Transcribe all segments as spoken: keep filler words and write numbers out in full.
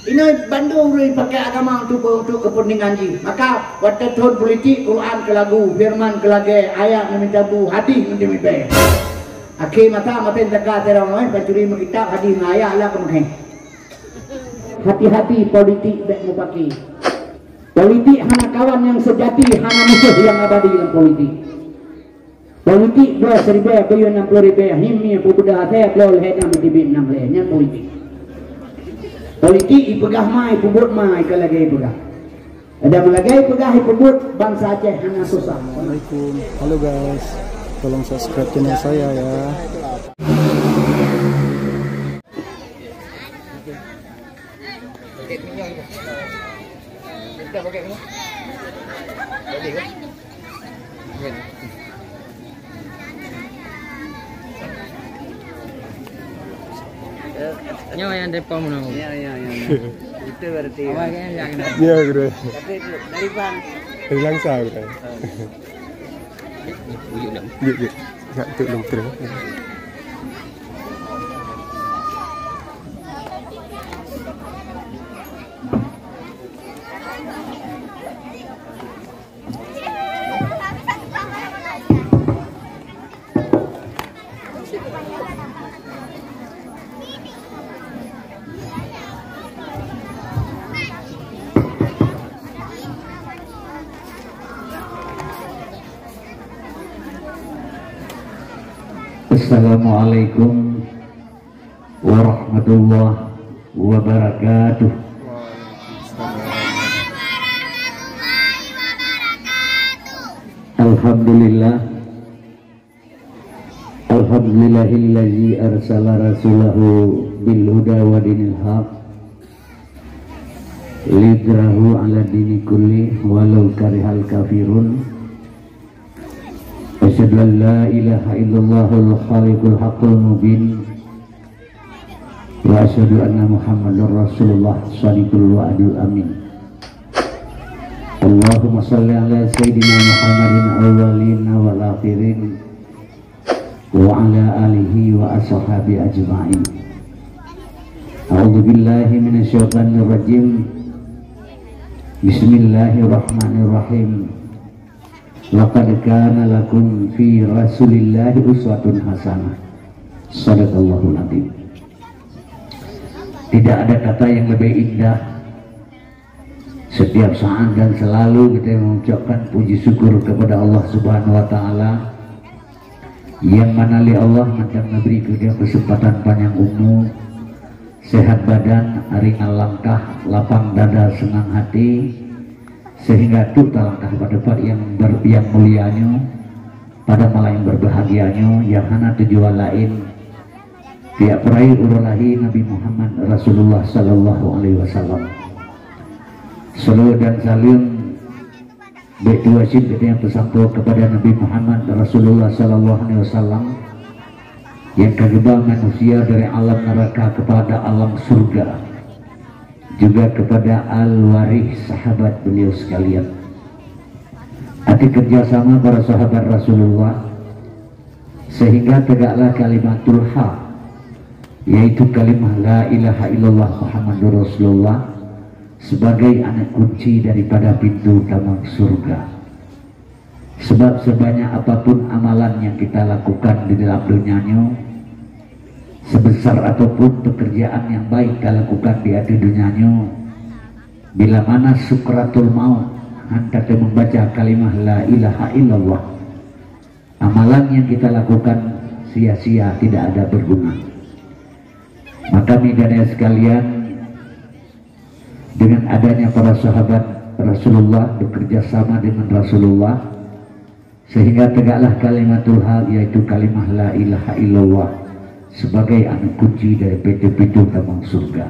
Inoe bandum ureuëng pakai agama untuk, untuk kepentingan jih. Maka watée thon politik, Quran keu lagu, firman keu lagée, ayat meunyoe tabu, hadis meunyoe bée. Akhé mata maté teuka terang, eh, pancuri meukitab, hadis ngon ayat lah keumakai. Hati-hati politik bék mupaki. Politik hana kawan nyang seujati, hana musoh nyang abadi lam politik. Politik dua siribée biyeu nam ploh ribée himie peubeudah asée bloe lhée nam tibit nam lhée nyan politik. Politik ipeugah ma, ipeubuet ma, ka lagée ipeugah. Ada meulagée ipeugah ipeubuet, bansa Aceh hana susah. Assalamualaikum. Halo guys, tolong subscribe channel saya ya. Nyoe nyang depan meunan. Ya, ya, ya, ya. Itu berarti. Awak kan yang kena. Ya, guru. Tapi itu dari bang. Dari Langsa, guru. Yuk, yuk. Nak tu long terus. Assalamualaikum warahmatullahi wabarakatuh. Alhamdulillah. Alhamdulillahilladzi arsala rasulahu bil huda wa dinil haq liyudhhirahu 'ala dini kulli walau karihal kafirun. Asyhadu an la ilaha illallahul khaliqul haqqul mubin. Wa asyhadu anna Muhammadar Rasulullah shadiqul wa'dil amin. Allahumma shalli ala sayyidina Muhammadin awwalin wal akhirin wa ala alihi wa ashabihi ajma'in. A'udzu billahi minasy syaithanir rajim. Bismillahirrahmanirrahim. Laqad kana lakum fi Rasulillahi uswatun hasanah. Sadaqallahul adzim. Tidak ada kata yang lebih indah setiap saat dan selalu kita mengucapkan puji syukur kepada Allah Subhanahu wa taala, yang mana lé Allah mantong neubri keu dia kesempatan panjang umu, sehat badan, ringan langkah, lapang dada, senang hati, sehingga trok talangkah bak teumpat nyang ber-, nyang mulia nyoe, pada malam nyang berbahagia nyoe, nyang hana tujuan laén, tiep peuraya uroe lahé Nabi Muhammad Rasulullah sallallahu alaihi wasallam. Seulaweuet dan saleuem bék tuwoe cit geutanyoe peusampoe keupada Nabi Muhammad Rasulullah sallallahu alaihi wasallam, nyang ka geuba manusia dari alam neuraka keupada alam syurga, juga keupada al-warith sahabat beliau sekalian. Até keureuja sama para sahabat Rasulullah, sehingga tegaklah kalimatul haq, yaitu kalimah la ilaha illallah Muhammadur Rasulullah, sebagai aneuk kunci daripada pintu tamong syurga. Sebab sebanyak apapun amalan nyang kita lakukan di dalam donya nyoe, sebesar ataupun pekerjaan nyang baik talakukan di ateueh donya nyoe, bila mana sukratul maut han tateumeubaca kalimah la ilaha illallah, amalan nyang kita lakukan sia-sia, tidak ada berguna. Maka, mi dan ayah sekalian, dengan adanya para sahabat Rasulullah bekerja sama dengan Rasulullah, sehingga tegaklah kalimatul haq, yaitu kalimah la ilaha illallah, sebagai aneuk kunci dari pintu-pintu tamong syurga.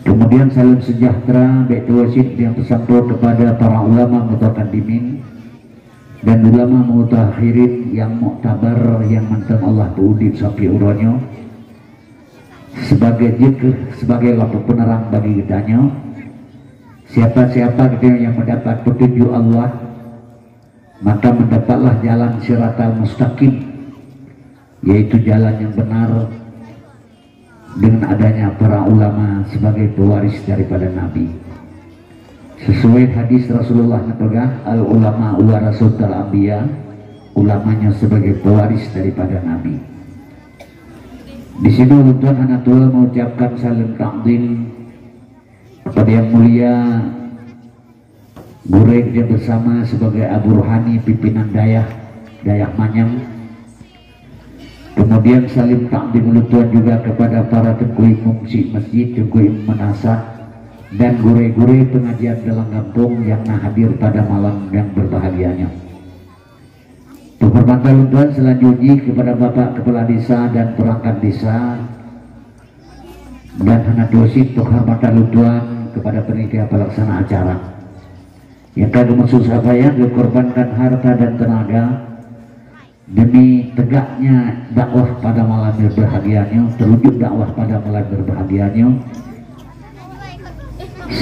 Kemudian, salam sejahtera bék tuwoe cit nyang peusampoe kepada para ulama mutaqaddimin dan ulama mutaakhirin nyang muktabar, nyang mantong Allah peuudép sampoe uroe nyoe, sebagai zikr, sebagai lampu penerang bagi geutanyoe. Siapa-siapa geutanyoe nyang mendapat petunjuk Allah, maka mendapatlah jalan siratal mustaqim, yaitu jalan yang benar, dengan adanya para ulama sebagai pewaris daripada Nabi. Sesuai hadis Rasulullah neupeugah, "Al ulama warasatul anbiya," ulama nyoe sebagai pewaris daripada Nabi. Di sinoe ulôn tuan hana tuwoe mengucapkan salam takzim kepada yang mulia gurée kita bersama sebagai Abu Rohani pimpinan dayah, dayah Manyang. Kemudian salim takzim ulôn tuan juga kepada para teungku imum syik masjid, teungku imum meunasah, dan gurée-gurée pengajian dalam gampông yang na hadir pada malam yang berbahagia nyoe. Penghormatan ulôn tuan selanjut jih kepada Bapak Kepala Desa dan perangkat desa, dan hana tuwoe cit penghormatan ulôn tuan kepada panitia pelaksana acara. Nyang ka geumeususah payah geukorbankan harta dan tenaga demi tegaknya dakwah pada malam yang berbahagia nyoe, terwujud dakwah pada malam berbahagia nyoe.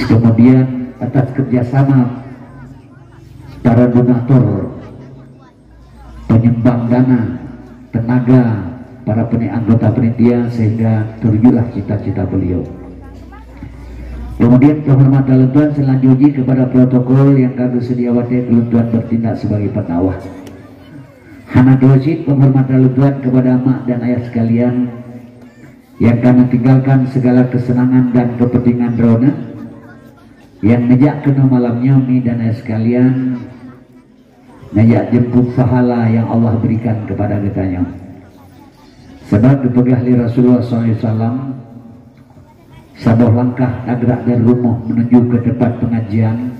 Kemudian atas kerjasama para donatur, penyumbang dana, tenaga para peni-, anggota panitia sehingga terwujudlah cita-cita beliau. Kemudian penghormatan ulôn tuan selanjut jih kepada protokol yang ka geuseudia watée keu ulôn tuan bertindak sebagai pendakwah. Hana tuwoe cit penghormatan ulôn tuan kepada mak dan ayah sekalian yang ka neutinggalkan segala kesenangan dan kepentingan droeneuh yang neujak keunoe malam nyoe, mi dan ayah sekalian, neujak jemput pahala yang Allah berikan kepada geutanyoe. Sebab geupeugah lé Rasulullah sallallahu alaihi wasallam, saboh langkah tagrak dari rumoh menuju ke tempat pengajian,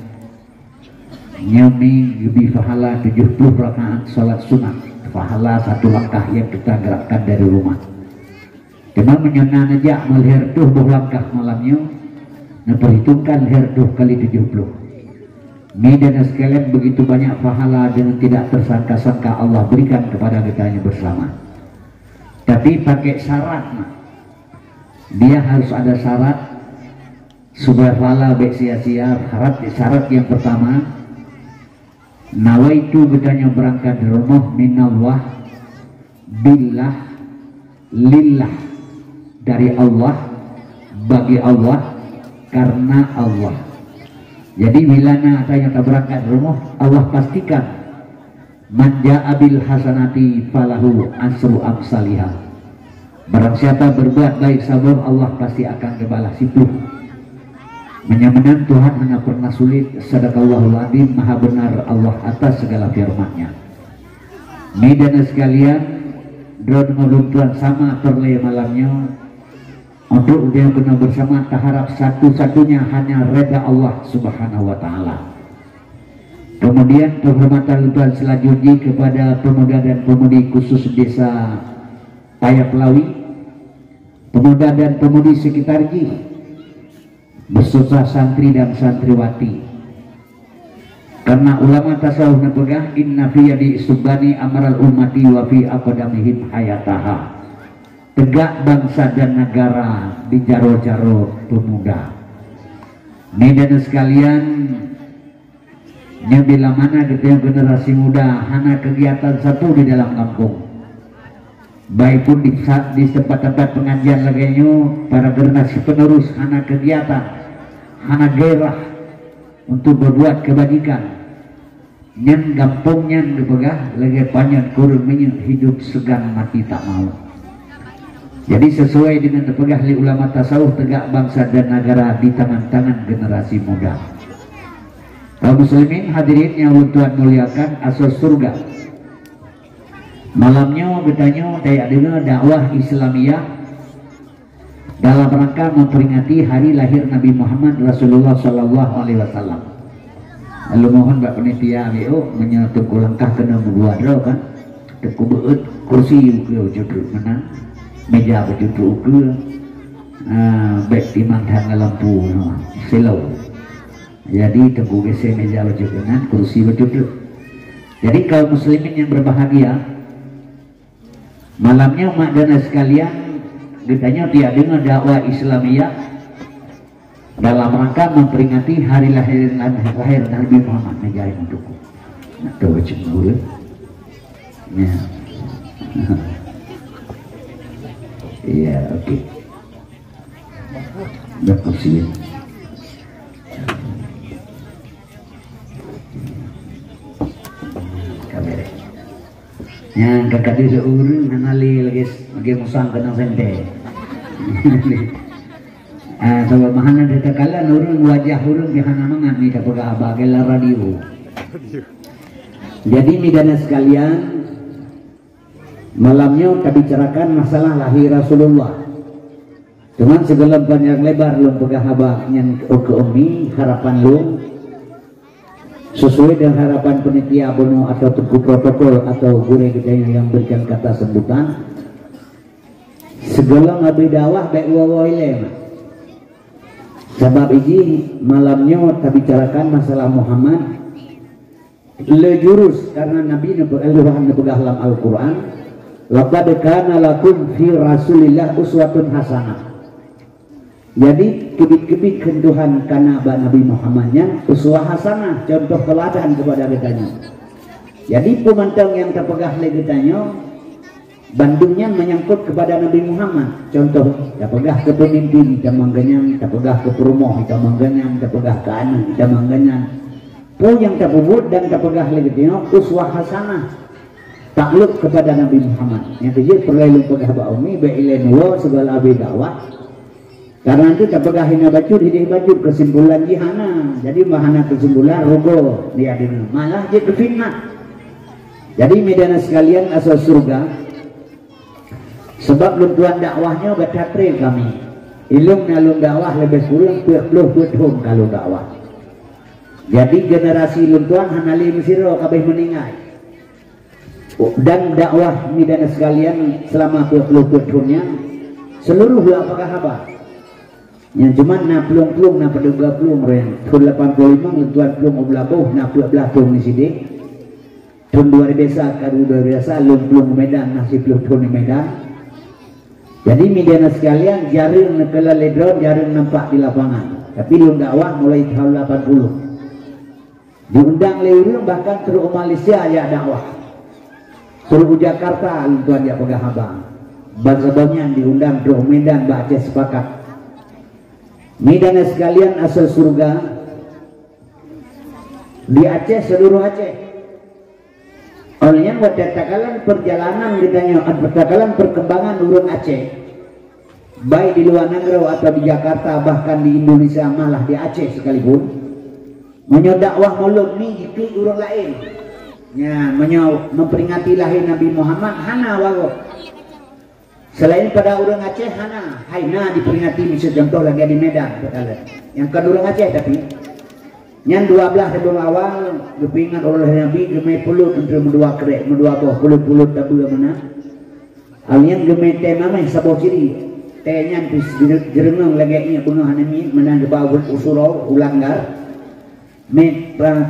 nyoe mi geubri pahala tujoh ploh rakaat salat sunat, pahala satu langkah yang kita gerakkan dari rumah. Teuma meunyoe na neujak meulhèe reutôh boh langkah malam nyoe, neuperhitungkan lhèe reutôh kali tujoh ploh. Mi dan sekalian, begitu banyak pahala dengan tidak tersangka-sangka Allah berikan kepada kita yang bersama. Tapi pakai syarat, nah. Dia harus ada syarat supaya pahala bèk sia-sia. Syarat, syarat yang pertama, nawaitu geutanyoe beurangkat di rumoh minallah, billah, lillah, dari Allah, bagi Allah, karena Allah. Jadi bila na tanyoe tabeurangkat di rumoh, Allah pastikan, "Man jaa bil hasanati falahu asru amsaliha." Barang siapa berbuat baik saboh, Allah pasti akan geubalah siploh. Meunyoe meunan, Tuhan hana pernah sulit. Sadaqallahul adzim, maha benar Allah atas segala firman-Nya. Mi dan sekalian, droe deungon lôn tuan sama peureulèe malam nyoe untuk dia keunoe bersama, taharap satu-satunya hanya reda Allah Subhanahu wa Taala. Kemudian penghormatan lôn tuan selanjut jih kepada pemuda dan pemudi khusus Desa Paya Pelawi, pemuda dan pemudi sekitar jih, beserta santri dan santriwati. Karena ulama tasawuf neupeugah, "Inna fi yadi subani amaral ummati wa fi aqdamihim hayataha." Tegak bangsa dan negara di jaroe-jaroe pemuda. Mi dan sekalian, nyoe bila mana geutanyoe generasi muda hana kegiatan sapeue di dalam gampông. Baik pun di sa-, di tempat-tempat pengajian lagèe nyoe, para generasi penerus hana kegiatan, hana gairah untuk berbuat kebajikan. Nyan gampông nyan geupeugah lagèe panyöt kureueng minyeuk, hidup segan mati tak mau. Jadi sesuai dengan geupeugah lé ulama tasawuf, tegak bangsa dan negara di tangan-tangan generasi muda. Kaum muslimin hadirin yang ulôn tuan muliakan, asoe syeuruga. Malam nyoe geutanyoe tajak deungoe dakwah Islamiyah dalam rangka memperingati hari lahir Nabi Muhammad Rasulullah sallallahu alaihi wasallam. Lalu mohon bak panitia, ayo, meunyoe teungku langkah keuneuk meubuet droe kan, teungku beuet kursi ukeue bacut treuk meunan, meja bacut treuk ukeue, ah, bèk timang that ngon lampu, no, silau. Jadi teungku geusé meja bacut meunan, kursi bacut treuk. Jadi kaum muslimin yang berbahagia, malam nyoe mak dan sekalian, geutanyoe tajak deungoe dakwah Islamiyah dalam rangka memperingati hari lahir, lahir Nabi Muhammad. Meja yang untuk. Nak tahu macam mana? Ya. Ya, okey. Dah kursi. Kamera. Nyan ka ka deuh ureueng hana lé lagèe, lagèe musang keunong sentée. Ah, sabab meuhana teukalon ureueng, wajah ureueng pih hana mangat mita peugah haba lagèe lam radio. Jadi, meudahna sekalian, malam nyoe tabicarakan masalah lahé Rasulullah. Cuman sigohlom panjang lebar lôn peugah haba nyan keu Umi, harapan lôn, sesuai dengan harapan panitia bunoe atau teungku protokol atau gurèe geutanyoe nyang berikan kata sambutan, sigohlom abéh dakwah bèk woe-woe ilèe mah. Sabab iji malam nyoe tabicarakan masalah Muhammad, le jurus, karena Nabi neupeu-, Allah neupeugah lam Al-Quran, "Laqad kana lakum fi Rasulillah uswatun hasanah." Jadi, keubiet-keubiet kheun Tuhan kana bak Nabi Muhammad nyan uswah hasanah, contoh teuladan keupada geutanyoe. Jadi, peue mantong nyang tapeugah lé geutanyoe, bandum nyan menyangkut keupada Nabi Muhammad. Contoh, tapeugah keu peumimpin, tamong geuh nyan, tapeugah keu peurumoh, tamong geuh nyan, tapeugah keu aneuk, tamong geuh nyan. Peue nyang tapeubuet dan tapeugah lé geutanyoe uswah hasanah, takluk keupada Nabi Muhammad. Nyang keujeuet peureulèe lôn peugah bak Umi, bèk ilèe neuwoe sigohlom abéh dakwah. Karena itu tapeugah hina bacut, hideh bacut, keusimpulan jih hana. Jadi, bah hana keusimpulan, rugoe dia deungoe. Malah jeuet keu fitnah. Jadi, meudahna sekalian, asoe syeuruga, sabab lôn tuan dakwah nyoe gata treb kami. Ilôn na lôn dakwah leubeh kureueng peuet ploh peuet thon ka lôn dakwah. Jadi, generasi lôn tuan hana lé meusidroe ka abéh meuninggai. Dan dakwah, meudahna sekalian, seulama peuet ploh peuet thon nyan, seuluruh lôn peugah haba. Nyang cuman na plueng-plueng, na padub plueng roh nyan. Thon lapan ploh limong lôn tuan plueng u Meulaboh, na peuet blah thon di sideh. Thon dua ribèe sa, ka dua ribèe sa, lôn plueng u Medan, na siploh thon di Medan. Jadi, meudahna sekalian, jareueng neukalon lé droe, jareueng nampak di lapangan. Tapi lôn dakwah mulai tahun lapan puluh. Diundang lé ureueng bahkan trok u Malaysia jak dakwah. Trok u Jakarta lôn tuan jak peugah haba. Ban saboh nyan diundang trok u Medan bak Aceh Sepakat. Meudahna sekalian asoe syeuruga, di Aceh, seuluruh Aceh. Óh lheueh nyan watèe takalon peurjalanan geutanyoe, takalon peurkembangan ureueng Aceh, baik di luwa nanggroe atawa di Jakarta, bahkan di Indonesia, malah di Aceh sekalipun, meunyoe dakwah Maulud ni jiklik ureueng laén. Nyan, meunyoe meuperingati lahé Nabi Muhammad, hana wagoe. Seulaén pada ureueng Aceh hana, hai na diperingati, miseu contoh lagèe di Medan, takalon. Nyang kon ureueng Aceh tapi. Nyan dua blah ribèe awai geupeuingat uroe lahé Nabi, geumé peuleut, meudua krek, meudua boh, peuleut-peuleut tabeue meunan. Awai nyan geumé tée mamèh saboh siri. Tée nyan pih jeureungeung lagèe iék beungoh hana miet, meunan geuba u uroe, u langgar. Mé pa-,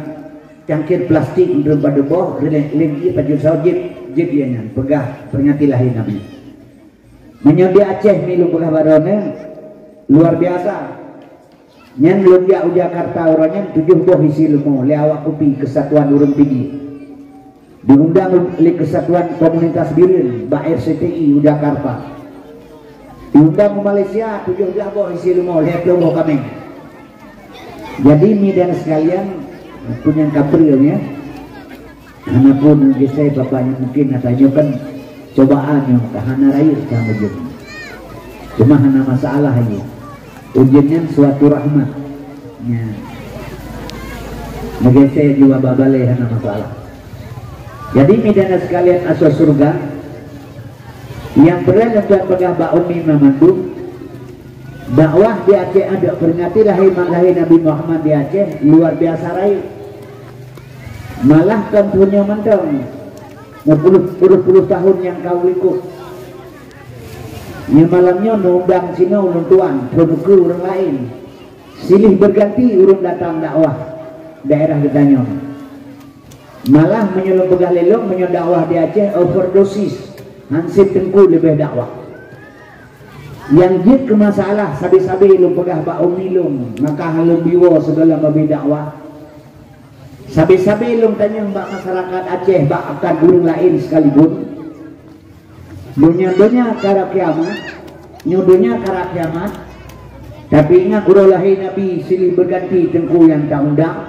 cangkir plastik meudua padub boh, rileng-rileng ié pajoh saboh, jieb, jieb ié nyan, peugah peringati lahé Nabi. Meunyoe di Aceh mi lôn peugah bak droeneuh, luar biasa. Nyan lôn jak u Jakarta uroe nyan tujoh boh hisi leumo lé awak KUPI, Kesatuan Ureueng Pidie. Diundang lé Kesatuan Komunitas Bireuen bak RCTI u Jakarta. Diundang u Malaysia tujoh blah boh hisi leumo lhèe ploh boh kaméng. Jadi, meudahna sekalian, pun nyang kapreueng, ya. Hana pun geusai Bapak nyoe, mungkin ata nyoe kan cobaan nyoe, ka hana rayeuk ka meujeuet. Cuma hana masalah nyoe. Ujeuen nyan suatu rahmat. Nya. Meugeusai jua bak balée hana masalah. Jadi, meudahna sekalian asoe syeuruga, nyang peureulée lôn tuan peugah bak umi mandum, dakwah di Aceh Adok, peringati lahé, lahé Nabi Muhammad di Aceh luar biasa rayeuk. Malah kon thon nyoe mantong, meupuluh-puluh tahun nyang ka u likot. Nyoe malam nyoe neuundang sinoe ulôn tuan, thon ukeue ureuëng laén. Silih berganti ureuëng datang dakwah daerah geutanyoe. Malah meunyoe lôn peugah lé lôn, meunyoe dakwah di Aceh overdosis, han sép teungku leubeh dakwah. Nyang jeuet keu masalah, sabe-sabe lôn peugah bak umi lôn, maka han lôn biwoe sigohlom abéh dakwah. Sabe-sabe lôn tanyong bak masyarakat Aceh, bak akan ureuëng laén sekalipun. Donya-donya karab kiamat, nyoe donya karab kiamat, Tapi ingat uroe lahé Nabi silih beuganti teungku nyang ta undang.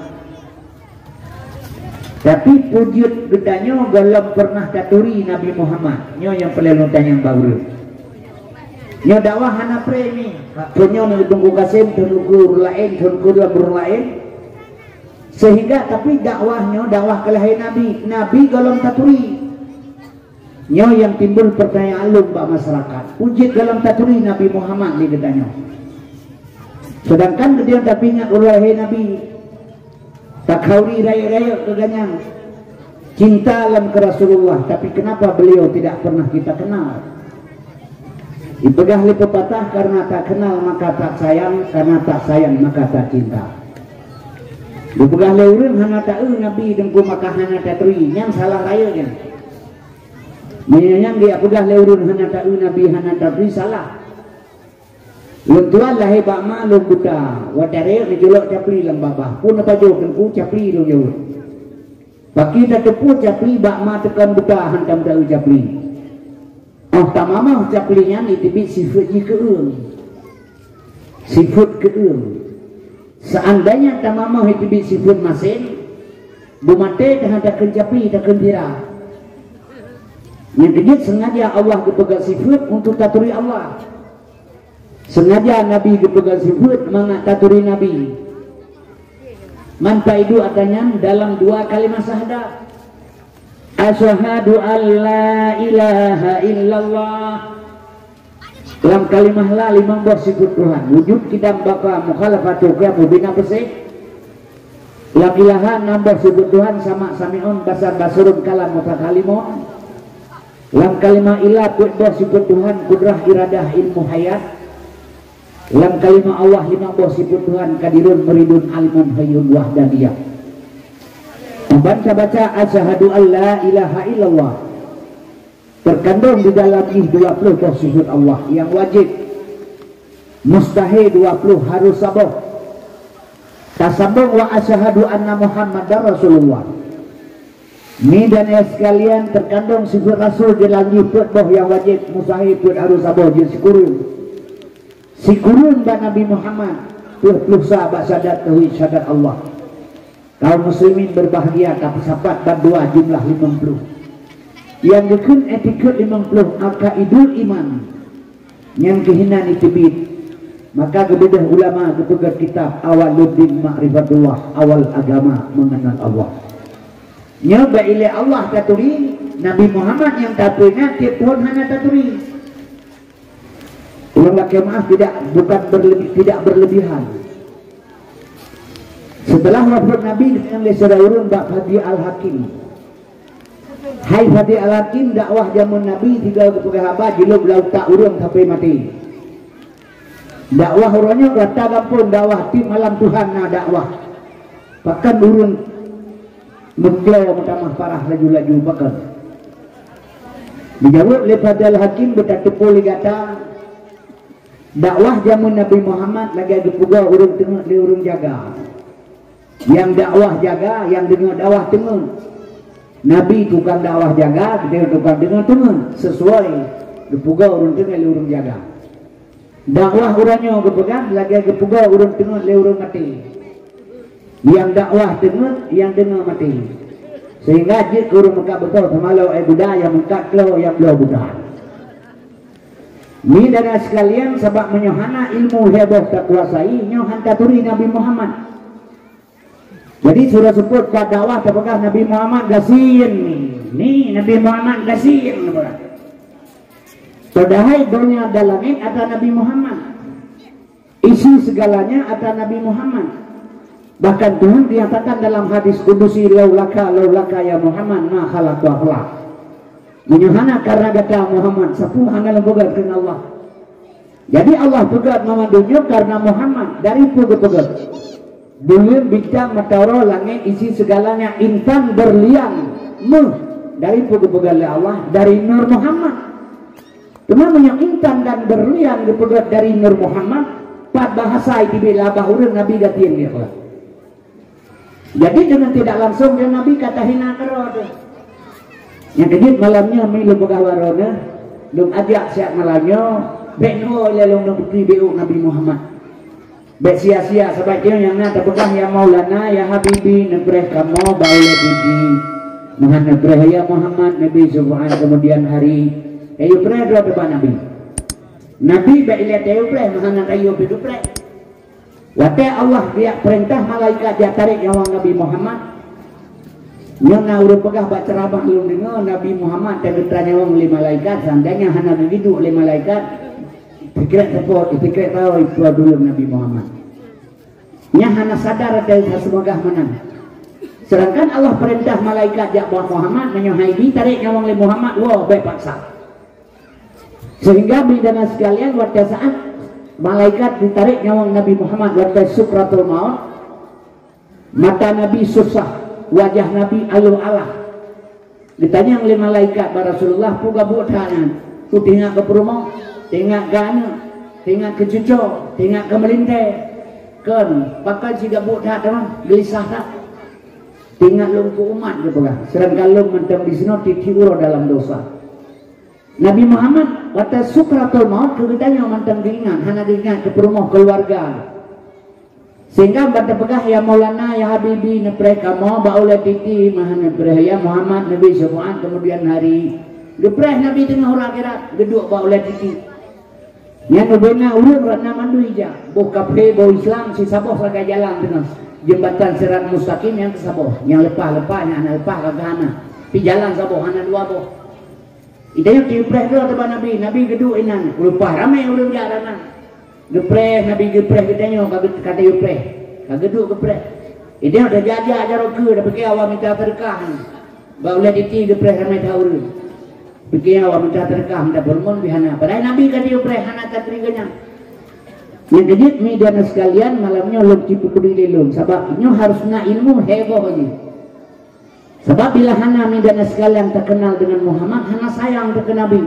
Tapi peue jeuet geutanyoe gohlom peureunah taturi Nabi Muhammad. Nyoe nyang peureulée lôn tanyong bak ureuëng. Nyoe dakwah hana premi. Thon nyoe ngon Teungku Kasem, thon ukeue ureuëng laén, thon ukeue lom ureuëng laén. Sehingga tapi dakwah nyoe dakwah keu lahé Nabi. Nabi gohlom taturi. Nyoe nyang timbul peurtanyaan lom bak masyarakat. Peue jeuet gohlom taturi Nabi Muhammad di geutanyoe. Sedangkan geutanyoe tapi ingat uroe lahé Nabi. Takhauri rayeuk-rayeuk keu ganyang. Cinta lom keu Rasulullah, tapi kenapa beliau tidak pernah kita kenal? Dipeugah lé pepatah, karena tak kenal maka tak sayang, karena tak sayang maka tak cinta. Dipeugah lé ureuëng hana taeu Nabi teungku maka hana taturi, nyang salah rayeuk nyan. Meunyoe nyang dipeugah lé ureuëng hana taeu Nabi hana taturi salah. Lôn tuan lahé bak ma lôn buta, watée rayeuk neujulok capli lam babah, peue neupajoh teungku capli lôn jaweueb. Pakri tateupeue capli bak ma teukon buta hantom taeu capli. Óh tamamoh capli nyan iteubiet sifeuet jih keueung. Sifeuet keueung. Seandainya tamamoh iteubiet sifeuet masén, beumaté teuh takheun capli takheun sira. Nyang keujeuet sengaja Allah geupeugah sifeuet untuk taturi Allah. Sengaja Nabi geupeugah sifeuet mangat taturi Nabi. Man taidu ata nyan dalam dua kalimat syahadat. Asyhadu an la ilaha illallah. Lam kalimah la limong boh sifeuet Tuhan. Wujud, qidam, baqa, mukhalafatu, qiyam, bina, bersih. Lam ilaha enam boh sifeuet Tuhan, sama, sami'un, basar, basirun, kalam, mutakalimun. Lam kalimah ilah peuet boh sifeuet Tuhan, kudrah, iradah, ilmu, hayat. Lam kalimah Allah lima boh sifeuet Tuhan, kadirun, muridun, alimun, hayyun, wahdaniyah. Ban tabaca asyhadu an la ilaha illallah, terkandung di dalam jih dua puluh boh sifeuet Allah nyang wajéb, mustahé dua puluh harôh saboh. Tasambong wa asyhadu anna Muhammadar Rasulullah. Mi dan ayah sekalian, terkandung sifeuet Rasul di dalam jih peuet boh nyang wajéb, mustahé peuet harôh saboh jeuet sikureueng. Sikureueng bak Nabi Muhammad, peuet ploh sa bak syahadat tauhid syahadat Allah. Kaum muslimin berbahagia, tapeusapat bandua jumlah limong ploh. Nyang geukheun etikeuet limong ploh, aqaidul iman. Nyang keuh inan iteubiet. Maka geubeudôh ulama geupeugah kitab Awwaluddin Ma'rifatullah, awal agama mengenal Allah. Nyoe bak ilée Allah taturi, Nabi Muhammad nyang tapeuingat, tieb thon hana taturi. Ulôn lakée meuáh, tidak, bukan berlebi-, tidak berlebihan. Setelah wafat Nabi, geutanyong lé sidroe ureuëng bak Fadli Al-Hakim. Hai Fadli Al-Hakim, dakwah jameun Nabi sigoe geupeugah haba jilôb lam utak ureuëng sampai maté. Dakwah uroe nyoe rata gampông dakwah, tieb malam Tuhan na dakwah. Pakon ureuëng meuklo meutamah parah laju-laju, pakon? Geujaweueb lé Fadli Al-Hakim, beutateupeue lé gata, dakwah jameun Nabi Muhammad lagée geupeugah ureuëng teungeut lé ureuëng jaga. Nyang dakwah jaga, nyang deungoe dakwah teungeut. Nabi tukang dakwah jaga, geutanyoe tukang deungoe teungeut, sesuai geupeugah ureuëng teungeut lé ureuëng jaga. Dakwah uroe nyoe geupeugah lagée geupeugah ureuëng teungeut lé ureuëng maté. Nyang dakwah teungeut, nyang deungoe maté. Sehingga jeuet keu ureuëng meukat beutôi, teumalô, eh, buda nyang meukat klo, nyang bloe buda. Mi dan ayah sekalian, sabab meunyoe hana ilmu heboh takuasai, nyoe han taturi Nabi Muhammad. Jadi, sudah seupôt bak dakwah tapeugah Nabi Muhammad gasien ni. Ni Nabi Muhammad gasien, tapeugah. Padahai donya dan langét ata Nabi Muhammad. Isi segalanya ata Nabi Muhammad. Bahkan Tuhan dinyatakan dalam hadis kudusi, "Laulaka, laulaka ya Muhammad, ma khalaqtu aflak." Meunyoe hana karena gata Muhammad, sapeue hana lôn peugah keu Allah. Jadi Allah peugah mandum nyoe karena Muhammad, dari peue geupeugah? Buleuen, bintang, mata uroe, langét, isi segalanya, intan, berlian, méuh, dari peue geupeugah lé Allah? Dari Nur Muhammad. Teuma meunyoe intan dan berlian geupeugah dari Nur Muhammad, pat bahasa iteubiet lé babah ureuëng Nabi gasien, ya Allah. Jadi, dengan tidak langsung dia Nabi ka tahina keudroe teuh. Nyang keujeuet malam nyoe, mi lôn peugah baroe nyoe, lôn ajak siat malam nyoe, bék nyoe ilée lôn neupeuti beuet Nabi Muhammad. Bék sia-sia, sabab nyoe nyang na teupeugah, "Ya Maulana, ya Habibi, neupreh kamoe bak ulée titi." Meuhan neupreh, "Ya Muhammad, Nabi subuhan kemudian hari." Tayue preh droe teuba Nabi. Nabi bék ilée tayue preh, meuhan na tayue pih geupreh. Watée Allah geujak peurintah malaikat jak tarek nyawöng Nabi Muhammad, nyoe na ureuëng peugah bak ceuramah lôn deungoe, Nabi Muhammad ka geutanyawöng lé malaikat, seandainya hana geuduek lé malaikat, sikrek seupôt, sikrek tahu itu dulu Nabi Muhammad. Nyan hana sadar dari seumagah meunan. Sedangkan Allah peurintah malaikat jak bak Muhammad, meunyoe hai jitarek nyawöng lé Muhammad, woe bék paksa. Sehingga bidan sekalian, watée saat malaikat jitarek nyawöng Nabi Muhammad watée sukratul maut, mata Nabi susah, wajah Nabi aloh alah. Geutanyong lé malaikat bak Rasulullah, "Peue gabuek that nyan? Peue teuingat keu peurumoh, teuingat keu aneuëk, teuingat keu cucoe, teuingat keu meulintée? Kon, pakon sigabuek that teuma, geulisah that?" "Teuingat lôn keu umat," geupeugah, "seudangkan lôn mantong disinoe tiep-tiep uroe dalam dosa." Nabi Muhammad watée sukratul maut keu geutanyoe mantong geuingat, hana geuingat keu peurumoh keuluwarga. Sehingga ban teupeugah, "Ya Maulana, ya Habibi, neupreh kamoe bak ulée titi, meuhan neupreh, ya Muhammad, Nabi subuhan kemudian hari." Geupreh Nabi teungoh uroe akhirat, geuduek bak ulée titi. Nyan ubena ureuëng rot na mandum ija, boh kafé, boh Islam, sisaboh sagai jalan teungoh. Jeumbatan Sirat Mustaqim nyang keusaboh, nyang leupah-leupah, nyang hana leupah ka hana. Pi jalan saboh, hana dua boh. Geutanyoe teupreh droe teuba Nabi, Nabi geuduek inan, leupah ramé ureuëng jak rot na. Geupreh, Nabi geupreh geutanyoe ka geu-, ka teupreh, ka geuduek geupreh. Geutanyoe tajak-jak jaroe keue, tapiké awak mita seudeukah. Bak ulée titi geupreh ramé that ureuëng. Piké awak mita seudeukah, mita peurumoh pih hana. Padahai Nabi ka teupreh, hana tateupeue nyan. Nyang keujeuet mi dan sekalian, malam nyoe lôn tipu kudi lé lôn, sabab nyoe harus na ilmu heboh jih. Sabab bila hana mi dan sekalian teukeunal deungon Muhammad, hana sayang teuh keu Nabi.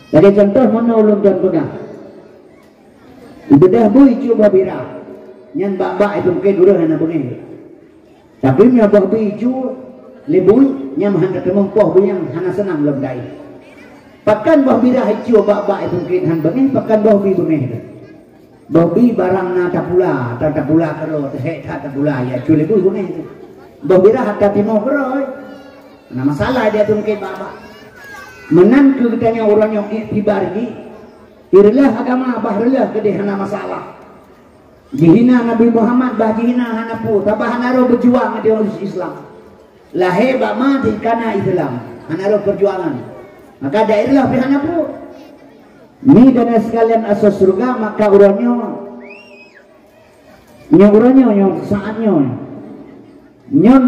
Lagée contoh, meunoe ulôn tuan peugah. Ibeudôh bui cue boh bira, nyan bak-bak ipungkét ureuëng hana beungéh. Tapi meunyoe boh bui cue lé bui, nyan meuhan teuteumong poh bui nyang hana seunang lom dai. Pakon boh bira icue bak-bak ipungkét han beungéh, pakon boh bui beungéh teuh? Boh bui barang na tapula, ta-, tapula keudroe, teuhék that tapula, ya cue lé bui beungéh teuh. Boh bira hata timoh keudroe, na masalah dia tungkét bak-bak. Meunan keu geutanyoe uroe nyoe iktibar jih, ireulah agama bah reulah keudeh hana masalah. Jihina Nabi Muhammad bah jihina hana peue, sabab hana roh beujuang di usus Islam. Lahé bak ma di kana Islam, hana roh peujuangan. Maka daerah pih hana peue. Mi dan sekalian asoe syeuruga, maka uroe nyoe, nyoe uroe nyoe, nyoe saat nyoe, nyoe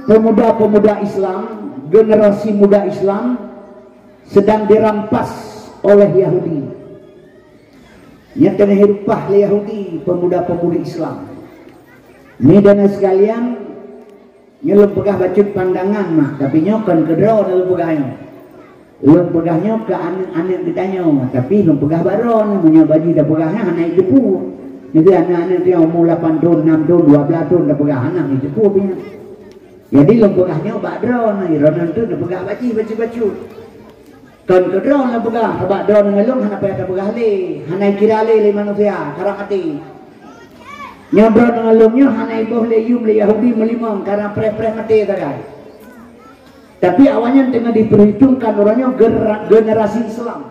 pemuda-pemuda Islam, generasi muda Islam sedang dirampas oleh Yahudi. Nyan teungoh irupah lé Yahudi pemuda-pemudi Islam. Mi dan sekalian, nyoe lôn peugah bacut pandangan mak, tapi nyoe kon keu droeneuh lôn peugah nyoe. Lôn peugah nyoe keu aneuëk-aneuëk geutanyoe, tapi lôn peugah bak droeneuh, meunyoe bak jih tapeugah nyan hana jiteupeue. Nyoe aneuëk-aneuëk tanyoe umu lapan thon, enam thon, dua blaih thon tapeugah hana jiteupeue pih nyan. Jadi lôn peugah nyoe bak droeneuh, droeneuh teuh neupeugah bak jih bacut-bacut. Kon keu droeneuh lôn peugah, sabab droeneuh ngon lôn hana payah tapeugah lé, hana ikira lé lé manusia, karab maté. Nyoe droeneuh ngon lôn nyoe hana iboh lé yum lé Yahudi meulimong, karab preh-preh maté sagai. Tapi awaknyan teungoh diperhitungkan uroe nyoe genera-, generasi Islam.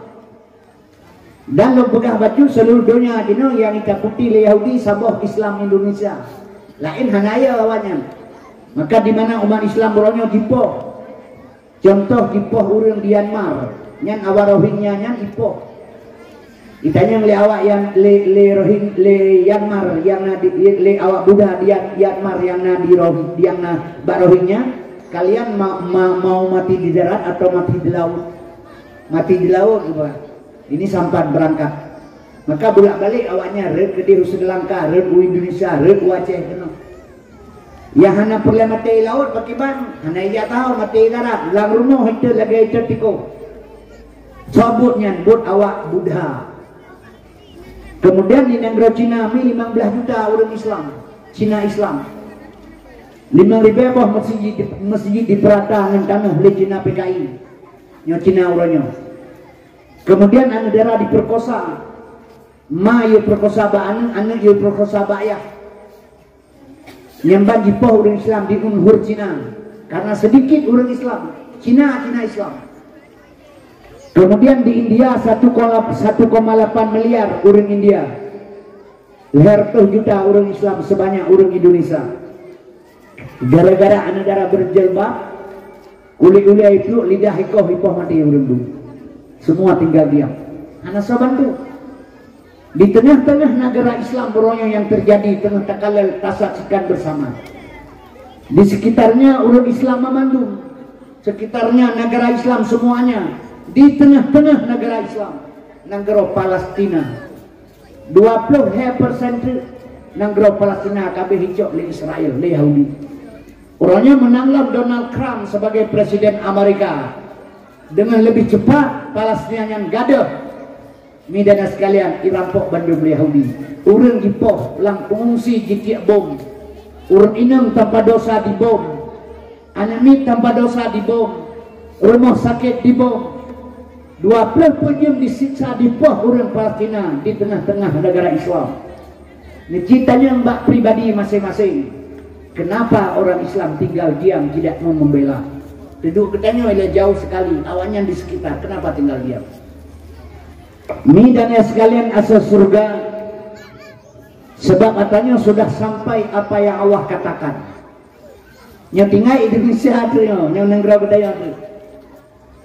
Dan lôn peugah bacut seuluruh donya jinoe nyang itakuti lé Yahudi saboh Islam Indonesia. Laén hana yo awaknyan. Maka di mana umat Islam uroe nyoe jipoh? Contoh jipoh ureuëng di Myanmar, nyan awak Rohingya nyan ipoh. Itanyong lé awak yan, lé, lé Rohing-, lé Myanmar nyang na di, lé, lé awak Buddha di Myan-, Myanmar nyang na di Rohi-, nyang na bak Rohingya, "Kalian ma-, ma-, mau mati di darat atau mati di laut?" "Mati di laut," geupeugah. Ini sampan beurangkat. Maka bulak-balik awaknyan rhot keudeh u Sri Lanka, rhot u Indonesia, rhot u Aceh keunoe. Nyang hana peureulée maté i laôt pakriban, hana ijak tahu maté i darat, lam rumoh itu lagée itu tikoh. Soe buet nyan, buet awak Buddha. Kemudian di nanggroe Cina mi limong blaih juta ureuëng Islam, Cina Islam. Limong ribée boh meuseujid, meuseujid dipeurata ngon tanoh lé Cina P K I. Nyoe Cina uroe nyoe. Kemudian aneuk dara diperkosa. Ma yue peukosa bak aneuk, aneuk yue peukosa bak yah. Nyan ban jipoh ureuëng Islam di unhur Cina. Karena sedikit ureuëng Islam, Cina, Cina Islam. Kemudian di India satu koma, satu koma delapan miliar ureuëng India. Lhèe reutôh juta ureuëng Islam sebanyak ureuëng Indonesia. Gara-gara aneuk dara berjilbab, kulit ulèe ipluek, lidah ikoh, ipoh maté ureuëng dum. Semua tinggal diam. Hana soe bantu. Di tengah-tengah negara Islam beuronyong yang terjadi, teungoh takalon tasaksikan bersama. Di sekitarnya ureuëng Islam meumandum. Sekitarnya negara Islam semuanya. Di tengah-tengah negara Islam, nanggroe Palestina. Dua ploh lhèe persen teuk nanggroe Palestina ka abéh icok lé Israel, lé Yahudi. Uroe nyoe meunang lom Donald Trump sebagai Presiden Amerika. Deungon leubeh cepat Palestina nyan gadôh. Midan sekalian, irampok bandum lé Yahudi. Ureuëng jipoh lam peungungsi jitiek bom. Ureuëng inong tanpa dosa dibom. Aneuk miet tanpa dosa dibom, rumoh sakét dibom, dua ploh peuet jeuem disiksa dipoh ureuëng Palestina di teungoh-teungoh negara Islam. Neuci tanyong bak pribadi maséng-maséng, kenapa orang Islam tinggal diam, tidak mau membela? Teuduek geutanyoe ilée jauh sekali, awaknyan di sekitar, kenapa tinggal diam? Midan sekalian asoe syurga, sebab katanya sudah sampai apa yang Allah katakan. Nyang tinggai Indonesia tu nyoe, nyang nanggroe geutanyoe tu.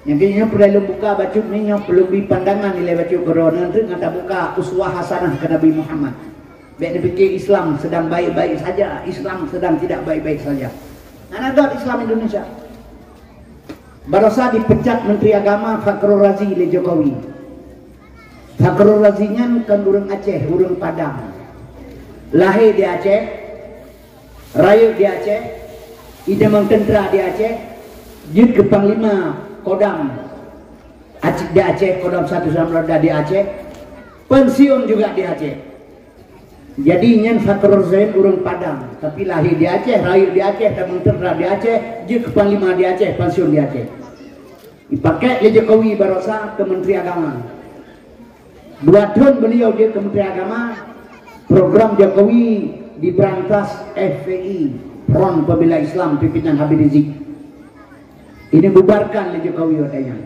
Nyang keuh nyoe peureulée lôn buka bacut nyoe, peuleubih pandangan ilée bacut keudroe nyoe tu ngon tabuka uswah hasanah keu Nabi Muhammad. Bék neupike Islam sedang baik-baik saja, Islam sedang tidak baik-baik saja. Hana dot Islam Indonesia. Barosa dipecat Menteri Agama Fakhrul Razi lé Jokowi. Fakhrul Razi nyan kon ureuëng Aceh, ureuëng Padang. Lahé di Aceh, rayeuk di Aceh, itamong teuntra di Aceh, jeuet keu panglima Kodam Aceh, di Aceh, Kodam satu Samrada di Aceh, pensiun juga di Aceh. Jadi nyan Fakhrul Razi ureuëng Padang, tapi lahé di Aceh, rayeuk di Aceh, tamong teuntra di Aceh, jeuet keu panglima di Aceh, pensiun di Aceh. Dipakai lé Jokowi barosa keu Menteri Agama. Dua thon beliau jeuet keu Menteri Agama, program Jokowi diberantas F P I, Front Pembela Islam pimpinan Habib Rizik. Ini bubarkan lé Jokowi watée nyan.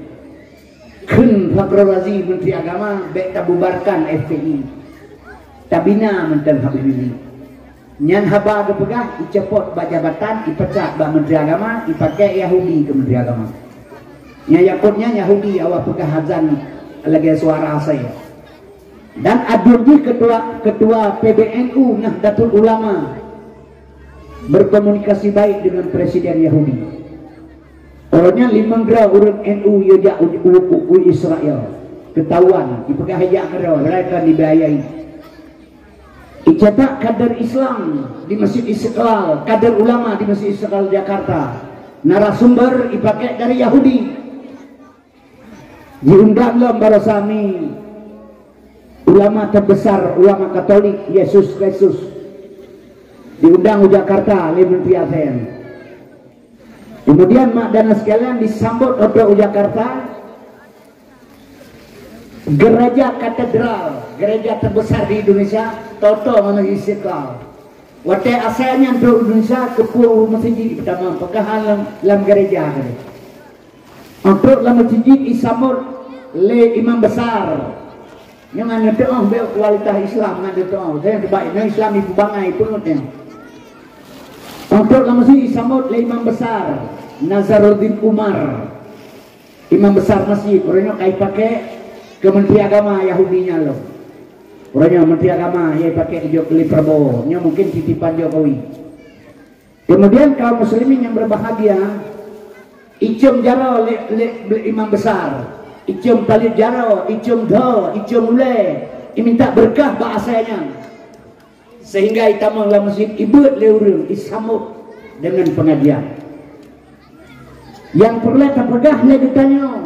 Kheun Fakhrul Razi Menteri Agama, bék tabubarkan F P I. Tabina mantong Habib Rizik. Nyan haba geupeugah, icopot bak jabatan, ipecat bak Menteri Agama, ipakai Yahudi keu Menteri Agama. Nyang yakut nyan Yahudi awak peugah azan lagée suara asai. Dan aduen jih ketua, ketua P B N U Nahdlatul Ulama berkomunikasi baik dengan Presiden Yahudi. Awaknyan limong droe ureuëng N U yue jak u, u, u, u Israel. Ketahuan, ipeugah jak keudroe, rakan dibiayai. Icetak kader Islam di Masjid Istiqlal, kader ulama di Masjid Istiqlal Jakarta. Narasumber ipakai dari Yahudi. Diundang lom barosa mi ulama terbesar, ulama Katolik, Yesus Kristus. Diundang u Jakarta lé Menteri A T M. Kemudian mak dan sekalian disambut untuk u Jakarta, gereja katedral, gereja terbesar di Indonesia, toto ngon Istiqlal. Watée asai nyan trok Indonesia, keupeue u meuseujid pertama, peukahan lam, lam gereja tadi. Untuk lam meuseujid isambut lé imam besar. Nyang hana teuoh beu kualitas Islam hana teuoh. Saya sebab nyan Islam ibu bangai peungeut nyan. Untuk lam meuseujid isambut lé imam besar Nazaruddin Umar. Imam besar masjid, ureuëng nyoe ka ipakai keu Menteri Agama Yahudi nyan lom. Ureuëng nyoe Menteri Agama nyang ipakai dijok lé Prabowo. Nyoe mungkin titipan Jokowi. Kemudian kaum muslimin yang berbahagia, icom jaroe lé, lé, lé imam besar, icom talib jaroe, icom dho, icom ulée, iminta beureukat bak asai nyan. Sehingga itamong lam masjid ibeuet lé ureuëng, isambut dengan pengajian. Yang peureulée tapeugah lé geutanyoe,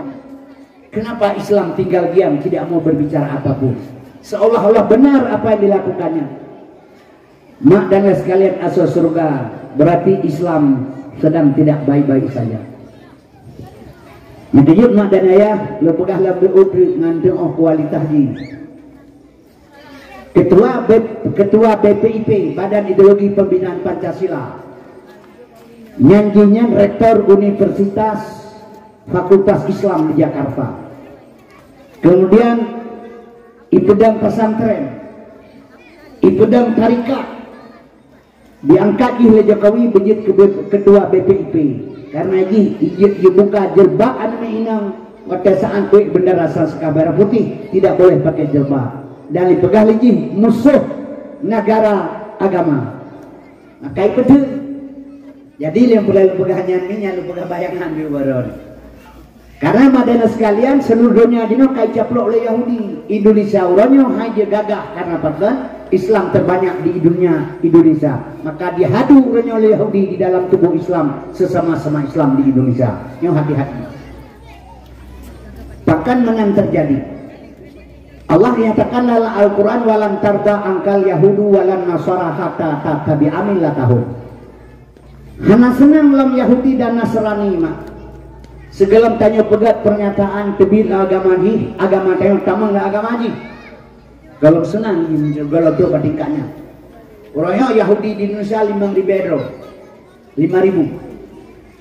kenapa Islam tinggal diam, tidak mau berbicara apapun? Seolah-olah benar apa yang dilakukannya. Mak dan ayah sekalian asoe syurga, berarti Islam sedang tidak baik-baik saja. Meunyoe mak dan ayah, lôn peugah lam doa ngon doa kualitas jih. Ketua B-, Ketua B P I P, Badan Ideologi Pembinaan Pancasila. Nyan jih nyan Rektor Universitas Fakultas Islam di Jakarta. Kemudian, ipeudong pesantren, ipeudong tarekat, diangkat jih lé Jokowi beujeuet keu be-, ketua B P I P. Karena jih jeuet jibuka jilbab aneuk inong, watée saát kuék bendera Sangskah Merah Putih tidak boleh pakai jilbab. Dan dipeugah lé jih musuh negara agama. Maka ipeudeueng. Jadi, nyang peugah-peugah nyan ni, nyang peugah bayangan di baron. Karena, madana sekalian, seluruh dunia jinoe ka icaplok lé Yahudi. Indonesia uroe nyoe hai jeuet gagah karena pakon Islam terbanyak di dunia, Indonesia. Maka dihadu uroe nyoe lé Yahudi di dalam tubuh Islam, sesama-sama Islam di Indonesia. Nyoe hati-hati. Bahkan meunan terjadi. Allah nyatakan dalam Al-Quran, "Walan tarda angkal Yahudu walan Nasara hatta tattabi'a millatahum." Hana seunang lom Yahudi dan Nasrani mak. Sigohlom tanyoe peugét pernyataan teubiet agama jih, agama tanyoe tamong lam agama jih. Gohlom seunang jih, gohlom trok bak tingkat nyan. Uroe nyoe Yahudi di Indonesia limong ribée droe. Lima ribu.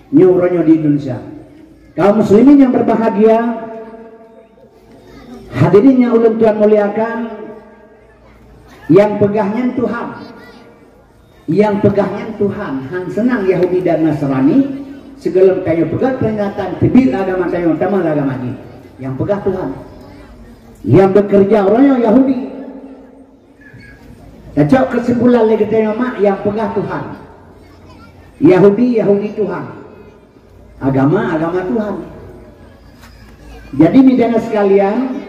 Nyoe uroe nyoe di Indonesia. Kaum muslimin yang berbahagia, hadirin yang ulôn tuan muliakan, nyang peugah nyan Tuhan. Nyang peugah nyan Tuhan, han seunang Yahudi dan Nasrani, sigohlom tanyoe peugét peringatan teubiet agama tanyoe, tamong lam agama jih. Nyang peugah Tuhan. Nyang bekerja uroe nyoe Yahudi. Tacok keusimpulan lé geutanyoe mak, nyang peugah Tuhan. Yahudi, Yahudi Tuhan. Agama, agama Tuhan. Jadi, midana sekalian,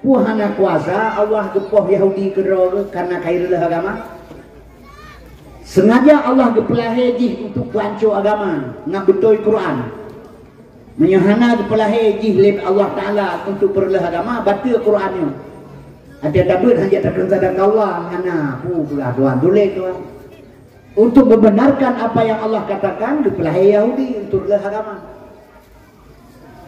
peue hana kuasa Allah geupoh Yahudi keudroe geuh karena ka ireuleuh agama? Sengaja Allah geupeulahé jih untuk peuhanco agama, ngon beutôi Quran. Meunyoe hana geupeulahé jih lé Allah Taala untuk peureuleuh agama, bateue Quran nyoe. Até tabeuet hana takheun sadaka Allah, hana, peue peugah Tuhan, tuléh Tuhan. Untuk membenarkan apa yang Allah katakan, geupeulahé Yahudi untuk leuh agama.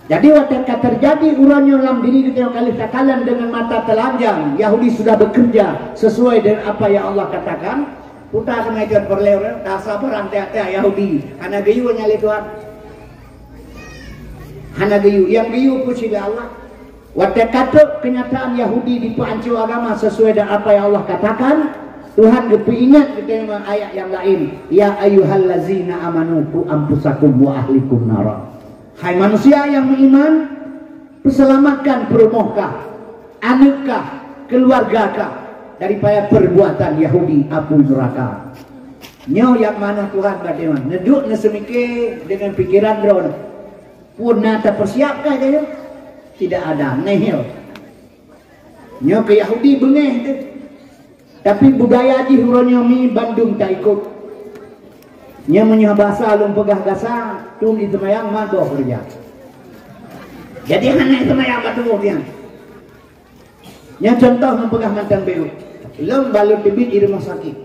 Jadi, watée ka teujadi uroe nyoe lam diri geutanyoe ka lheueh takalon deungon mata teulanjang, Yahudi sudah bekerja sesuai dengan apa yang Allah katakan, puta keunoe jeuet peureulée ureuëng, tasabarang tiap-tiap Yahudi, hana geuyue nyan lé Tuhan. Hana geuyue, nyang geuyue peucit lé Allah. Watée ka trok keunyataan Yahudi dipeuhanco agama sesuai dengan apa yang Allah katakan, Tuhan geupeuingat geutanyoe ayat nyang laén, "Ya ayyuhallazina amanu qu anfusakum wa ahlikum nara." Hai manusia nyang meuiman, peuseulamatkan peurumoh kah, aneuëk kah, keuluwarga kah daripada peurbuatan Yahudi apui neuraka. Nyoe nyang mana Tuhan bak teuma neuduek neuseumike deungon pikeran droe. Peue na tapeusiap kah geutanyoe? Tidak ada, nihil. Nyoe keu Yahudi beungéh teuh. Tapi budaya jih uroe nyoe mi bandum taikot. Nyoe meunyoe basa lôn peugah gasa, tun jiseumayang mat boh keureuja. Jadi hana jiseumayang bak tuboh tiang. Nyoe cuntoh lôn peugah mantong beuh. Lôn balut teubiet di rumoh sakét.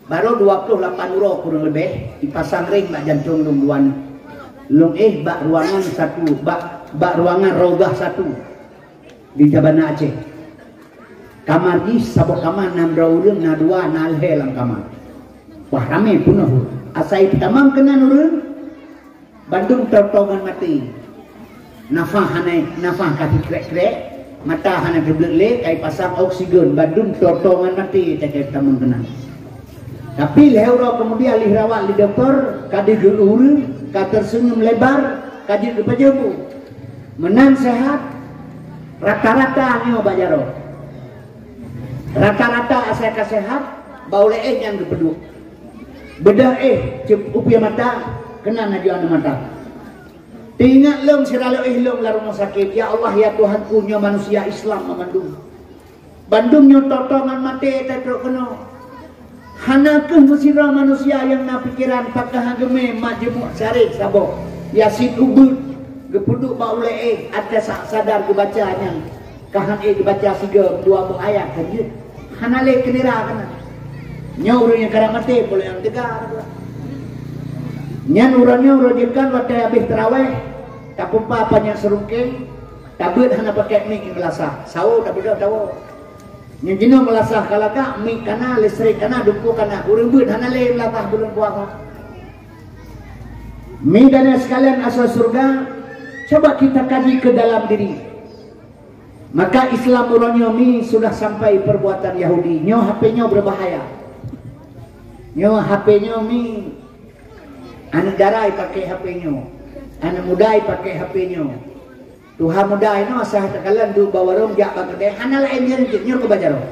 Barô dua ploh lapan uroe kureueng leubeh, jipasang ring bak jantong lôn dua nyoe. Lôn éh bak ruangan satu, bak, bak ruangan Raudhah satu di Sabana Aceh. Kamar jih saboh kamar, na droe ureuëng, na dua, na lhée lam kamar. Wah, ramé peunoh. Asai peutamong keunan ureuëng, bandum toto ngon maté. Nafah hana, nafah ka sikrek-krek, mata hana teubleuet lé, ka jipasang oksigen, bandum toto ngon maté, teuka tamong keunan. Tapi lhée uroe keumudian lheueh rawat lé dokto, ka deuh geu ureuëng, ka teuseunyum lebar, ka jeuet geupajoh bu. Meunan seuhat, rata-rata nyoe bak jaroe. Rata-rata asai ka seuhat, bak ulée éh nyan geupeuduek. Beudôh éh, ceup-, upie mata, keunan laju aneuk mata. Teuingat lôn sira lôn éh lôn lam rumoh sakét, "Ya Allah, ya Tuhanku, nyoe manusia Islam meumandum. Bandum nyoe toto ngon maté tatrok keunoe. Hana kheueh meusidroe manusia nyang na pikeran pakon han geumé mat jeumuek sareh saboh, Yasin ubeuet, geupeuduek bak ulée éh, até sa-, sadar geubaca nyan." Ka han ék geubaca sigoe dua boh ayat ka jeuet. Hana lé keunira keunan. Nyoe ureuëng nyang karab maté, peue lé nyang teuga. Nyan uroe nyoe uroe jeuet kan watée habéh teurawéh, tapeupa panyang seurungkeng, tabeuet hana pakai mik nyang geulasah. Sawo tabeudôh tawoe. Nyang jinoe meulasah ka lagak, mi kana, listrik kana, dumpue kana, ureuëng beuet hana lé meulasah buleuen puasa. Mi dan sekalian asai syeuruga, coba kita kaji ke dalam diri. Maka Islam uroe nyoe mi sudah sampai perbuatan Yahudi. Nyoe H P nyoe berbahaya. Nyoe H P nyoe mi, aneuk dara pakai H P nyoe. Aneuk muda pakai H P nyoe. Tuha muda inoe asai takalon duek bak warong jak bak keudè, hana laén nyan cit nyoe keu bajaroe.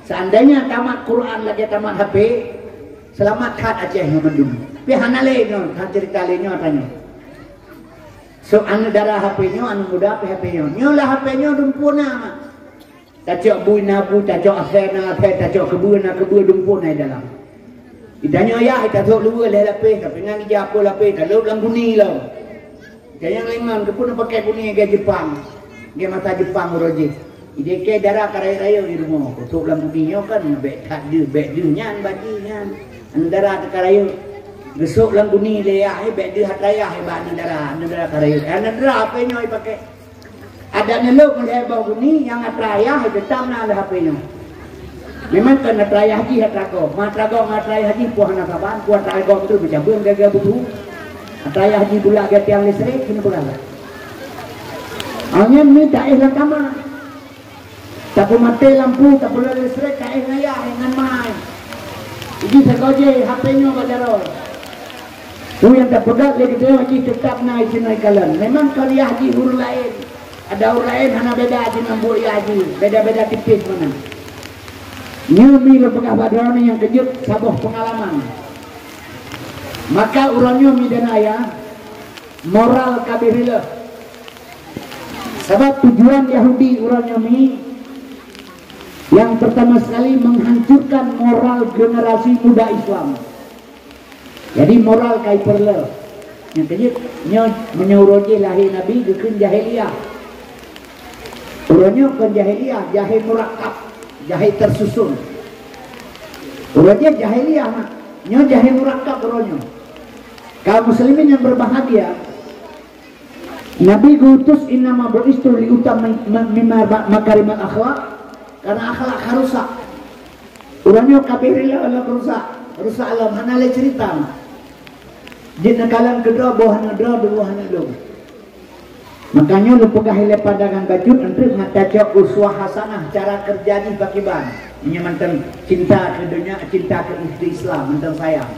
Seandainya tamat Quran lagèe tamat H P, selamat that Aceh nyoe mandum. Tapi hana lé nyoe, that cerita lé nyoe tanyoe. Sok aneuk dara H P nyoe, aneuk muda pih H P nyoe. Nyoe lah H P nyoe dumpue na mak. Tacok bui na bui, tacok asèe na asèe, tacok keubeue na keubeue, dumpue na di dalam. Itanyoe yah, itasok luweue lhèe lapéh, tapi ngon ija peuet lapéh, talop lam guni lom. Itanyoe ngon keupeue na pakai guni lagèe Jepang, lagèe masa Jepang uroe jih. Idéh keu dara ka rayeuk-rayeuk di rumoh, kusok lam guni nyoe kan bèk that deuh, bèk deuh nyan bak jih nyan. Aneuk dara teuka rayeuk. Geusok lam guni lé yah, bèk deuh atra yah bak aneuk dara, aneuk dara ka rayeuk. Aneuk dara H P nyoe ipakai. Adak neulheueh meulhèe boh guni nyang atra yah teutap na lam H P nyoe. Memang kon atra yah jih atra gob. Ma atra gob, ma atra yah jih peue hana saban, peue atra gob tu meucabeueng gaga bubu. Atra yah jih bulak gatiang listrik, keuneuk peugah lah. Awak nyan mi taéh lam kama. Tapeumaté lampu, tapeuleueh listrik, taéh ngon yah, ngon mai. Jadi sagoe jih H P nyoe bak jaroe. Peue nyang tapeugah lé geutanyoe jih teutap na isioe ikalon. Memang kon yah jih ureuëng laén. Ada ureuëng laén hana beda jih ngon buet yah jih, beda-beda tipéh meunan. Nyoe mi lôn peugah bak droeneuh nyang keujeuet saboh peungalaman. Maka uroe nyoe mi dan ayah, moral ka abéh riléh. Sabab tujuan Yahudi uroe nyoe mi yang pertama sekali menghancurkan moral generasi muda Islam. Jadi moral ka ipeureulée. Nyang keujeuet, nyoe meunyoe uroe jih lahé Nabi geukheun jahiliyah. Uroe nyoe kon jahiliyah, jahé murakkab, jahé tersusun. Uroe jih jahiliyah mak. Nyoe jahé murakkab uroe nyoe. Kaum muslimin yang berbahagia, Nabi geuutus, "Innama bu'istu liutammima makarimal akhlak," karena akhlak ka rusak. Uroe nyoe ka abéh riléh lom rusak, rusak lom hana lé cerita. Jeuet neukalon keudroe boh aneuk droe, dua boh aneuk lôn. Maka nyoe lôn peugah ilée pandangan bacut, enteuk na tacok uswah hasanah cara keureuja jih pakiban. Nyoe mantong cinta keu donya, cinta keu istri Islam, mantong sayang.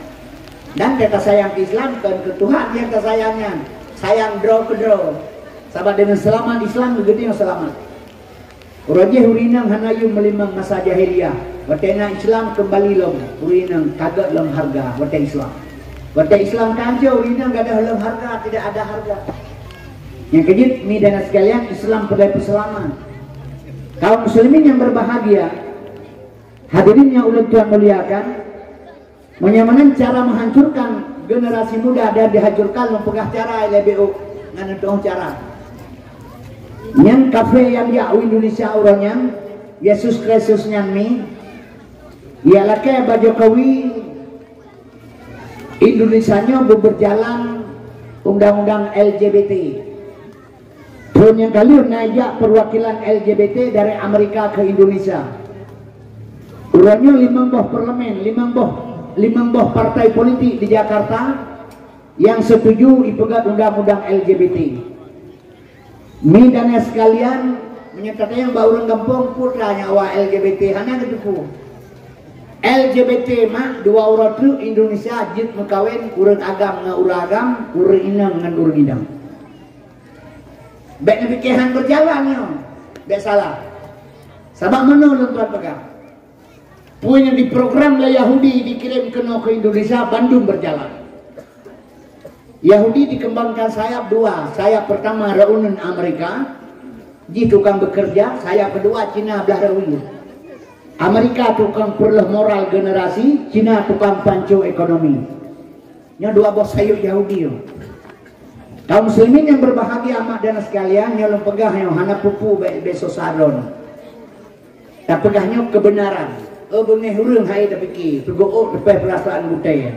Dan gata sayang keu Islam, kon keu Tuhan nyang tasayang nyan. Sayang droe keudroe. Sabab deungon seulamat Islam, geutanyoe seulamat. Uroe jih ureuëng inong hana yum meulimong masa jahiliyah. Watée na Islam keumbali lom, ureuëng inong ka gét lom hareuga watée Islam. Watée Islam ka hanco, ureuëng inong gadôh lom hareuga, tidak ada hareuga. Nyang keujeuet, mi dan sekalian, Islam peudai peuseulamat. Kaum muslimin yang berbahagia, hadirin yang ulôn tuan muliakan, meunyoe meunan cara menghancurkan generasi muda dan dihancurkan, lôn peugah cara ilée B O ngon tuoh cara. Nyan kafé nyang jak u Indonesia uroe nyan, Yesus Kristus nyan mi, jak lakée bak Jokowi, Indonesia nyoe beubeurjalan undang-undang L G B T. Thon nyang ka lheueh na jak perwakilan L G B T dari Amerika ke Indonesia. Uroe nyoe limong boh parlemen, limong boh, limong boh partai politik di Jakarta yang setuju ipeugét undang-undang L G B T. Mi dan sekalian, meunyoe tatanyong bak ureuëng gampông, peue teuma nyang awak L G B T hana geuteupeue. L G B T mak dua uroe treuk Indonesia jeuet meukawen ureuëng agam ngon ureuëng agam, ureuëng inong ngon ureuëng inong. Bék neupike han beujalan nyoe. Bék salah. Sabab meunoe lôn tuan peugah. Peue nyang diprogram lé Yahudi dikirém keunoe keu Indonesia bandum beujalan. Yahudi dikembangkan sayap dua. Sayap pertama reunen Amerika, jih tukang bekerja, sayap kedua Cina blah rawi. Amerika tukang peureuleueh moral generasi, Cina tukang panco ekonomi. Nyoe dua boh sayup Yahudi nyoe. Kaum muslimin yang berbahagia, mak dan sekalian, nyoe lôn peugah nyoe hana peue-peue bék, bék sosa droe. Tapeugah nyoe keubeunaran. Oh beungéh ureuëng hai tapike, teugoh teupeh peurasaan gutée.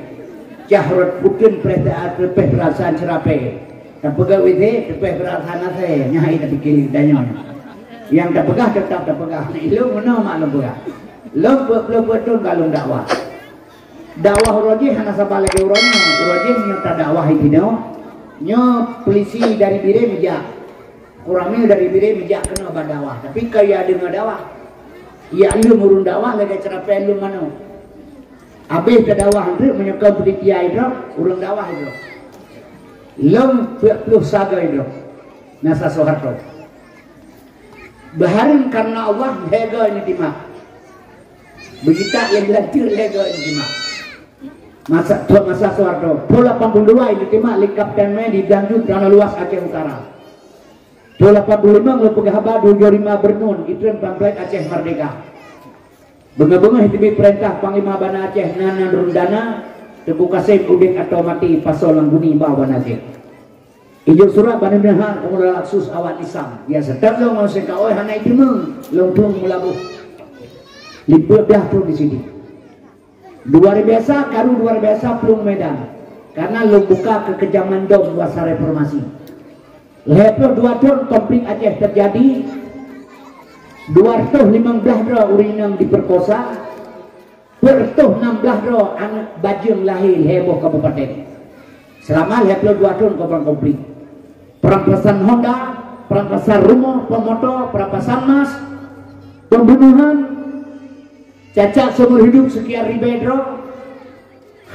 Cah rot puteun preh teupeh peurasaan ceurapée. Tapeugah wéh teupeh peurasaan asée, nyan hai tapike tanyoe. Nyang tapeugah teutap tapeugah. Ilôn meunoe mak lôn peugah. Lôn peuet ploh peuet thon ka lôn dakwah. Dakwah uroe jih hana saban lagée uroe nyoe. Uroe jih meunyoe tadakwah jinoe, nyoe polisi dari Bireuen meujak. Kuramil dari Bireuen meujak keunoe bak dakwah. Tapi ka ya deungoe dakwah. Ya lôn ureuëng dakwah lagée ceurapée lôn manoe. Abéh teudakwah treuk meunyoe kon panitia idroe, ureuëng dakwah idroe. Lôn peuet ploh saga idroe. Nasa Soeharto. Beuhareuem karena Allah lhée goe neutimak. Beugitak nyang lanteuk lhée goe neutimak. Masa, masa Soeharto, ploh lapan puluh dua neutimak lé Kapten Mé di Danjut Tanah Luas Aceh Utara. Ploh lapan puluh lima lôn peugah haba tujoh lima beureunon itreun pamflet Aceh Merdeka. Beungoh-beungoh teubiet peurintah Panglima Banda Aceh nan, nan Rundana, Teungku Kasem udeb atau maté pasoe lam guni bak Banda Aceh. Ijok surat bak Nurdin Hal, Pemuda Laksus awak Islam. Ya, seutôt lôn ngon Sengkaôi hana iteumé, lôn tueng meulaboh. Lipeuet dah tueng di sini. Luar biasa, karu luar biasa plueng Medan. Karena lôn buka keukejaman dom masa reformasi. Lhée ploh dua thon konflik Aceh teujadi, dua reutôh limong blaih droe ureuëng inong dipeurkosa, peuet reutôh nam blaih droe aneuëk bajeueng lahé lhée boh kabupaten. Seulama lhée ploh dua thon korban konflik. Perampasan honda, perampasan rumoh, pemoto, perampasan emas, pembunuhan, cacat seumur hidup sekian ribée droe,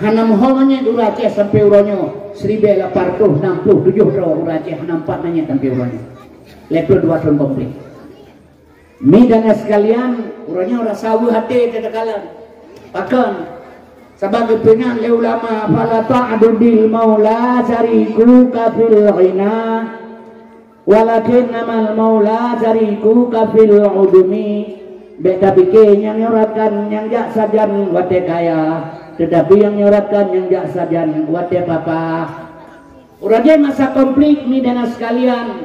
hana meuho manyét ureuëng Aceh sampai uroe nyoe, siribée lapan reutôh nam ploh tujoh droe ureuëng Aceh hana meupat manyét sampai uroe nyoe. Lhée ploh dua thon konflik. Mi dan sekalian, uroe nyoe rasa weueh até teuh takalon. Pakon? Sabab geupeuingat lé ulama, "Fala ta'du bil maula syarikuka fil ghina, walakin amal maula syarikuka fil udumi." Bék tapike nyang nyoe rakan nyang jak sajan watée kaya, teutapi nyang nyoe rakan nyang jak sajan watée papa. Uroe jih masa konflik, mi dan sekalian,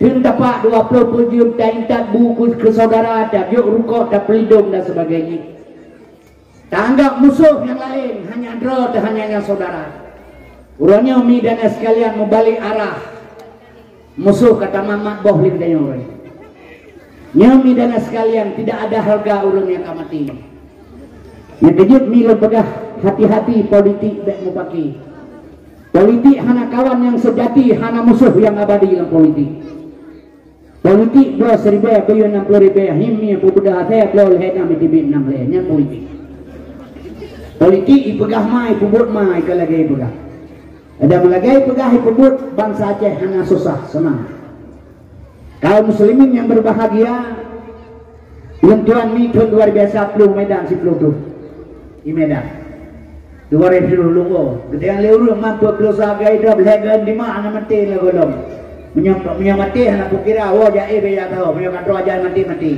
teun tapak dua ploh peujeuem, taintat bu keu, keu saudara, tajok rukok, tapeulidong dan sebagainya. Taanggap musoh nyang laén, hanya droe teuh hanya nyang saudara. Uroe nyoe mi dan sekalian meubalek arah. Musoh ka tamamat boh lé geutanyoe. Nyoe mi dan sekalian, tidak ada harga ureuëng nyang ka maté. Nyang keujeuet mi lôn peugah, hati-hati politik bék mupaki. Politik hana kawan nyang seujati, hana musoh nyang abadi lam politik. Politik bloe siribée, beuyue nam ploh ribée, him mie peubeudôh asée bloe lhée nam teubiet nam lhée, nyan politik. Politik ipeugah ma, ipeubuet ma, ikeu lagée ipeugah. Adak meulagai peugah ipeubuet, bansa Aceh hana susah, seunang. Kaum muslimin yang berbahagia, lôn tuan mi thon luar biasa plueng Medan siploh droe. Di Medan. Dua ribu lunggo. Geutanyoe lé ureuëng mampu ploh sagai droe lhée goe lima hana maté lé gohlom. Meunyoe, meunyoe maté hana peukira, woe jak éh baya tho, meunyoe ka troe ajai maté, maté.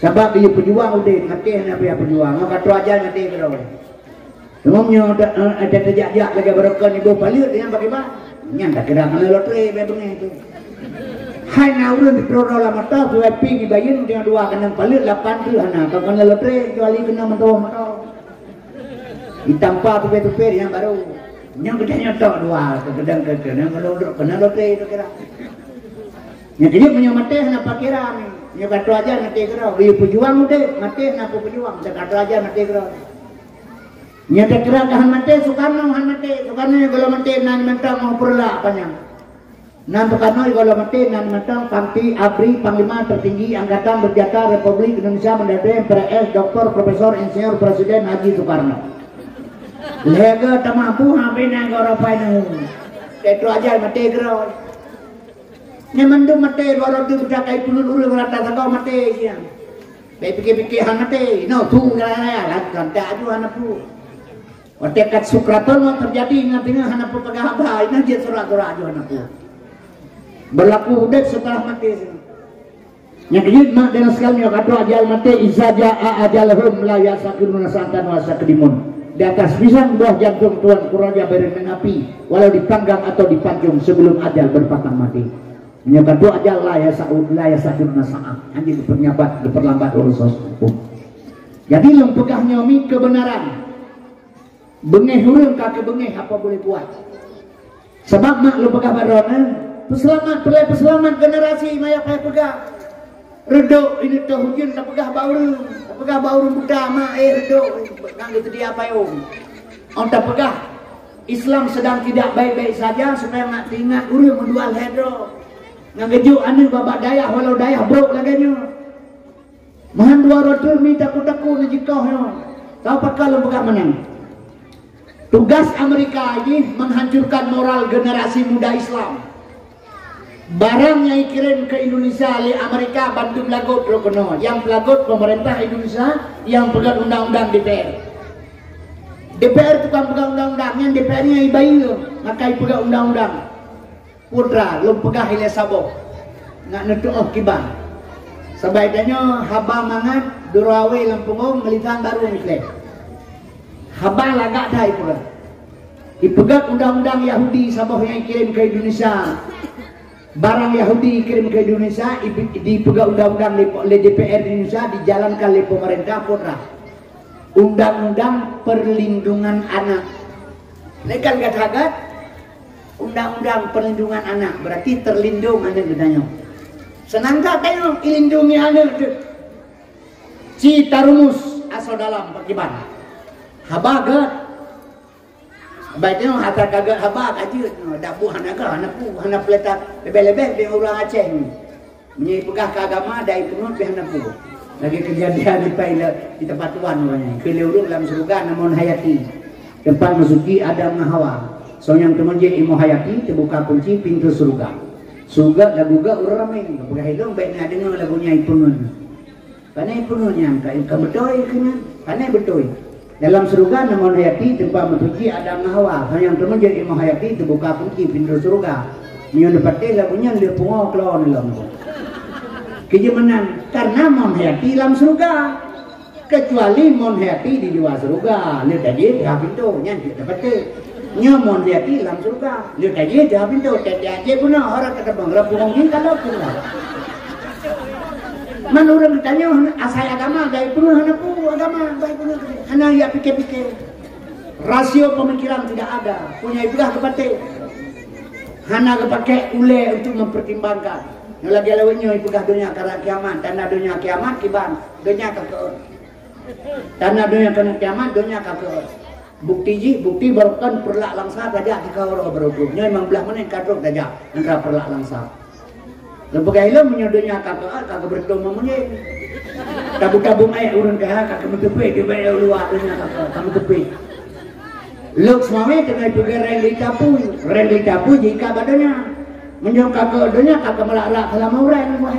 Sabab geuyue peujuang udeb, maté hana payah peujuang. Meunyoe ka troe ajai maté keudroe. Teuma meunyoe da-, eh, ada teujak-jak lagée barokon iboh paleuet nyan bagaimana? Nyan dak kira keuneuk lotre bak beungéh tu. Hai na ureuëng di Troro lam mata, V I P di Bayeuen, dia dua keuneuk paleuet lapan tu hana, ka keuneuk lotre kecuali keuneuk moto-moto. Ditampa tupe-tupe nyang barô. Nyang geutanyoe tok dua, keudang ke keuneuk meulodok, keuneuk lotre tu kira. Nyang keuneuk meunyoe maté hana pakira, nyoe ka troe ajai maté keudroe. Geuyue peujuang udeb, maté hana peue peujuang, ka troe ajai maté keudroe. Nyang takira ka han maté, Sukarno han maté. Sukarno nyang gohlom maté nan mantong mau peureulak panyang. Nan Sukarno nyang gohlom maté nan mantong Panti Abri, Panglima Tertinggi Angkatan Bersenjata Republik Indonesia Mendatang, P R S, Doktor Profesor Insinyur Presiden Haji Sukarno. Lhée goe tamah buh habéh nan goe rapai neu. Teutro ajai maté keudroe. Nyan mandum maté, dua ratus juta kai peunuet ureuëng rata sagoe maté siang. Bék pike-pike han maté, inoe su raya-raya, lantak aju hana peue. Watée kat sukratul maut teujadi, ingat-ingat hana peue peugah haba, inoe jeuet surak-surak aju hana peue. Berlaku udeb seuteulah maté siang. Nyang keujeuet mak dan sekalian, nyoe ka troe ajal maté, "Iza jaa ajaluhum la yastakiruna sa'atan wa la yastaqdimun." Di atas pisang buah jantung Tuhanku Raja Bireuen Api, walau dipanggang atau dipancung sebelum ajal berpatang mati. Meunyoe ka troe ajal, la yasa'u, la yasa'una sa'ah. Hana geupeulambat, geupeulambat urusan hukum. Jadi lôn peugah nyoe mi keubeunaran. Beungéh ureuëng ka keubeungéh apa boleh buat. Sabab mak lôn peugah baroe nyan, peuseulamat, peureulée peuseulamat generasi maya payah peugah. Reudok ini teuh ujeuen tapeugah bak ureuëng, tapeugah bak ureuëng buta, "Ma, eh, reudok, ngon geuseudia payong." Ôn tapeugah Islam sedang tidak baik-baik saja, supaya ngat teuingat ureuëng meudua lhée droe. Ngon geujok aneuëk bak dayah, walau dayah brok lagée nyoe. Meuhan dua droe teuh mi takot-takot neujikoh nyoe. Tahu pakon lôn peugah meunan? Tugas Amerika jih menghancurkan moral generasi muda Islam. Barang nyang ikirém keu Indonesia lé Amerika bandum lagot droe keunoe. Nyang peulagot pemerintah Indonesia, nyang peugét undang-undang D P R. D P R tukang peugét undang-undang, nyan D P R nyan ibayeue, maka ipeugét undang-undang. Putra, lôn peugah ilée saboh, ngat neutuoh kiban. Sabai tanyoe haba mangat, durawe lam pungong, meulisan baru mikleh. Haba lagak that ipeugah. Ipeugét undang-undang Yahudi saboh nyang ikirém keu Indonesia. Barang Yahudi ikirém keu Indonesia, ipe-, dipeugét undang-undang lé, lé D P R Indonesia, dijalankan lé pemerintah, putra. Undang-undang perlindungan anak. Lé kan gata-gata, undang-undang perlindungan anak, berarti terlindung aneuk geutanyoe. Seunang that tanyoe ilindungi aneuk teuh. Ci tarumus asoe dalam pakiban. Haba gét. Baik nyoe atra ka gét haba ka jeuet nyoe, dak buet hana gét, hana pu, hana peuleutak, leubeh-leubeh bak ureuëng Aceh nyoe. Meunyoe ipeugah keu agama, dak ipeunuet pih hana peue. Lagée keujadian di Thailand, di teumpat tuan uroe nyoe. Pilée ureuëng lam syeuruga na Mon Hayati. Teumpat meusuci Adam ngon Hawa. Soe nyang teumeujieb i Mon Hayati, teubuka kunci pintoe syeuruga. Su gét lagu gét ureuëng ramé. Peugah ilong bék na deungoe lagu nyan ipeunuet. Pane ipeunuet nyan, ka, ka beutôi keu nyan. Pane beutôi. Dalam syeuruga na Mon Hayati, teumpat meusuci Adam ngon Hawa. Soe nyang teumeujieb i Mon Hayati, teubuka kunci pintoe syeuruga. Meunyoe neupatéh lagu nyan, lheueh pungo klo neulom. Keujeuet meunan, karena Mon Hayati lam syeuruga. Kecuali Mon Hayati di luwa syeuruga, lheueh tajih teuhah pintoe, nyan cit tapatéh. Nyoe Mon Hayati lam syeuruga, lheueh tajih teuhah pintoe, tét-tét jih bunoe, hora ka teubang, rap ureueng jih ka lheueh pun. Man ureueng geutanyoe asai agama, gaya peue hana peue agama, gaya peue hana jak pike-pike. Rasio pemikiran tidak ada, punya ibadah kepatéh. Hana geupakék ulée untuk mempertimbangkan. Nyoe lagée lawét nyoe ipeugah donya karab kiamat, tanda donya kiamat kiban, donya ka keuôt. Tanda donya karab kiamat, donya ka keuôt. Bukti jih, bukti barokon peureulak langsa tajak di kawa roh baroe. Nyoe limong blaih menit ka trok tajak, nangka peureulak langsa. Lôn peugah ilôn meunyoe donya ka keuôt, ka keubeureutoe meunyoe. Tabu-tabu meuék ureueng kaya, ka keumeuteupeue di meuék luwa donya ka keuôt, ka meuteupeue. Lhok seumawé teungoh ipeugah reng lita pui, reng lita pui jika bak donya. Meunyoe ka keu donya ka keumeulak-lak seulama ureueng buah.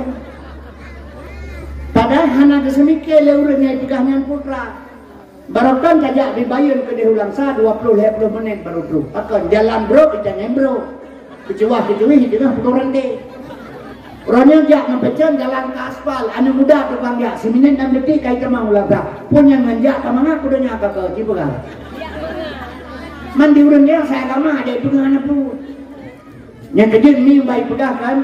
Padahai hana geuseumiké lé ureueng nyang ipeugah nyan putra. Barokon tajak bibayeuen keudeh u langsa dua ploh lhée ploh menit baru troh. Pakon jalan brok itanyong brok. Keucuwah-keucuwih teungoh peugoh rande. Uroe nyoe jak meupeutreun jalan ka aspal, aneuk muda tukang jak, siminét nam detik ka itamong ulang that. Phon nyang ngon jak ka mangat kudo nyak ka keu jipeugah. Man di ureueng nyan saya agama ada ipeugah aneuk pu. Nyang keujeuet mi bai peugah kan,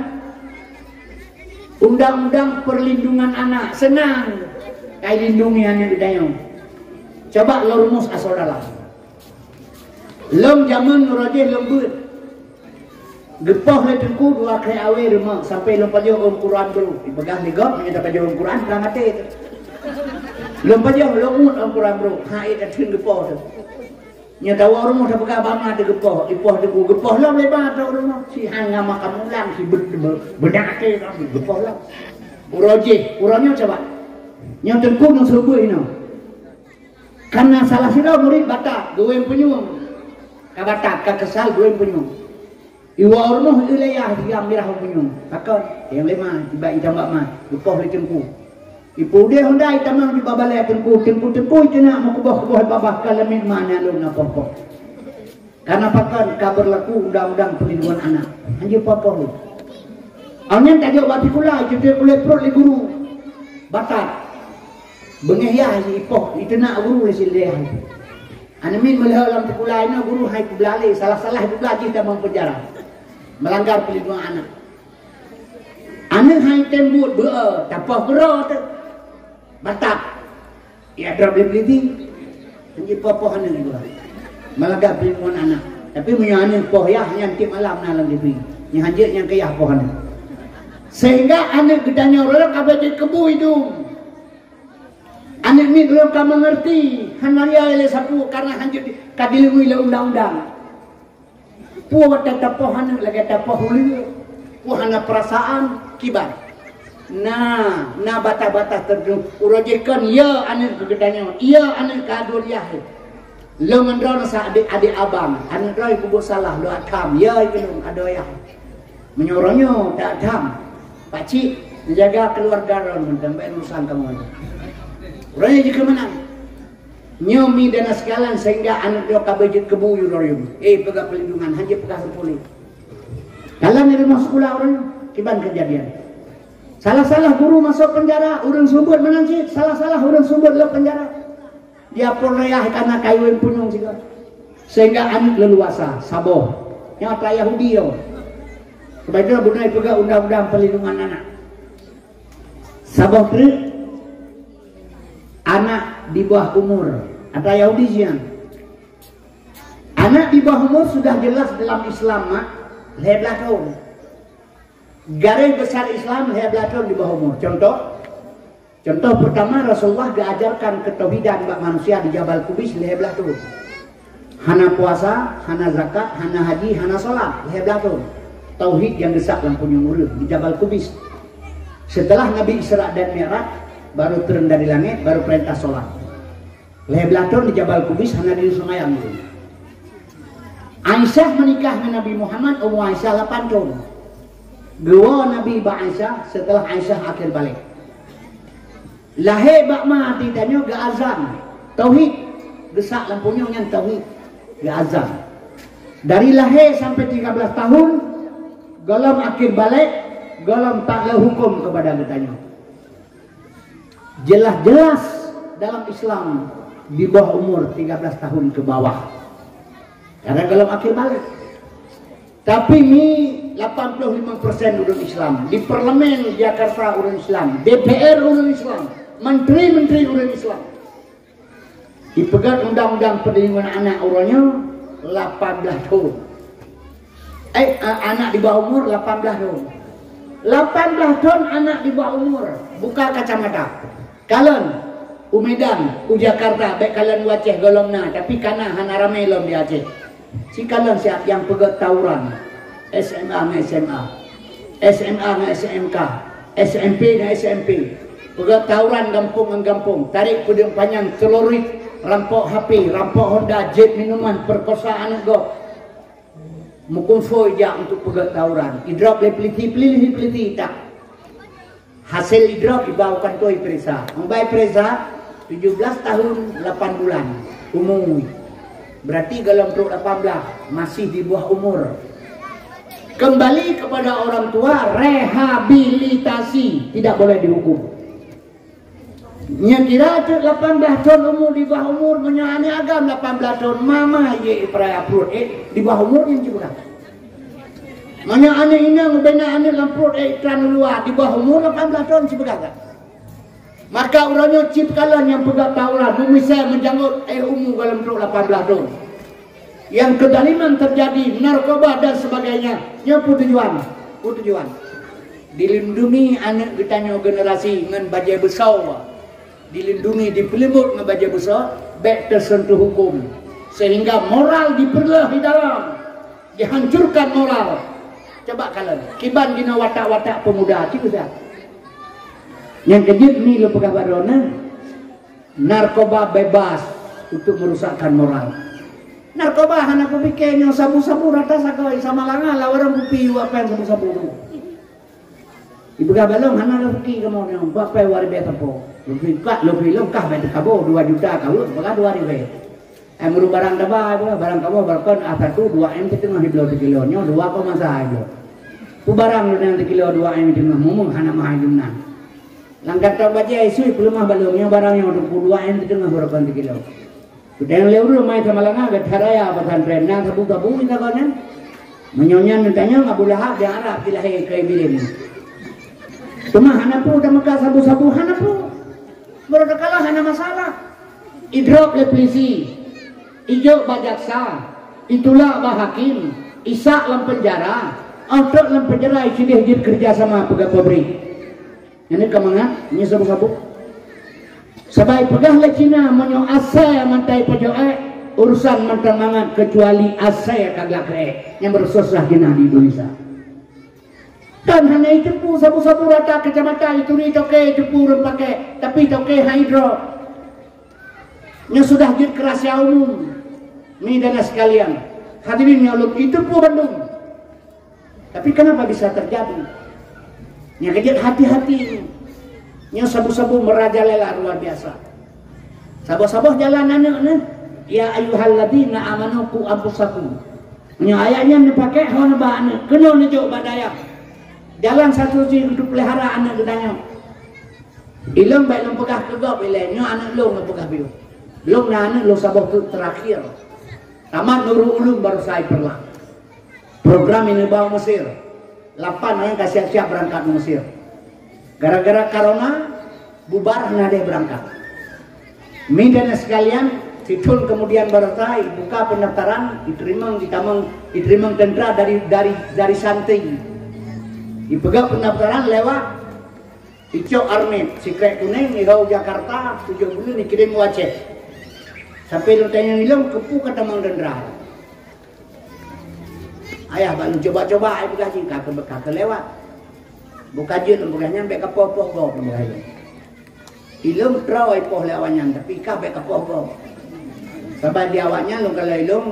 undang-undang perlindungan anak seunang ka ilindungi aneuk geutanyoe. Coba lôn rumus asoe dalam. Lom jameun uroe jih lom beuet. Geupoh lé teungku dua kali awé rumoh sampai lom pajoh ôn Quran bro. Ipeugah lé gob meunyoe tapajoh ôn Quran ka maté tu. Lom pajoh lom uet ôn Quran bro. Ha ék tateun geupoh tu. Nyoe tawoe rumoh tapeugah bama teu geupoh, ipoh teungku geupoh lom lé ba teu rumoh. Si hang ngama kamulang si be-, be-, beuna até lom geupoh lom. Uroe jih, uroe nyoe coba. Nyoe teungku nyoe seubeuet inoe. Karena salah sidroe murit batat, geuwém punyueng. Ka batat, ka keusal geuwém punyueng. Iwoe rumoh ilayah jigam mirah punyueng. Pakon? Nyang lima, tiba itambak ma, geupoh lé teungku. Ipeudeh honda itamong di babalée teungku, teungku-teungku iteunak meukuboh-kuboh babah ka lamiet ma na lôn na poh-poh. Karena pakon ka berlaku undang-undang perlindungan anak. Hanjeuet poh-poh lé. Awaknyan tajok bak sikula, jiteupeue kulét pruet lé guru. Batat. Beungéh yah ipoh, iteunak guru lé si lé yah. Aneuk miet meulheueh lam sikula inoe guru hai peublah lé, salah-salah peublah jih tamong peunjara. Melanggar perlindungan anak. Aneuk hai tem buet beu, tapoh keudroe teuh. Batat. Ya drob lé peuliti. Hanjeuet poh-poh aneuk guru. Melanggar perlindungan anak. Tapi meunyoe aneuk poh yah nyan tiep malam na lam T V. Nyan hanjeuet nyang keu yah poh aneuk. Sehingga aneuk geutanyoe ureueng ka beuet keubu idum. Aneuk miet ureueng ka meungeurti, hana raya lé sapeue karena hanjeuet ka dileumui lé undang-undang. Peue watèe tapoh aneuk lagèe tapoh uleue, peue hana peurasaan, kiban. Na, na batas-batas teureudong. Uroe jih kon, ya aneuk geutanyoe, ya aneuk ka dua yah. Lôn ngon droeneuh sa adik-adik abang, aneuk droe peubuet salah, lôn tham, ya keu lôn adoe yah. Meunyoe uroe nyoe tak tham, pakcik neujaga keuluwarga droeneuh mantong, bèk urusan kamoe. Uroe nyoe jikheun meunan. Nyoe mi dan sekalian sehingga aneuk droe ka beujeuet keubu yue droe yue. Eh, peugah perlindungan, hanjeuet peugah seupôt lé. Dalam di rumoh sikula ureueng, kiban keujadian. Salah-salah guru masuk penjara, ureueng seumeubeuet meunan cit, salah-salah ureueng seumeubeuet lam penjara. Di Apol Raya kana kayuen punyueng sigoe. Sehingga aneuk leuluasa, saboh. Nyang atra Yahudi nyoe. Sebab itu beuna peugah undang-undang perlindungan anak. Saboh treuk anak di bawah umur. Atra Yahudi nyan. Anak di bawah umur sudah jelas dalam Islam, mak, lhèe blah thôn. Garis besar Islam lhèe blah thôn di bawah umur. Contoh, contoh pertama, Rasulullah geuajarkan ketauhidan bak manusia di Jabal Kubis lhèe blah thôn. Hana puasa, hana zakat, hana haji, hana salat, lhèe blah thôn. Tauhid nyang geusak lam punyueng ureueng di Jabal Kubis. Setelah Nabi Isra dan Mi'raj, baru turun dari langit, baru perintah salat. Lhèe blah thôn di Jabal Kubis hana jiseumayang lé. Aisyah meunikah ngon Nabi Muhammad, umu Aisyah lapan thôn. Geuwoe Nabi bak Aisyah seuteulah Aisyah akhé balek. Lahé bak ma tanyoe geuazan. Tauhid. Geusak lam punyueng nyan tauhid. Geuazan. Dari lahé sampai tiga belas tahun, gohlom akhé balek, gohlom taklok huköm keupada geutanyoe. Jelas-jelas dalam Islam di bawah umur tiga belas tahun ke bawah. Karena gohlom akhé balek. Tapi mi lapan puluh lima persen ureueng Islam, di parlemen Jakarta ureueng Islam, D P R ureueng Islam, menteri-menteri ureueng Islam. Dipeugah undang-undang perlindungan anak uroe nyoe lapan belas thôn. Eh, a-, anak di bawah umur lapan belas thôn. Lapan belas thôn anak di bawah umur, buka kacamata. Kalon, u Medan, u Jakarta, bèk kalon u Aceh gohlom na, tapi kana hana ramé lom di Aceh. Sikalon siat nyang peugöt tawuran, S M A ngon S M A, S M A ngon S M K, S M P ngon S M P. Peugöt tawuran gampông ngon gampông, tarek peudeueng panyang, celurit, rampok H P, rampok Honda, jép minuman, peukosa aneuk gob. Meukumphôi jak untuk peugöt tawuran. Idrop lé peulisi, peulisi, peulisi tak. Hasil idrop iba u kantô iperiksa. Nyang ba iperiksa, tujoh belas tahun lapan bulan umu. Berarti gohlom trok lapan belas, masih di bawah umur. Kembali kepada orang tua, rehabilitasi, tidak boleh dihukum. Nyang kira trok lapan belas thôn umu, di bawah umur, meunyoe aneuk agam lapan belas thôn, mama ye ipeuraya pruet, eh, di bawah umur nyan cit peugah. Meunyoe aneuk inong ubena aneuk lam pruet, eh, tran luwa di bawah umur lapan belas thôn sipeugah. Maka uroe nyoe cit kalon nyang peugöt tawuran, meumisai meujangôt, eh, umu gohlom trok lapan belas thôn. Nyang keuzaliman teujadi, narkoba dan sebagainya, nyoe peue tujuan? Peue tujuan? Dilindungi aneuk geutanyoe generasi ngon bajèe beusoe. Dilindungi, dipeuleumot ngon bajèe beusoe, bèk teuseuntuh huköm. Sehingga moral dipeurleueh di dalam. Dihancurkan moral. Coba kalon, kiban dinoe watak-watak peumuda, cit peugah. Nyang keujeuet mi lôn peugah bak droeneuh, narkoba bebas untuk merusakkan moral. Narkoba hana peupike nyoe sabu-sabu rata sagoe sama langa lawan ureueng kupi wak pèng sabu-sabu tu. Ipeugah bak lôn hana rezeki kamoe nyoe, bak pèng dua ribèe sapo. Lôn kat, lôn lôn kah bèk teukabo dua juta ka weueh, peugah dua ribèe. Ai meureuh barang taba, barang kamoe barang kon, ah, satu dua M siteungoh ibloe sikilo, nyoe dua koma sa ibloe. Peue barang nyan sikilo dua M siteungoh, mumeung hana mahai jumnan. Lam kantô bajèe isui peuleumah bak lôn, nyoe barang nyoe dua M siteungoh barang kon sikilo. Geudong lé ureueng mai sama langa geutaraya pesantren, na sabu-sabu intat nyan. Meunyoe nyan neutanyong Abu Lahab nyang Arab dilahé keu Iblih. Teuma hana peue tameuka sabu-sabu, hana peue. Meureuh teukalon hana masalah. Idrop lé peulisi, ijok bak jaksa, itulak bak hakim, isak lam peunjara, Óh trok lam penjara, sideh jeuet kerja sama peugah pabrik. Nyan ka mangat, nyoe saboh-saboh. Sabai peugah lé Cina, meunyoe asai mantong pajôh ék, urusan mantong mangat, kecuali asai ka glak ék. Nyang beureusoh sah Cina di Indonesia. Kan hana jiteupeue saboh-saboh rata kecamatan, jituri toke, jiteupeue ureuëng pakai, tapi toke hai droe. Nyoe sudah jeuet keu rahsia umum, mi dan sekalian. Hadirin nyang lôn jiteupeue bandum. Tapi kenapa bisa terjadi? Nyang keujeuet hati-hati. Nyoe saboh-saboh merajalela luar biasa. Saboh-saboh jalan aneuk nyoe, "Ya ayyuhalladzina amanu qu anfusakum." Nyoe ayat nyan neupakai ho neuba aneuk, keunoe neujok bak dayah. Jalan satu sisi untuk pelihara aneuk geutanyoe. Ilôn bèk lôn peugah keu gob ilèe, nyoe aneuk lôn lôn peugah biyeu. Lôn na aneuk lôn saboh teuk terakhir. Tamat Nurul Ulum baru sai peureulak. Program ini bak Mesir. Lapan orang ka siap-siap berangkat ke Mesir. Gara-gara corona, bubar hana deh berangkat. Mi dan sekalian, sithon kemudian baru sai buka pendaftaran, diterima, ditamong, diterima tentara dari dari dari Santi. Dipeugah pendaftaran lewat Icok Armit, sikrek kunéng, irau Jakarta, tujoh buleuen dikirim u Aceh. Sampai lôn tanyong ilôn, keupeue ka tamong dendera. Ayah bak lôn coba-coba, ai peugah jih, ka keu-, ka keulewat. Buka jeuet lôn peugah nyan, bèk kapoh-poh gob lôn peugah ilôn. Ilôn troh ipoh lé awaknyan, tapi kah bèk kapoh gob. Sabab di awaknyan lôn kalon ilôn,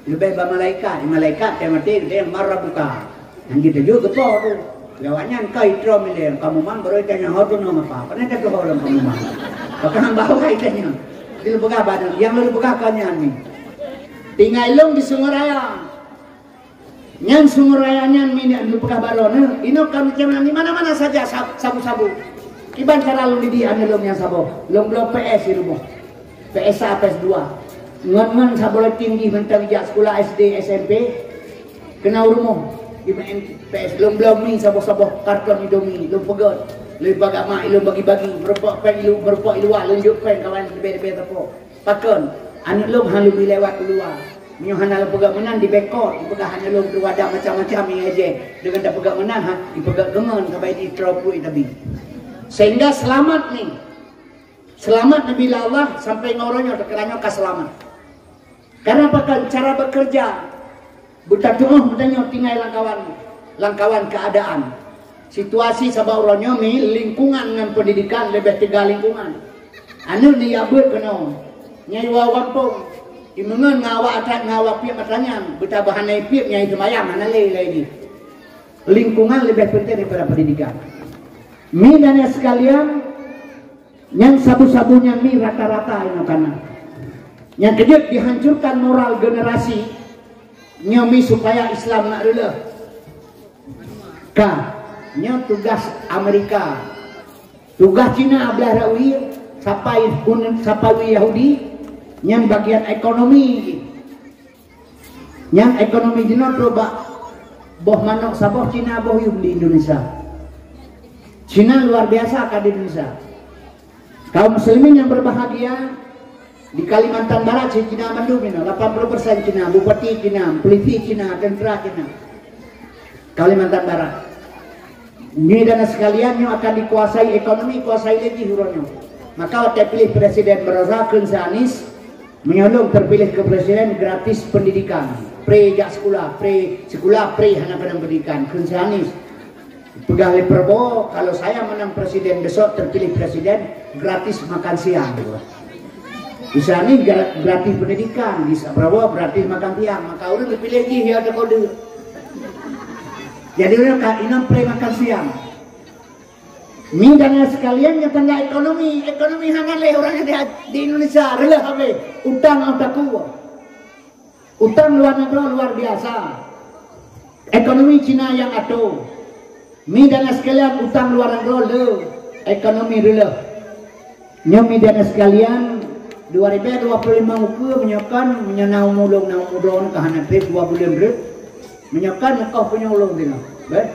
leubeh bak malaikat. Di malaikat, teuh maté, geutanyong, "Man rabbuka?" Nyang jiteuju geupoh tu. Lé awaknyan ka itroh milée, ka muman baru itanyong, "Ho droeneuh apa?" Pane teuh ho lom ka muman. Pakon bawai itanyong. Di lôn peugah badan, nyang lôn peugah ka nyan ni. Tinggai lôn di Sungai Raya. Nyan Sungai Raya nyan minyeuk lôn peugah baroe, neuh. Inoe ka meucamang di mana-mana saja sab-, sabu-sabu. Kiban cara lôn didik aneuk lôn nyang saboh. Lôn bloe P S di rumoh. P S sa, P S dua. Ngon-ngon saboh tinggi mantong jak sekolah S D, S M P. Keunong rumoh di main P S, lôn bloe mi saboh-saboh karton Indomie, lôn peugöt. Lôn bagi mak, lôn bagi-bagi. Meureumpok péng ilôn, meureumpok i luwa, lôn jok péng kawan leubeh-leubeh sapo. Pakon? Aneuk lôn han lôn bi lewat u luwa. Meunyoe hana lôn peugöt meunan, dibekot, dipeugah aneuk lôn tu ada macam-macam nyang ejeh. Deungon tapeugöt meunan, ha, dipeugöt deungon sabai di troh pruet tabi. Sehingga seulamat ni. Seulamat neubila Allah sampai ngon uroe nyoe, teuka nyoe ka seulamat. Karena pakon? Cara bekerja. Beutatuoh meutanyoe tinggai lam kawan, lam kawan keadaan. Situasi sabab uroe nyoe mi lingkungan ngon pendidikan leubeh teuga lingkungan. Aneuk ni ya beuet keunoe. Nyai wa gampông. Imeungon ngon awak atra-, ngon awak piep atra nyan. Beutabah hana ipiep nyai seumayang hana lé lagèe jih. Lingkungan leubeh penting daripada pendidikan. Mi dan nyang sekalian, nyang sabu-sabu nyan mi rata-rata inoe kana. Nyang keujeuet dihancurkan moral generasi nyoe mi supaya Islam nak reuloh. Ka, nyoe tugas Amerika. Tugas Cina blaih rawi, sapai un-, sapai Yahudi, nyan bagian ekonomi. Nyan ekonomi jinoe trok bak boh manok saboh Cina boh yum di Indonesia. Cina luar biasa ka di Indonesia. Kaum muslimin yang berbahagia, di Kalimantan Barat cit Cina mandum inoe, lapan puluh persen Cina, bupati Cina, polisi Cina, tentara Cina. Kalimantan Barat. Nyoe dan sekalian nyoe akan dikuasai ekonomi, kuasai lé jih uroe nyoe. Maka watèe piléh presiden baroesa kheun si Anies, meunyoe lôn terpilih keu presiden, gratis pendidikan. Free jak sekolah, free sekolah, free hana keunong pendidikan, kheun si Anies. Peugah lé Prabowo, kalau saya menang presiden besok, terpilih presiden, gratis makan siang. Di sana gra-, gratis pendidikan, di Prabowo gratis makan siang. Maka ureueng geupiléh jih ya ada kode. Jadi ureueng ka inong pre makan siang. Mi dan sekalian nyang tanda ekonomi, ekonomi hana lé ureueng di, di Indonesia reuloh habéh, utang nyang takue. Utang luar nanggroe luar biasa. Ekonomi Cina nyang ato. Mi dan sekalian utang luar nanggroe le, ekonomi reuloh. Nyoe mi dan sekalian, dua ribu dua puluh lima ukeue meunyoe kan, meunyoe na umu lôn, na umu droen ka hana trép dua buleuen reuet. Meunyoe kan neukoh punya ulôn teunoe. Beh.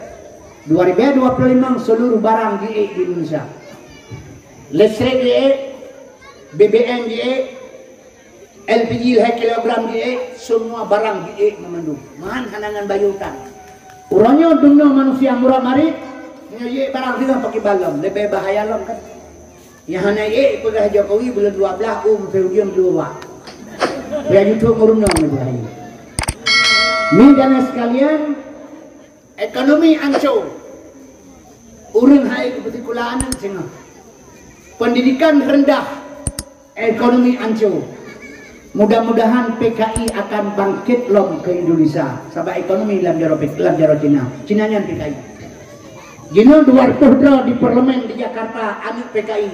Dua ribu dua puluh lima seluruh barang jiék di Indonesia. Listrik jiék, B B M jiék, L P G lhèe kilogram jiék, semua barang jiék meumandum. Man hana ngon bayeue utang. Uroe nyoe dumnoe manusia murah marit, nyoe yek barang singoh pakai balom, leubeh bahaya lom kan. Nyang hana yek peugah Jokowi buleuen dua blah, um, seujeuem dua. Ya YouTube ureueng nyoe bahaya. Mi dan sekalian, ekonomi ancô. Ureueng hai keu peusikula aneuk singoh. Pendidikan rendah. Ekonomi ancô. Mudah-mudahan P K I akan bangkit lom keu Indonesia, sabab ekonomi lam jaroe, lam jaroe Cina. Cina nyan P K I. Jinoe dua reutôh droe di parlemen di Jakarta aneuk P K I.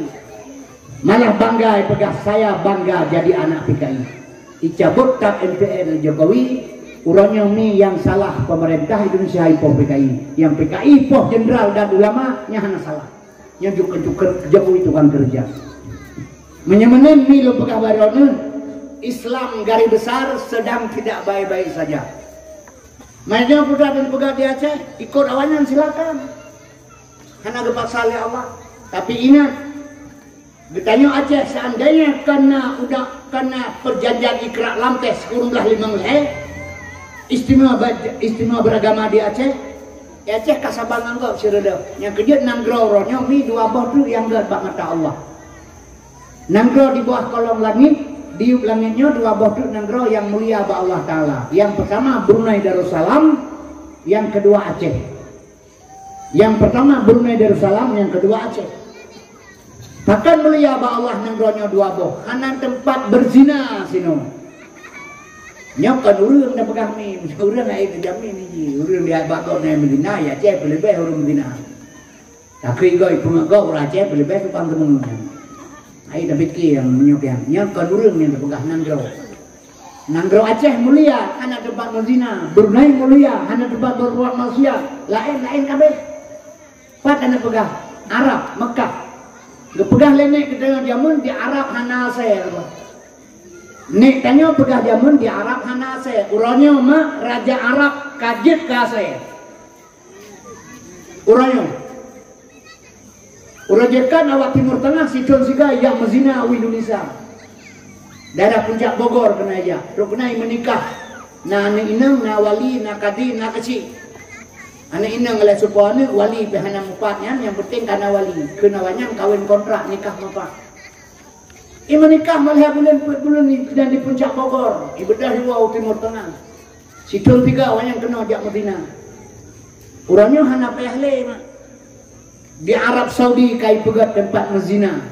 Malah bangga peugah, "Saya bangga jadi anak P K I." Icabot that M P R Jokowi, uroe nyoe mi nyang salah pemerintah Indonesia ipoh P K I. Nyang P K I poh jenderal dan ulama, nyan hana salah. Nyan jok, jok, Jokowi tukang kerja. Meunyoe meunan mi lôn peugah baroe neuh, Islam garis besar sedang tidak baik-baik saja. Meunyoe peugah dan peugah di Aceh, ikot awaknyan silakan. Hana geupaksa lé Allah. Tapi ingat, geutanyoe Aceh seandainya kana udah kana perjanjian Ikrak Lamteh sikureueng blah limong lhèe, istimewa ba-, istimewa beragama di Aceh, Aceh ka saban ngon gob sireuleuh. Nyang keujeuet nanggroe uroe nyoe mi dua boh treuk nyang gèt bak mata Allah. Nanggroe di bawah kolong langit, di yup langit nyoe dua boh treuk nanggroe nyang mulia bak Allah Taala. Nyang pertama Brunei Darussalam, nyang kedua Aceh. Nyang pertama Brunei Darussalam, nyang kedua Aceh. Pakon mulia bak Allah nanggroe nyoe dua boh, hana teumpat beuzina sinoe. Nyoe kon ureueng na peugah mi, ureueng ai teujamin ji. Ureueng di bak gob na meuzina, ya Aceh peuleubeh ureueng meuzina. Tapi gob ipeungeut gob ureueng Aceh peuleubeh tukang keumeung nyan. Ai tapike nyang meunyoe nyan, nyan kon ureueng nyang tapeugah nanggroe. Nanggroe Aceh mulia, hana teumpat meuzina. Brunei mulia, hana teumpat berbuat maksiat. Laén-laén kabeh. Pat hana peugah, Arab, Mekah. Geupeugah lé nèk geutanyoe jameun di Arab hana asèe. Nèk tanyoe peugah jameun di Arab hana asèe. Uroe nyoe mak raja Arab ka jeuet keu asèe. Uroe nyoe. Uroe jeuet kan awak Timur Tengah sithôn siga jak meuzina u Indonesia. Daerah Puncak Bogor keunan jak. Trok keunan meunikah. Na aneuk inong, na wali, na kadhi, na keuchik. Aneuk inong lhèe seupôt aneuk, wali pih hana meupat nyan, nyang penting ka na wali. Kheun awaknyan kawin kontrak nikah meupat. Imeunikah malah buleuen, buleuen nyan di Puncak Bogor, ibeudôh iwoe u Timur Tengah. Sithôn siga awaknyan keunoe jak meuzina. Uroe nyoe hana payah lé, mak. Di Arab Saudi ka ipeugèt teumpat meuzina.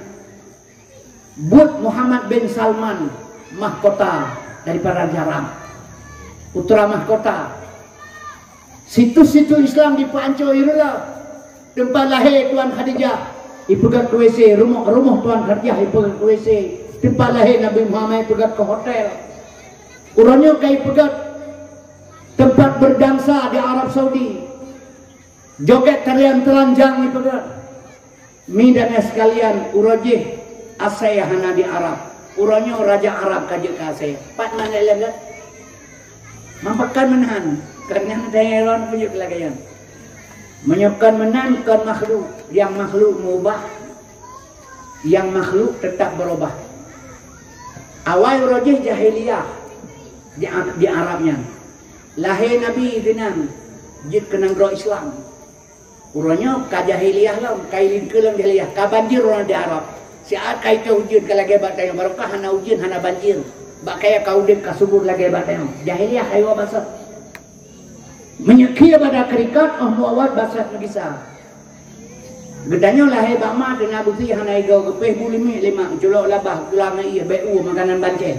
Buet Muhammad bin Salman mahkota daripada Raja Arab. Putra mahkota. Situs-situs Islam dipeuancô ireulôh. Teumpat lahé Tuan Khadijah ipeugèt keu W C, rumoh, rumoh Tuan Khadijah ipeugèt keu W C. Teumpat lahé Nabi Muhammad ipeugèt keu hotel. Uroe nyoe ka ipeugèt teumpat berdansa di Arab Saudi. Jogét tarian telanjang ipeugèt. Mi dan sekalian, uroe jih asèe hana di Arab. Uroe nyoe raja Arab ka jeuet keu asèe. Pat meunan lagèe nyan? Mampakon meunan. Karena ada heran pun jeuet lagèe nyan. Meunyoe kon meunan kon makhluk, nyang makhluk meubah, nyang makhluk teutap beurubah. Awai uroe jih jahiliyah di, di Arab nyan. Lahé Nabi sinan jeuet keu nanggroe Islam. Uroe nyoe ka jahiliyah lom, ka ilingkeue lom jahiliyah, ka banjir uroe di Arab. Siat ka itôh ujeuen ka lagèe bak tanyoe, barokah hana ujeuen, hana banjir. Bak kayèe ka udép ka subur lagèe bak tanyoe. Jahiliyah ka iwoe basa. Meunyoe khie bak da keurikat, 'oh meuawat basa meugisa. Geutanyoe lahé bak ma teungoh buti hana igoe, geupéh bu limiek lé ma, culok labah, tulang ié, bèk u makanan bancèh.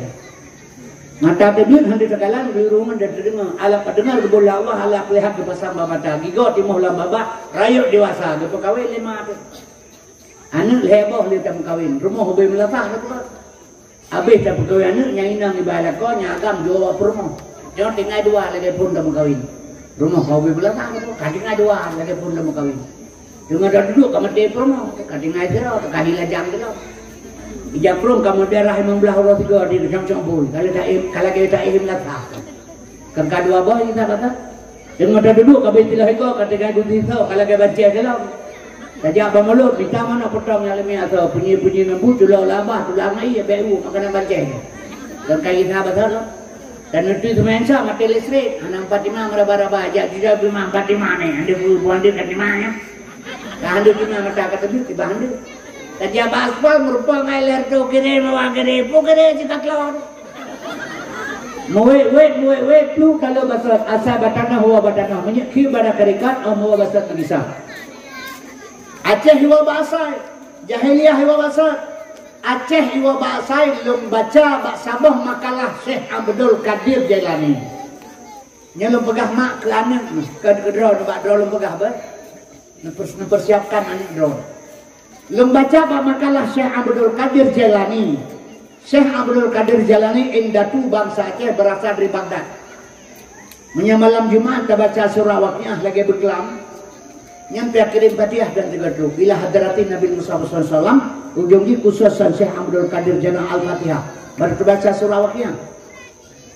Mata teubiet hana teukalon, geuyue rumoh dan teudeungoe. Alah padeungoe geubôh lé Allah, alah peulihat geupasang bak mata. Gigoe timoh lam babah, rayeuk dewasa, geupeukawen lé ma teuh. Aneuk lhèe boh lé tameukawen, rumoh ubé meulasah teuh. Abéh tapeukawen aneuk, nyang inong iba lakoe, nyang agam jiwoe peurumoh. Nyoe tinggai dua lagèe phon tameukawen. Rumoh ka ubé meulasah teuh, ka tinggai dua lagèe phon tameukawen. Teungoh taduduek ka maté peurumoh, ka tinggai sidroe, ka hi lajang sidroe. Ija prong ka meudarah limong blah uroe sigoe di Syangsong Bui, ka lagèe taéh, ka lagèe taéh meulasah. Kan ka dua boh isa kata. Teungoh taduduek ka beusiloh igoe, ka tinggai guti soe, ka lagèe bancèh sidroe. Tajak bak mulod, mita manok potong nyang leumiek asoe, punyi-punyi ngon bu, culok labah, tulang ié, bèk u, makanan bancèh. Kan ka isa basa lom. Dan itu seumeusa maté listrik, aneuk Fatimah meuraba-raba, jak jijak rumah Fatimah ni, ande bu, bu ande Fatimah ya. Dah ande cuma mata kata tu, tiba ande. Tadi abah aspal meureumpok ngai ler tu kiri, mawa kiri, pu kiri cita klon. Muwet-wet, muwet-wet, plu kalau basot, asai batanoh, wa batanoh. Meunyoe khi bada karikat, oh, muwa basot meugisa. Aceh iwa bak asai, jahiliyah iwa bak asai. Aceh iwa bak asai lôn baca bak saboh makalah Syekh Abdul Qadir Jailani. Nyoe lôn peugah mak keu aneuk nyoe, keu, keu droe nibak droe lôn peugah beh. Neupers-, neupersiapkan aneuk droe. Lôn baca bak makalah Syekh Abdul Qadir Jailani. Syekh Abdul Qadir Jailani indatu bansa Aceh, berasal dari Baghdad. Meunyoe malam Jumat tabaca surah Waqiah lagée beuklam, nyan pih kirim Fatihah dan tiga tu. Ila hadratin Nabi Musa sallallahu alaihi wasallam, ujong jih khusus Syekh Abdul Qadir Jailani Al-Fatihah. Baru tabaca surah Waqiah.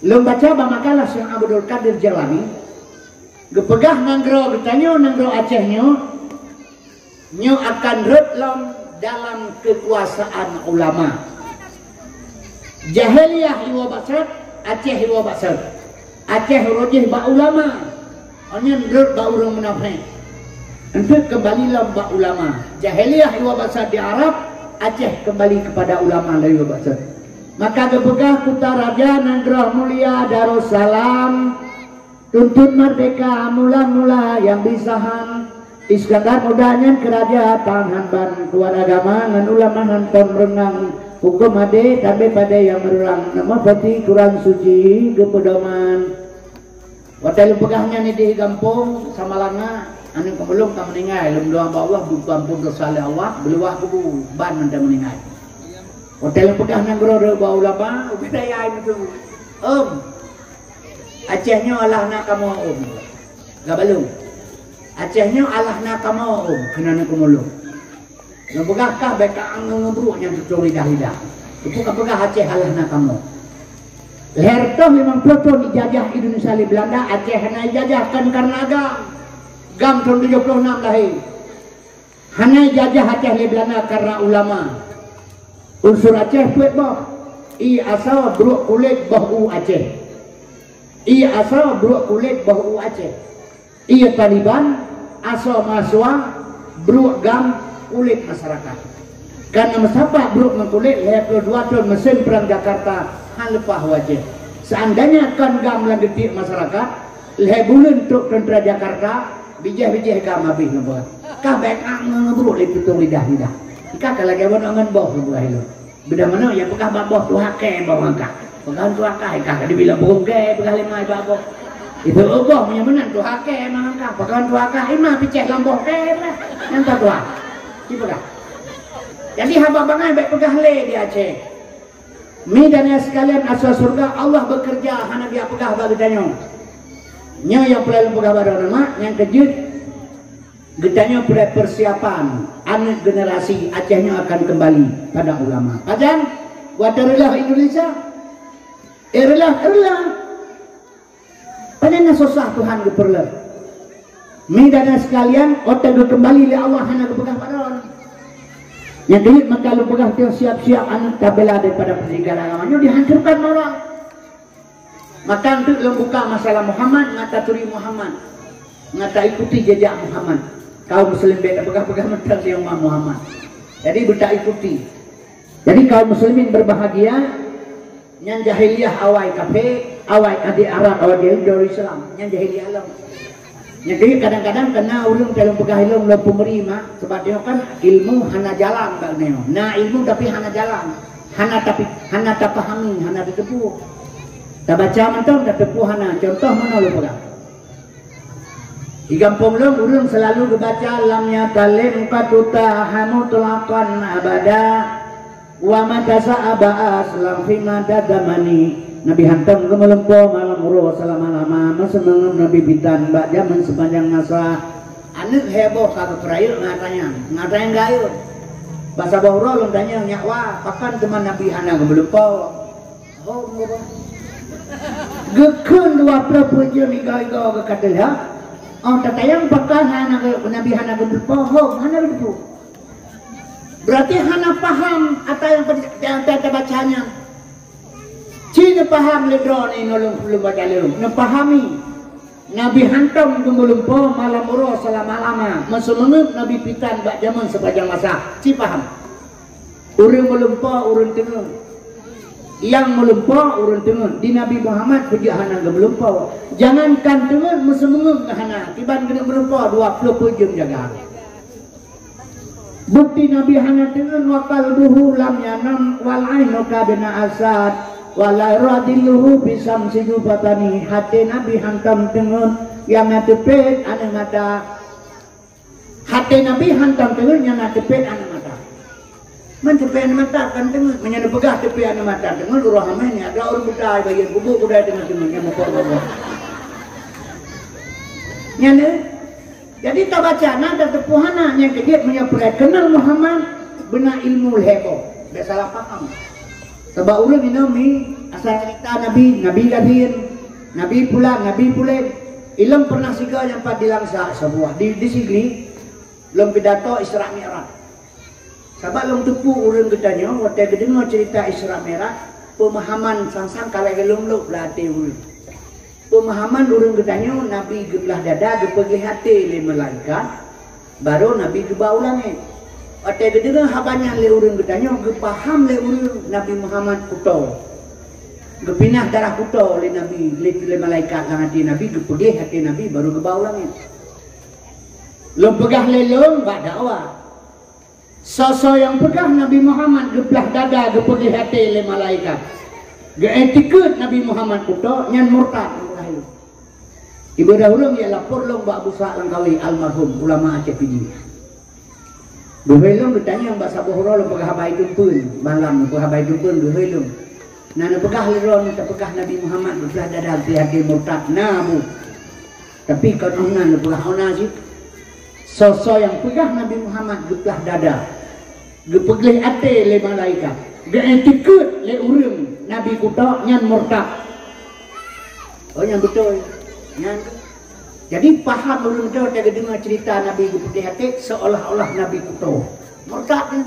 Lôn baca bak makalah Syekh Abdul Qadir Jailani, geupeugah nanggroe geutanyoe, nanggroe Aceh nyoe, nyoe akan rhot lom dalam keukuasaan ulama. Jahiliyah iwa bak sot, Aceh iwa bak sot. Aceh rojih bak ulama, nyan rhot bak ureuëng munafék. Enteuk keumbali lom bak ulama. Jahiliyah iwa bak sot di Arab, Aceh keumbali keupada ulama lom iwa bak sot. Maka geupeugah Kutaraja nanggroe mulia Darussalam, tuntut merdeka mula-mula nyang bisahan. Iskandar Muda nyan keu raja tan han ban, tuan agama ngon ulama hantom reungang, huköm adé tabé padé nyang meururang, nama peuti Quran Suci geupeudoman. Watée lôn peugah nyan idéh gampông Samalanga, aneuk keumulông ka meuninggai, lôn meudoá bak Allah, buka ampôn desya lé Allah, beuluwah kubu, ban mantong meuninggai. Watée lôn peugah nanggroe rhot bak ulama, ubit daya meuteumé. Om, Aceh nyoe alah na kamoe, om. Gabalong. Aceh nyoe alah na kamoe, om, keunan keumulông. Lôn peugah kah bék ka angeung ngeubruek nyang tutong lidah-lidah. Teupeu ka peugah Aceh alah na kamoe. Lhèe reutôh limong ploh thon ijajah Indonesia lé Beulanda, Aceh hana ijajah kon kareuna GAM. GAM thon tujoh ploh nam lahé. Hana ijajah Aceh lé Beulanda kareuna ulama. Unsur Aceh peuet boh. Ie asoe bruek kulét boh u Aceh. Ie asoe bruek kulét boh u Aceh. Ie Taliban, asoe mahasiswa, bruek GAM, kulét masyarakat. Kareuna meusapat bruek ngon kulét lhèe ploh dua thon meusén prang Jakarta han leupah u Aceh. Seandainya kon GAM lam geutiek masyarakat, lhèe buleuen trok teuntra Jakarta, bijéh-bijéh GAM habéh lom. Ka bék angeung ngeubruek lé tutong lidah-lidah. Ka lagèe bunoe ngon boh lom ilôn. Beda manoe nyang peugah bak boh tuha kèe boh ngon kah. Peugah tuha kah, kah ka dibilang burông kèe, peugah lé ma bak boh. Itu boh meunyoe meunan tuha kèe ma ngon kah. Peugah tuha kah, ima picéh lam boh kèe, nyang ka tuha. Dipeugah. Jadi haba bangai bèk peugah lé di Aceh. Mi dan ya sekalian, asoe syeuruga Allah bekerja, hana dia peugah bak geutanyoe. Nyoe nyang peureulee peugah bak droeneuh, nyang keujeuet. Geutanyoe peureulèe peusiapan, aneuk generasi Aceh nyoe akan keumbali pada ulama. Pajan? Watèe reuloh Indonesia? Eh, reuloh, reuloh. Pajan na susah Tuhan geupeureulee. Mi dan sekalian, watèe geukeumbali lé Allah hana geupeugah bak droe. Nyang keujeuet maka lôn peugah, siap-siap aneuk tabela daripada pendidikan agama nyoe dihancurkan oleh Maka enteuk lôn buka masalah Muhammad, ngat taturi Muhammad, ngat taikuti jejak Muhammad. Kaum muslim bèk tapeugah-peugah mantong si umat Muhammad. Jadi beutaikuti. Jadi kaum muslimin berbahagia, nyan jahiliyah awai kafé, awai adik Arab, awai jahiliyah Islam, nyan jahiliyah lom. Jadi kadang-kadang kena ureueng dalam peugah ilmu lom peumeri mak, sebab dia kan ilmu hana jalan kat nyoe. Na ilmu tapi hana jalan, hana tapi hana tapahami, hana tateupeue. Tabaca mantong tateupeue hana. Contoh meunoe lôn peugah. Di gampông lôn ureueng selalu geubaca lam nyatalem katuta hamu tulakan abada. Wa mata sa'aba aslam fi mata zamani. Nabi hantom geumeulumpo malam uroe seulama-lama, meuseumangöm Nabi bitan bak jameun seupanjang masa. Aneuk heboh ka geupeurayeuk ngat tanyong, ngat tanyong gayut. Basa boh uroe lôn tanyong nyak wa, pakon teuma Nabi hana geumeulumpo? Hom geuba. Geukheun dua ploh peujeuem igoe-igoe geukateulah. Oh tatanyong pakon hana geu-, Nabi hana geumeulumpo? Hom, hana geumeulumpo. Berarti hana paham ata nyang, nyang ta-, tabaca nyan. Ci neupaham lé droeneuh nyoe lôn, lôn baca lé lôn. Neupahami. Nabi hantom geumeulumpoe malam uroe seulama-lama. Meuseumeungeueb Nabi pitan bak jamén sepanjang masa. Ci paham. Ureuëng meulumpoe, ureuëng teungeut. Nyang meulumpoe, ureuëng teungeut. Di Nabi Muhammad peujeuet hana geumeulumpoe. Jangankan teungeut, meuseumeungeueb hana. Kiban keuneuk meulumpoe, dua ploh peuet jeuem jaga. Bukti Nabi hana teungeut, wa qalbuhu lam yanam, wal ainu ka bina asad, wa la yuradilluhu fi samsi jufatani. Até Nabi hantom teungeut, nyang na teupet aneuk mata. Até Nabi hantom teungeut, nyang na teupet aneuk mata. Man teupet aneuk mata kan teungeut, meunyoe neupeugah teupet aneuk mata teungeut, uroe hamé ni ada ureuëng buta bayeuen bubuk kudai teungeut-teungeut nyang meuphom-phom. Nyan, eh? Jadi tabaca na, tateupeue hana, nyang keujeuet meunyoe peureulée keunong Muhammad, beuna ilmu lhée boh, bék salah paham. Sabab ureuëng inoe mi asai cerita Nabi, Nabi gasien, Nabi pulan, Nabi pulen. Ilong pernah sigoe nyang pat di Langsa saboh, di, di Sigli, lom pidato Isra Mi'raj. Sabab lôn teupeu ureuëng geutanyoe watée geudeungoe cerita Isra Mi'raj, peumahaman sang-sang ka lagée lôn lôb lam até ureuëng. Peumahaman ureuëng geutanyoe Nabi geuplah dada geupeugléh até lé malaikat, barô Nabi geuba u langét. Watée geudeungoe haba nyan lé ureuëng geutanyoe geupaham lé ureuëng Nabi Muhammad kuto. Geupinah darah kuto lé Nabi, lé, lé malaikat lam até Nabi, geupeugléh até Nabi barô geuba u langét. Lôn peugah lé lôn bak dakwah. Soe-soe nyang peugah Nabi Muhammad geuplah dada geupeugléh até lé malaikat, geuiktikeuet Nabi Muhammad kuto, nyan murtad. Ibadah ureuëng nyang lapor lôn bak Abu Ishaq Langkawi almarhum ulama Aceh Pidie. Geuhôi lôn geutanyong bak saboh uroe lôn peugah haba geumpeuen, malam lôn peugah haba geumpeuen geuhôi lôn. Na neupeugah lé droeneuh tapeugah Nabi Muhammad geuplah dada geupeugleh até murtad, na bu. Tapi kon óh na neupeugah óh na cit. Soe-soe nyang peugah Nabi Muhammad geuplah dada, geupeugleh até lé malaikat, geuiktikeuet lé ureuëng Nabi kuto, nyan murtad. Oh, nyan beutôi. Nyan. Jadi paham ureuëng tu watée geudeungoe cerita Nabi geupeugleh até seolah-olah Nabi kuto. Murtad nyan.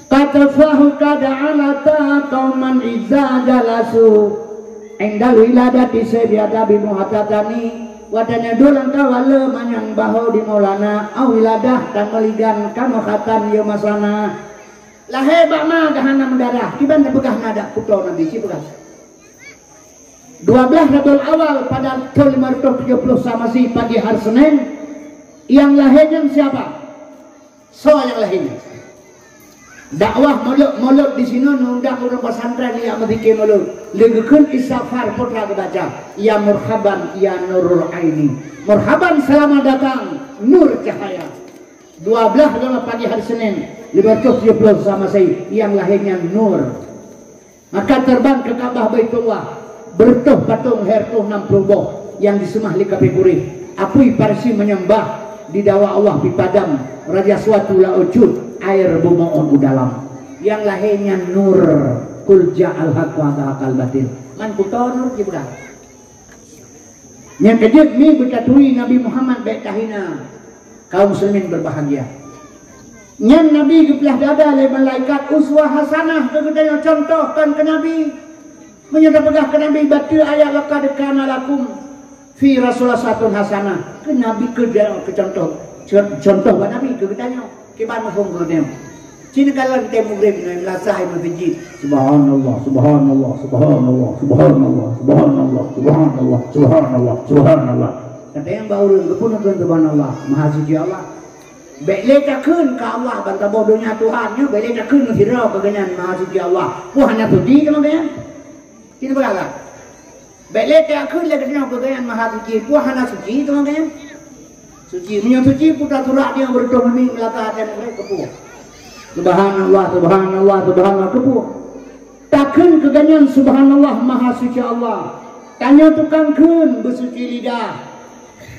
Qad fahu qad alata qauman iza jalasu indal wiladati sayyidi adabi muhatatani. Watée nyan dua langkah wale manyang baho di Maulana, au wiladah tameuligan kamoe khatan yo masana. Lahé bak ma geuhana meudarah, kiban tapeugah na dak kuto Nabi, ci peugah. Dua belas Rabiul Awal pada tahun lima ratus tujuh puluh Masehi pagi hari Senin, nyang lahé nyan siapa? Soe nyang lahé nyan? Dakwah mulod-mulod di sinoe, neuundang ureuëng pesantren jak meuzikir mulod. Lé geukheun istighfar putra geubaca, "Ya murhaban, ya nurul aini." Murhaban, selamat datang, nur cahaya. Dua belas Rabiul pagi hari Senin, lima ratus tujuh puluh Masehi, nyang lahé nyan nur. Maka terbang ke Ka'bah Baitullah, beureutoh patong, hai reutôh nam ploh boh nyang diseumah lé kafé Quraisy. Apui Parsi menyembah, didawa Allah pipadam, raja suatu laôt cut, air beumeu'ôn u dalam. Nyang lahé nyan nur, qul ja'al haqq wa zahaqal batil. Man kuto nur jipeugah. Nyang keujeuet mi beutatui Nabi Muhammad bék tahina. Kaum muslimin berbahagia. Nyan Nabi geuplah dada lé malaikat uswah hasanah keu geutanyoe, contoh kon keu Nabi. Meunyoe tapeugah keu Nabi bateue ayat laqad kana lakum fi Rasulillah uswatun hasanah. Keu Nabi keu, keu contoh, contoh bak Nabi keu geutanyoe. Kiban muphom geutanyoe. Cit neukalon tée mugreb nyoe meulasah meuseujid. Subhanallah, subhanallah, subhanallah, subhanallah, subhanallah, subhanallah, subhanallah, subhanallah. Kata nyang bak ureuëng geupeue neukheun subhanallah, maha suci Allah. Bék lé takheun keu Allah ban saboh donya Tuhan nyoe, bék lé takheun meusidroe keu geuhnyan maha suci Allah. Peue hana suci teuma geuhnyan? Cit neukalon. Bék lé takheun lé geutanyoe keu geuhnyan maha suci, peue hana suci teuma geuhnyan. Suci, meunyoe suci, peue tasurak dia beureutoh meunan meulata até mugreb keupeue? Subhanallah, subhanallah, subhanallah, keupeue? Takheun keu geuhnyan subhanallah, maha suci Allah. Tanyoe tukang kheun beusuci lidah,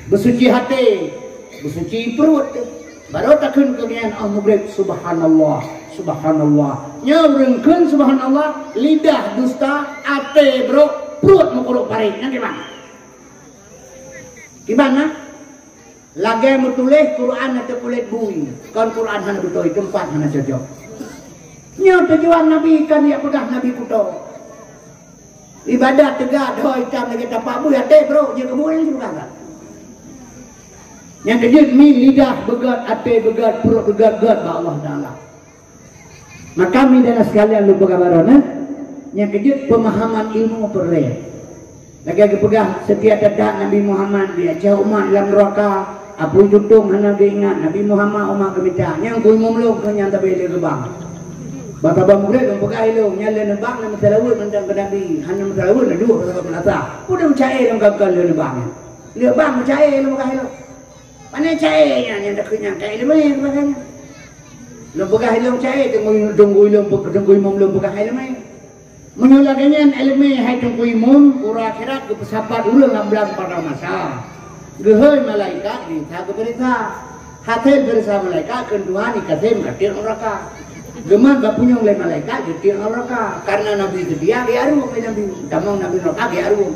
beusuci até, beusuci pruet. Barô takheun keu geuhnyan óh mugreb, subhanallah, subhanallah. Nyoe ureuëng kheun subhanallah, lidah dusta, até brok, pruet meukurok parit. Nyan kiban? Kiban na? Lagée meutuléh Quran ateueh kulét bui, kon Quran hana beutôi, teumpat hana cocok. Nyoe tujuan Nabi kon jak peugah Nabi kuto. Ibadat teuga dhoe itam lagèe tapak bui até brok jeuet keu buet nyan seubeuna. Nyang keujeuet mi lidah beugöt, até beugöt, pruet beugöt-göt bak Allah Taala. Maka mi dan sekalian lôn peugah baroe nyan, nyang keujeuet pemahaman ilmu peureulèe. Lagèe geupeugah setiap that-that Nabi Muhammad, biasa umat lam neuraka, apui tutong hana geuingat Nabi Muhammad umat geumita. Nyang kui mumlong keu nyang tabe lé geubang. Bak tabang murit lôn peugah ilong, nyang lé neubang na meusalaweuet mantong keu Nabi, hana meusalaweuet na duek keu meunasah. Peue meuca'e lôn gagal lé neubang. Lé bang meuca'e lôn peugah ilong. Pane ca'e nyan nyang takheun nyang ka ileumèe peugah nyan. Lôn peugah ilong ca'e teungku, teungku ilong, teungku imum lôn peugah ileumèe. Meunyoe lagèe nyan ileumèe hai teungku imum, uroe akhirat geupeusapat ureueng lam blang pada masa. Geuhôi malaikat bisa geupeuriksa. Hasil peuriksa malaikat kheun Tuhan ikasém ka tiek neuraka. Geumat bak punyueng lé malaikat geutiek ngon neuraka. Karena Nabi seutia geuarung lé Nabi. Tamong Nabi neuraka geuarung.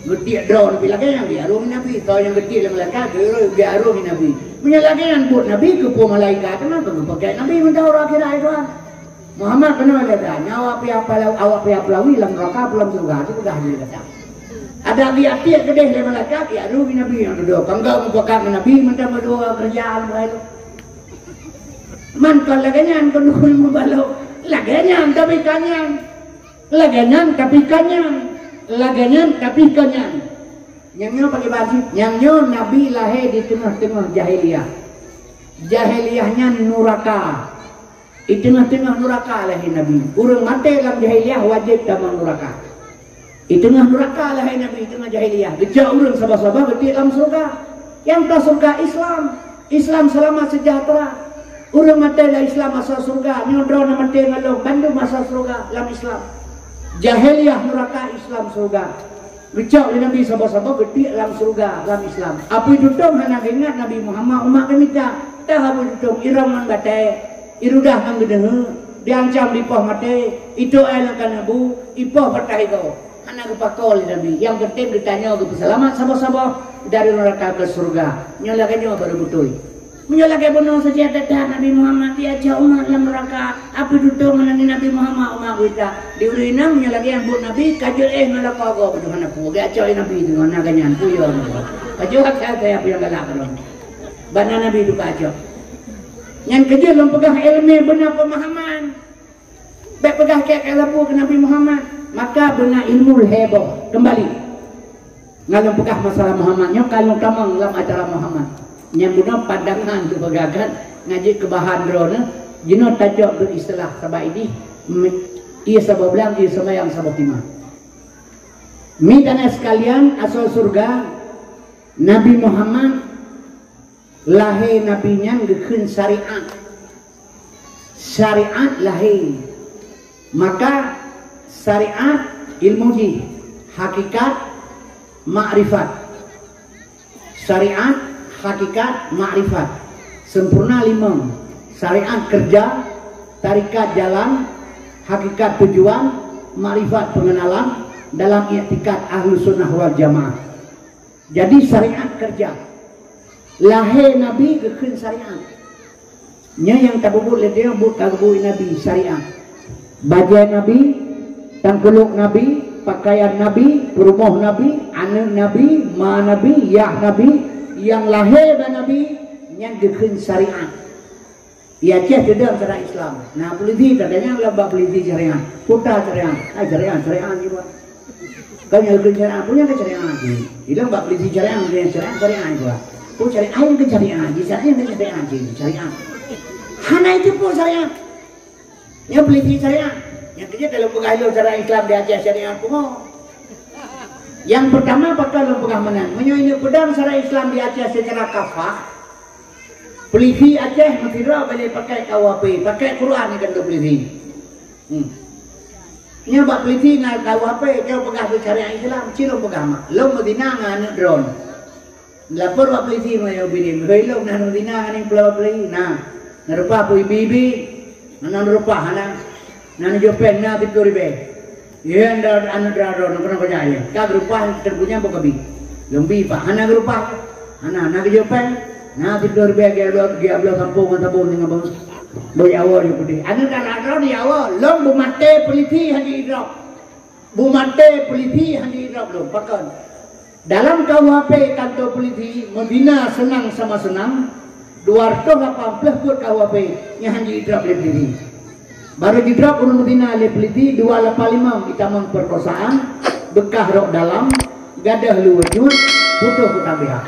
Geutiek droe Nabi lagèe nyan geuarung Nabi. Soe nyang geutiek lé malaikat geu-, geuarung Nabi. Meunyoe lagèe nyan buet Nabi keupeue malaikat teuma keu geupakèk Nabi mantong uroe akhirat, hai Tuhan. Muhammad keunoe lé dah, nyoe awak pih apal-, awak pih apalawi lam neuraka peue lam syeuruga, sipeugah lé gata. Adak geutiek keudeh lé malaikat, ya ruh Nabi nyang dudoe. Ka geuh mupakat ngon Nabi mantong meudua keureuja lam bahai tu. Man kon lagèe nyan kon dukui meubalok. Lagèe nyan tapi ka nyan. Lagèe nyan tapi ka nyan. Lagèe nyan tapi ka nyan. Nyang nyoe bagi basi, nyang nyoe Nabi lahé di teungoh-teungoh jahiliyah. Jahiliyah nyan nuraka. Di teungoh-teungoh nuraka lahé Nabi. Ureueng maté lam jahiliyah wajéb tamong nuraka. Di teungoh nuraka lahé Nabi, di teungoh jahiliyah. Geucok ureueng saboh-saboh geutiek lam syeuruga. Nyang ka syeuruga Islam. Islam seulama seujahteura. Ureueng maté lam Islam masôk syeuruga. Nyoe droeneuh maté ngon lôn, bandum masôk syeuruga lam Islam. Jahiliyah nuraka, Islam syeuruga. Geucok lé Nabi saboh-saboh geutiek lam syeuruga, lam Islam. Apui tutong hana geuingat Nabi Muhammad umat geumita. Teuh apui tutong irong ngon batèe, irudah ngon geudeungoe, diancam dipoh maté, itoe lam kaneuk bu, ipoh patah igoe. Hana geupako lé Nabi. Nyang penting geutanyoe geupeuseulamat saboh-saboh dari neuraka keu syeuruga. Nyoe lagèe nyoe barô beutôi. Meunyoe lagèe bunoe saja that-that Nabi Muhammad diancam umat lam neuraka, apui tutong ngon Nabi Muhammad umat geuita. Di ureueng inong meunyoe lagèe nyang buet Nabi, ka jeuet éh ngon lakoe gob, aduh hana peue, geucok lé Nabi deungon na geuh nyan, peue yo. Ka jeuet that-that peue nyang galak droe. Bak na Nabi duka jok. Nyan keujeuet lôn peugah ileumèe beuna peumahaman. Bèk peugah kèe-kèe lapor keu Nabi Muhammad, maka beuna ilmu lhèe boh. Keumbali. Ngon lôn peugah masalah Muhammad nyoe ka lôn tamong lam acara Muhammad. Nyang bunoe pandangan keu peugah kan ngaji keubahan droeneuh, jinoe tacok keu istilah saban idih, me-, ie saboh blang, ie seumayang saboh teuma. Mideuen sekalian, asoe syeuruga, Nabi Muhammad lahé Nabi nyan geukheun syariat. Syariat lahé. Maka syariat ilmu jih, hakikat, makrifat. Syariat, hakikat, makrifat. Sempurna limong. Syariat keureuja, tarekat jalan, hakikat tujuan, makrifat peungenalan dalam iktikad Ahlussunnah wal Jamaah. Jadi syariat keureuja. Lahé Nabi geukheun syariat. Nyoe nyang tapubuet lé droe buet ka geubuet Nabi syariat. Bajèe Nabi, tangkulok Nabi, pakaian Nabi, peurumoh Nabi, aneuk Nabi, ma Nabi, yah Nabi, nyang lahé bak Nabi, nyan geukheun syariat. Di Aceh teudong syariat Islam. Na polisi tatanyong lom bak polisi syariat. Peue syariat? Ai syariat, syariat jih buet. Kan nyang keu syariat, peue nyang keu syariat jih. Ilong bak polisi syariat, polisi syariat, syariat jih buet. Peue syariat, ai nyang keu syariat jih, syariat nyang keu syariat jih, syariat. Hana itu pun syariat. Nyan polisi syariat. Nyang keujeuet dalam peugah ilong syariat Islam di Aceh syariat pungo. Nyang peurtama pakon lôn peugah meunan. Meunyoe ineuk peudong syariat Islam di Aceh secara kafah, polisi Aceh meusidroe boleh pakai K U H P, pakai Quran ikon polisi. Hmm. Nyoe bak polisi na K U H P, nyoe peugah syariat Islam, ci lôn peugah mak. Lôn meuzina ngon aneuk droeneuh. Lapor bak polisi meunyoe ubit lé. Meunyoe ilong na aneuk zina ngon polisi, na. Na reupah peue ibi-ibi, na reupah hana. Na neujok péng na siplôh ribèe. Yén da aneuk dara droe na keunong keujak yén. Ka geureupah teungku nyan bak kabi. Lôn bi pak hana geureupah. Hana, na geujok péng. Na siplôh ribèe geubloe, geubloe sampông ngon sabon ngon bông. Bak nyawa jih peudeh. Aneuk dara droe nyawa, lôn beumaté polisi hana idrop. Beumaté polisi hana idrop lom. Pakon? Dalam K U H P kantô polisi, meuzina seunang sama seunang, dua ratus lapan ploh buet K U H P nyang hana idrop lé polisi. Barô jidrop ureuëng meuzina lé polisi dua lapan lima, itamong perkosaan, beukah rok dalam, gadôh luweue jeuet, putôh keutabiah.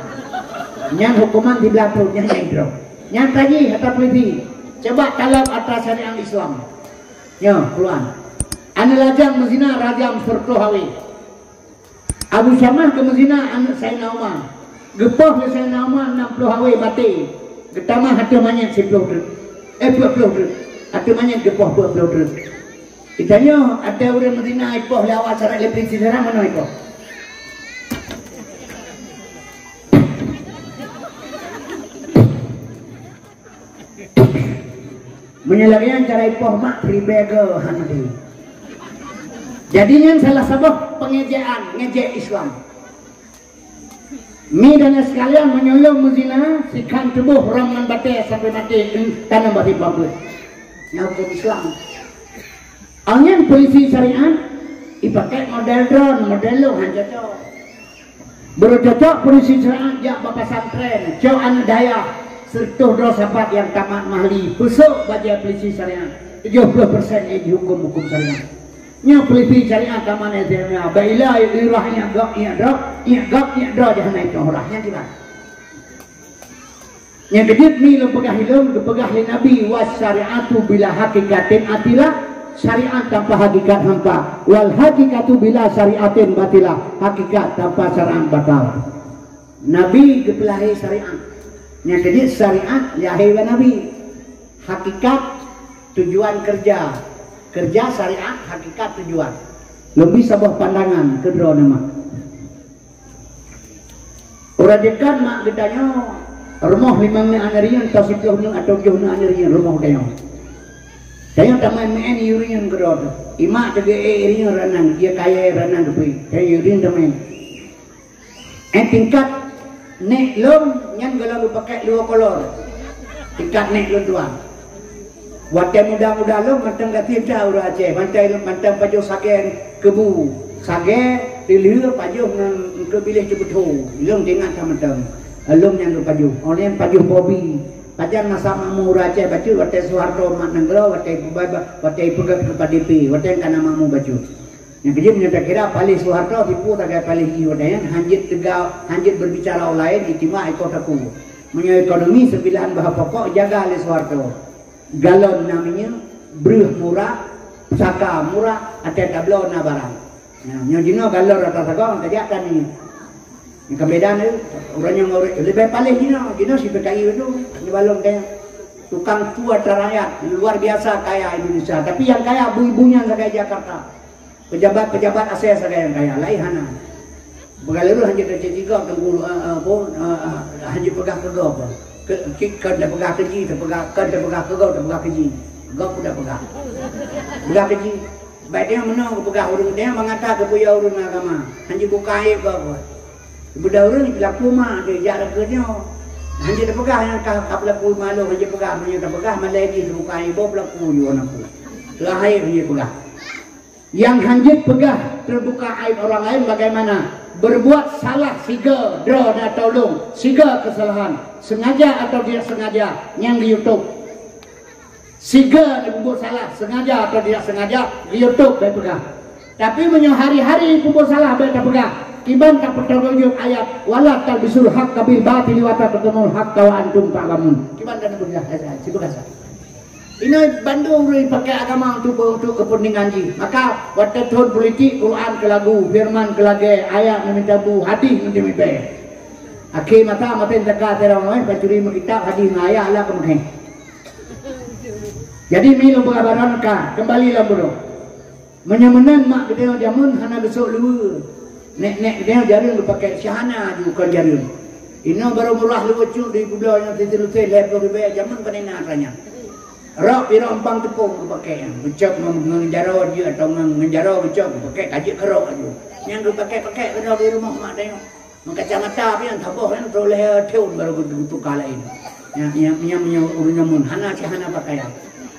Nyan huköman siblaih thon, nyan nyang idrop. Nyan ka jih atra polisi. Coba kalon atra syariat Islam. Nyoe, keuluan. Aneuk lajang meuzina rajam sireutoh hawé. Abu Syamah geumeuzina aneuk Saidina Umar. Geupoh lé Saidina Umar nam ploh hawé maté. Geutamah ateueh manyét siploh treuk. Eh, peuet ploh treuk. Ateueh manyét geupoh peuet ploh treuk. Geutanyoe, ada ureuëng meuzina ipoh lé awak syarat lé polisi seurang, meunoe ipoh. Meunyoe lagée nyan cara ipoh mak, ribée goe hana deh. Jadi nyan salah saboh peungejaan, ngejek Islam. Mi dan sekalian, meunyoe lôn meuzina, sikhan tuboh ram ngon batée sampoe maté, tanom bak timpang beuet. Nyan huköm Islam. Awak nyan polisi syariat, ipakai model droe, model lôn han cocok. Baru cocok polisi syariat jak bak pesantren, cok aneuk dayah, sireutoh droe sapat nyang tamat mahli, peusok bajée polisi syariat, tujoh ploh persen nyang jihuköm huköm syariat. Nyoe polisi syariat tamat S M A, bak ilée lurah ingat gob, ingat droe, ingat gob, ingat droe, jahanai teuh urah. Nyan kiban. Nyang keujeuet mi lôn peugah ilôn, geupeugah lé Nabi, "Was syari'atu bila hakikatin atilah," syariat tanpa hakikat hampa, "wal hakikatu bila syari'atin batilah," hakikat tanpa syariat batal. Nabi geupeulahé syariat. Nyang keujeuet syariat lahé bak Nabi. Hakikat tujuan keureuja. Keureuja syariat, hakikat tujuan. Lôn bri saboh pandangan keu droeneuh mak. Uroe jeuet mak geutanyoe rumoh limong neu aneuriyeuen, atau siplôh neu atau tujoh neu aneuriyeuen rumoh geutanyoe. Tanyoe tameu'en-meu'en ié ureueng keudroe teuh. Imak teugeu'e ié ureueng ranang, ié kayèe ranang teupeu. Tanyoe ié ureueng tameu'en. Eh, tingkat nèk lôn nyan gohlom geupakék luwa kolor. Tingkat nèk lôn tuan. Watèe muda-muda lôn mantong gasien that ureueng Aceh, mantong, mantong pajoh sagèe keubu, sagèe dilheueh pajoh ngon keubiléh teubeutho. Lôn teuingat that mantong. Lôn nyang geupajoh. Óh lheueh nyan pajoh bobi. Pajan masa makmu ureueng Aceh bacut watèe Soeharto mat nanggroe, watèe ipeugah, watèe ipeugah keu P D I P, watèe nyan ka na makmu bacut. Nyang keujeuet meunyoe takira paléh Soeharto tipu sagai paléh jih watèe nyan, hanjeuet teuga, hanjeuet berbicara orang lain, itimak ikoh takue. Meunyoe ekonomi sembilan bahan pokok jaga lé Soeharto. Galon na minyeuk, breueh murah, saka murah, até tabloe na barang. Nah, nyoe jinoe galon rata sagoe tajak ka minyeuk. Nyang ka beda ni, ureueng nyang ureueng leubeh paléh jinoe, jinoe si P K I tu, di balong teh. Tukang tua terayat, luar biasa kaya Indonesia. Tapi yang kaya ibu-ibu nyan sagai Jakarta. Pejabat-pejabat asai sagai nyang kaya, laén hana. Peugah lurus hanjeuet teucik tigok teungku, eh, eh, apa, eh, eh, hanjeuet peugah keu gob. Ke, ki, kon teupeugah keu jih, teupeugah, kon teupeugah keu gob, teupeugah keu jih. Gob udah peugah. Peugah keu jih. Baik dia meunoe geupeugah ureueng dia mangata geupeuyah ureueng agama. Hanjeuet buka aib gob. Beuda ureueng jipeulaku mak dia jak lagèe nyoe. Hanjeuet teupeugah nyang ka, ka peulaku malu, hanjeuet peugah, meunyoe teupeugah malèe jih teubuka aib boh peulaku yue anakku. Teuakhé hanjeuet peugah. Nyang hanjeuet peugah teubuka aib orang lain bagaimana? Berbuat salah siga droe na tolong, siga kesalahan, sengaja atau tidak sengaja, nyang di YouTube. Siga neubuet salah, sengaja atau tidak sengaja, di YouTube bèk peugah. Tapi meunyoe hari-hari peubuet salah bèk tapeugah, kiban tapeuteurujuk ayat, "Wala talbisul haqqa bil batili wa taktumul haqqa wa antum ta'lamun." Kiban dan peugah, eh, eh, sipeugah salah. Inoe bandum ureueng pakai agama untuk, untuk kepentingan jih. Maka watèe thôn politik, Quran keu lagu, firman keu lagèe, ayat ngon mita bu, hadis ngon mita bèe. Akhé masa maté teuka terong, eh, pancuri meukitab, hadis ngon ayat lah keumakhé. Jadi mi lôn peugah barang ka kembali lom bunoe. Meunyoe meunan mak geutanyoe jameun hana geusok luweue. Nèk-nèk geutanyoe jareueng geupakék si hana aju kon jareueng. Inoe barô murah luweue cut di peubloe nyang siteunusé lhèe ploh ribèe jameun pane na atra nyan. Rok pirok empang teupông geupakék nyan. Geucok ngon, ngon jaroe jeuet atawa ngon, ngon jaroe geucok geupakék ka jeuet keu rok aju. Nyang geupakék-pakék keudroe di rumoh mak tanyoe. Meukacamata pih nyang saboh nyan troh lhèe thôn barô geutuka laén. Nyang, nyang, nyang, nyang ureueng nyoe mun hana si hana pakaian.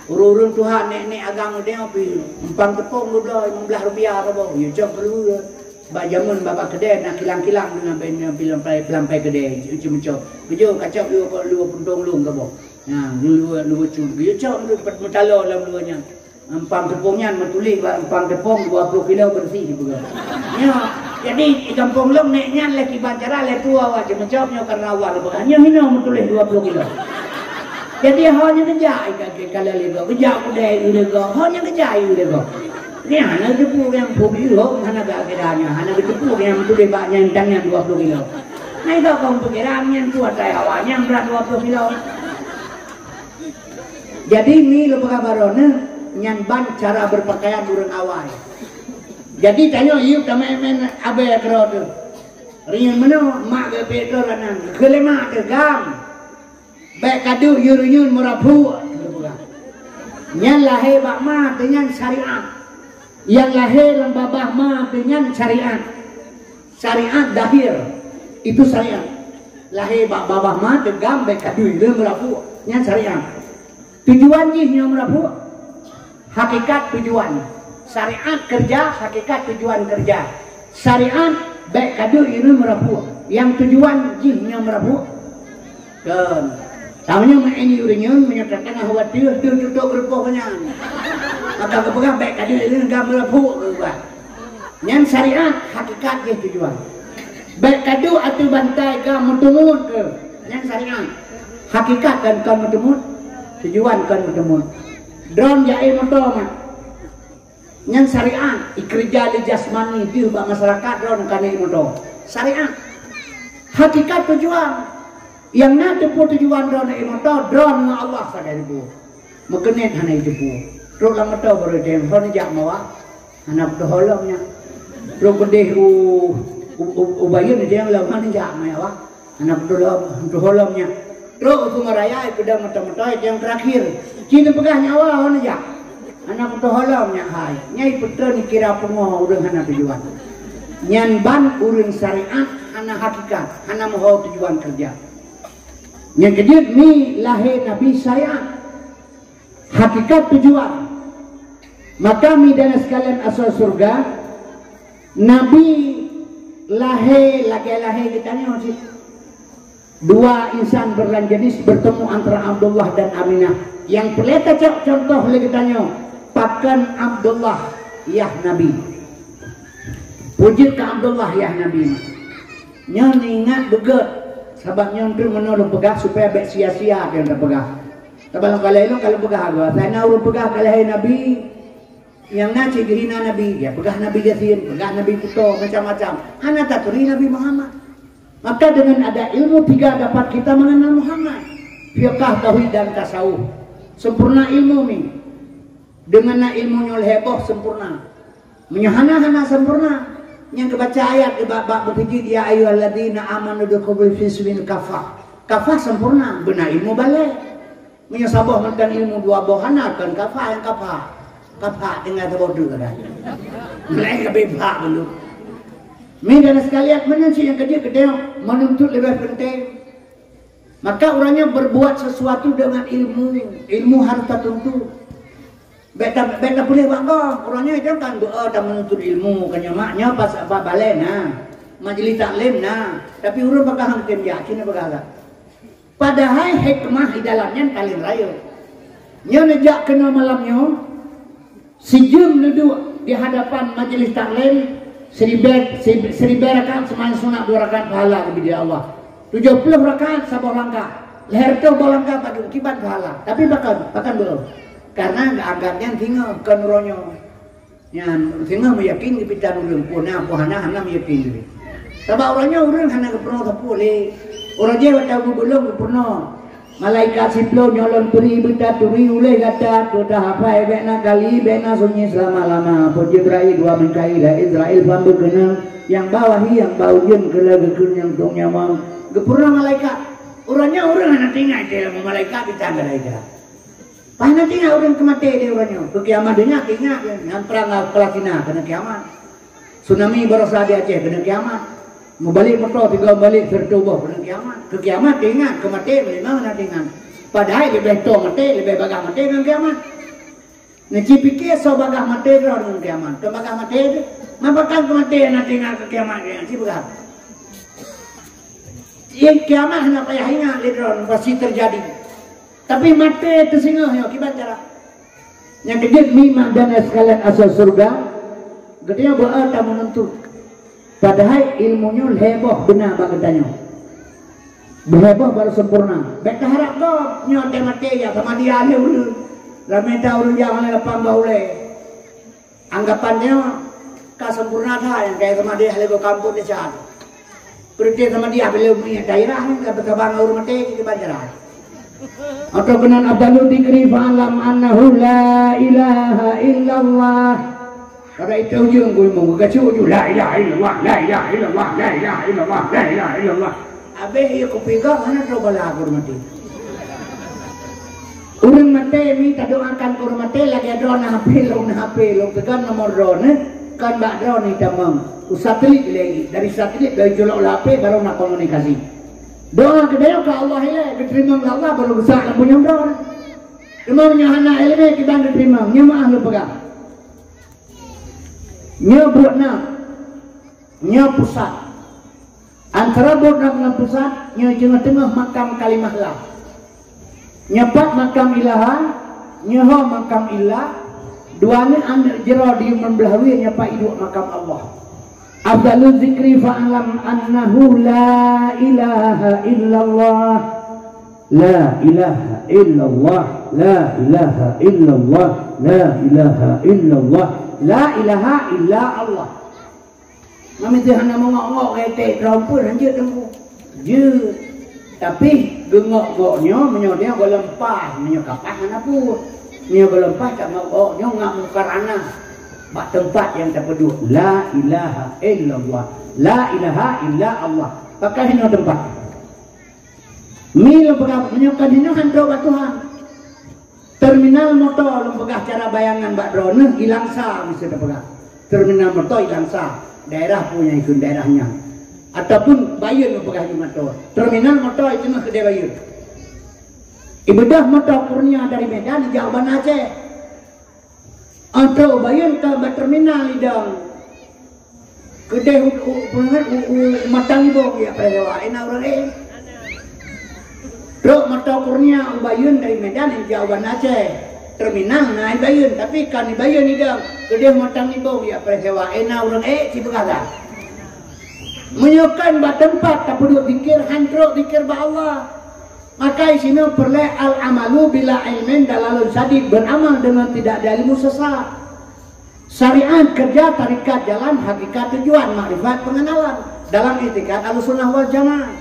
Ureueng-ureueng tuha nèk-nèk agam udeh pih, empang teupông dua belas, lima belas rupiah saboh. Yue cok keuluwa. Bak jameun bak, bak keudè na kilang-kilang deungon bèe, na pi lampai, pi lampai keudè, cok-cok. Geujok kacok dua, dua puntông lôn saboh. Nah, dua, dua, dua cu. Geujok meutalo lam dua nyan. Empang teupông nyan meutuléh bak empang teupông dua ploh kilo beureuséh dipeugah. Nyoe, jadi di gampông lôn nèk nyan lé kiban cara lé peue awak jimeucok nyoe karena awak lé peugah. Nyoe hinoe meutuléh dua ploh kilo. Jadi ho nyang geujak i ka, i ka lé lé goe, geujak kudai i lé goe, ho nyang geujak i lé goe. Nyan hana geuteupeue nyang phôn i lôn, hana geuakhé nyan, hana geuteupeue nyang meutuléh bak nyan tangan dua ploh kilo. Nah, itu kong pikiran nyan kuat ai awak nyan brat dua ploh kilo. Jadi, mi lôn peugah baroe neuh, nyan ban cara beupakaian ureueng awai. Jadi, tanyoe yub tamé-mé abée keudroe teuh. Reunyeun meunoe, mak geupék droe ranan, geukheun lé mak teuh, "Gam, bèk kaduek yue reunyeun meurapuk," lôn peugah. Nyan lahé bak ma teuh nyan syariat. Nyang lahé lam babah ma teuh nyan syariat. Syariat zahir, itu syariat. Lahé bak babah ma teuh gam bèk kaduek lé meurapuk, nyan syariat. Tujuan jih nyoe meurapuk, hakikat tujuan. Syariat kerja, hakikat tujuan kerja. Syariat bèk kaduek lé meurapuk, nyang tujuan jih nyoe meurapuk. Kon. Tanyoe meu'en ureueng nyoe meunyoe ka teungoh watèe teuh tutok geurupoh nyan. Maka geupeugah bèk kaduek lé gam meurapuk geupeugah. Nyan syariat, hakikat jih tujuan. Bèk kaduek ateueh bantai ka meuteumut keu. Nyan syariat. Hakikat kan kon meuteumut, tujuan kon meuteumut. Droeneuh jak éh moto mak. Nyan syariat, ikeureuja lé jasmani deuh bak masyarakat droeneuh ka nèk moto. Syariat. Hakikat tujuan. Nyang na teupeu tujuan droeneuh éh moto, droeneuh ngon Allah sagai ribu. Meukeunét hana jiteupeu. Trok lam moto baru jitém, hon jak mawa. Hana peutoh lom nyan. Trok keudeh u, u, u, u Bayeuen jitém lom hana jak mawa. Hana peutoh lom, peutoh lom nyan. Trok u Sungai Raya, peudong moto-moto nyang terakhir. Ci neupeugah nyawa hana jak. Hana peutoh lom nyan hai. Nyai peutrön kira pungo ureueng hana tujuan. Nyan ban ureueng syariat hana hakikat, hana meuho tujuan keureuja. Nyang keujeuet mi lahé Nabi syariat. Hakikat tujuan. Maka mi dan sekalian asoe syeuruga, Nabi lahé lagèe lahé geutanyoe cit. Dua insan berlain jenis bertemu antara Abdullah dan Aminah. Nyang peureulèe tacok contoh lé geutanyoe, pakon Abdullah yah Nabi. Peue jeuet keu Abdullah yah Nabi. Nyoe neuingat beugèt, sabab nyoe treuk meunoe lôn peugah supaya bèk sia-sia nyang tapeugah. Sabab lam kalai lôn ka lôn peugah bahwa sana ureueng peugah ka lahé Nabi, nyang na cit geuhina Nabi, ya peugah Nabi Yasin, peugah Nabi Kuto, macam-macam. Hana taturi Nabi Muhammad. Maka dengan ada ilmu tiga dapat kita mengenal Muhammad. Fiqah, tauhid dan tasawuf. Sempurna ilmu ni. Dengan na ilmu nyoe lhèe boh sempurna. Meunyoe hana, hana sempurna. Nyang geubaca ayat di bak, bak beutijih, "Ya ayyuhalladzina amanu dukhulu fis silmi kafah." Kafah sempurna, beuna ilmu balèe. Meunyoe saboh mantong ilmu dua boh hana, kon kafah nyang kafah. Kafah tinggai saboh deuh kan. Laén ka bebak dulu. Mi dan sekalian, meunan cit nyang keujeuet geutanyoe menuntut leubeh penting. Maka ureueng nyoe berbuat sesuatu dengan ilmu. Ilmu harus tatuntut. Bèk ta-, bèk tapeuleueh bak gob. Ureueng nyoe kan beu-, oh, tameununtut ilmu, kan nyoe mak nyoe pas ba-, balèe na. Majlis taklim na. Tapi ureueng peugah hana tem jak, cina peugah lah. Padahai hikmah di dalam nyan paléng rayeuk. Nyoe neujak keunoe malam nyoe, sijeuem neuduek di hadapan majlis taklim, siribèe, si-, siribèe rakaat seumayang sunat dua rakaat pahala geubri lé Allah. Tujoh ploh rakaat saboh langkah. Lhèe reutôh boh langkah padum kiban pahala. Tapi pakon, pakon beu? Karena geuanggap nyan singoh kon uroe nyoe. Nyan, singoh meuyakin geupitan ureueng, peue na, peue hana, hana meuyakin diri. Sabab uroe nyoe ureueng hana geupeurunoe sapeue lé. Uroe jih watèe geubulong geupeurunoe. Malaikat siplôh nyoe lôn turi beutaturi ulèh gata, teuta hafai bèk na kali, bèk na sunyi seulama-lama. Phon Jibrail, dua Mikail, Israil, pambeukeunong, nyang ba wahyu, nyang ba ujeuen, keu lheueh geukheun nyang tueng nyawöng. Geupeurunoe malaikat. Uroe nyoe ureueng hana teuingat lé malaikat, bintang malaikat. Paih na teuingat ureueng keu maté di uroe nyoe. Keu kiamat donya teuingat, nyan prang Palestina keuneuk kiamat. Tsunami barosa di Aceh keuneuk kiamat. Meubalek moto tiga balek sireutoh boh keuneuk kiamat. Keu kiamat teuingat, keu maté memang na teuingat. Padahai leubeh toe maté, leubeh bagaih maté ngon kiamat. Neuci pike soe bagah maté droe ngon kiamat. Soe bagah maté teuh, ma pakon keu maté na tinggai keu kiamat nyan, ci peugah. Nyan kiamat hana payah ingat lé droe, pasti teujadi. Tapi maté teuh singoh nyoe kiban cara. Nyang keujeuet mi mak dan sekalian asoe syeuruga, geutanyoe beu-e tameununtut. Padahai ilmu nyoe lhèe boh beuna bak geutanyoe. Lhèe boh baru sempurna. Bèk taharap gob nyoe watèe maté ya sama dia lé ureueng. Ramé that ureueng jak lé lapang bak ulèe. Anggapan nyoe ka sempurna that nyang kaya sama dia lé gob kampung desa. Peureuté sama dia bila umi daerah ni ka beusabang ureueng maté di banjaran. Atau keunan afdalu dzikri fa'lam annahu la ilaha illallah. Pada itu ujung ku imum, geucuk ujung, "La ilaha illallah, la ilaha illallah, la ilaha illallah, la ilaha illallah." Habéh iya kupeugah, hana troh bala ureueng maté. Ureueng maté mi tadoakan keu ureueng maté lagèe droeneuh na H P lôn, na H P lôn, teugon nomor droeneuh, kon bak droeneuh tamong. U satelit lé, dari satelit dari culok lam H P baru na komunikasi. Doa geutanyoe ka Allah ilèe, geuteurimong lé Allah baru geusak lam punyueng droeneuh. Teuma nyoe hana ileumèe kiban geuteurimong, nyoe meu'ah lôn peugah. Nyoe buet na, nyoe pusat. Antara buet na ngon pusat, nyoe teungoh-teungoh makam kalimah la. Nyoe pat makam ilaha, nyoe ho makam illa, dua nyoe aneuk jroh di meubeulaih wie nyoe pat iduek makam Allah. Afdalu dzikri fa'lam annahu la ilaha illallah. La ilaha illallah, la ilaha illallah, la ilaha illallah, la ilaha illa Allah. Mami teuh hana meungok-ngok keu etek droe pun hanjeuet teungku. Jeuet. Tapi geungok-ngok nyoe, meunyoe nyoe gohlom paih, meunyoe ka paih hana peue. Meunyoe gohlom paih ka ngok-ngok nyoe ngat mukarana. Bak teumpat nyang tapeuduek, la ilaha illallah, la ilaha illa Allah. Pakon hinoe teumpat. Mi lôn peugah, meunyoe kon hinoe han trok bak Tuhan. Terminal moto lôn peugah cara bayangan bak droeneuh i Langsa, miseue tapeugah. Terminal moto i Langsa, daerah peue nyang ikheun daerah nyan. Ataupun Bayeuen lôn peugah di moto. Terminal moto i teungoh keudè Bayeuen. Ibeudôh moto Kurnia dari Medan ijak u Banda Aceh. Atau Bayeuen ka bak terminal idong. Keudeh u, u, u, u, u Matang Ibong ya peureuwa, ena ureueng eh. Trok moto Kurnia u Bayeuen dari Medan ijak u Banda Aceh. Terminal na i Bayeuen, tapi kan i Bayeuen idong. Keudeh Matang Ibong ya peureuwa, ena ureueng eh, ci peugah. Meunyoe kon bak teumpat tapeuduek zikir, han trok zikir bak Allah. Maka isinoe peureulèe al-amalu bila ilmin dalalun syadid, beramal dengan tidak ada ilmu sesat. Syariat kerja, tarekat jalan, hakikat tujuan, makrifat pengenalan dalam itikad Ahlussunnah wal Jamaah.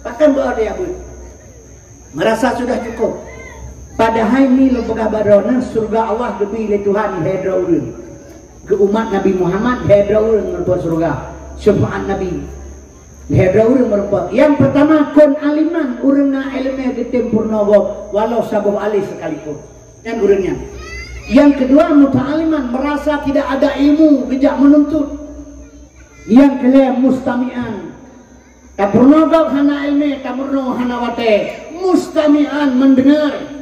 Pakon beu ada abeuet. Merasa sudah cukup. Padahai mi lôn peugah bak droeneuh, syeuruga Allah geubri lé Tuhan lhèe droe ureueng. Keu umat Nabi Muhammad lhèe droe ureueng meureumpok syeuruga. Syafaat Nabi. Lhèe droe ureueng meureumpok. Nyang peurtama, kun aliman, ureueng na ileumèe geutem peurunoe gob, walau saboh alif sekalipun. Nyan ureueng nyan. Nyang keudua, muta'alliman, merasa tidak ada ilmu, geujak meununtut. Nyang keulhèe, mustami'an. Tapeurunoe gob hana ileumèe, tapeurunoe hana watèe. Mustami'an, mendengar.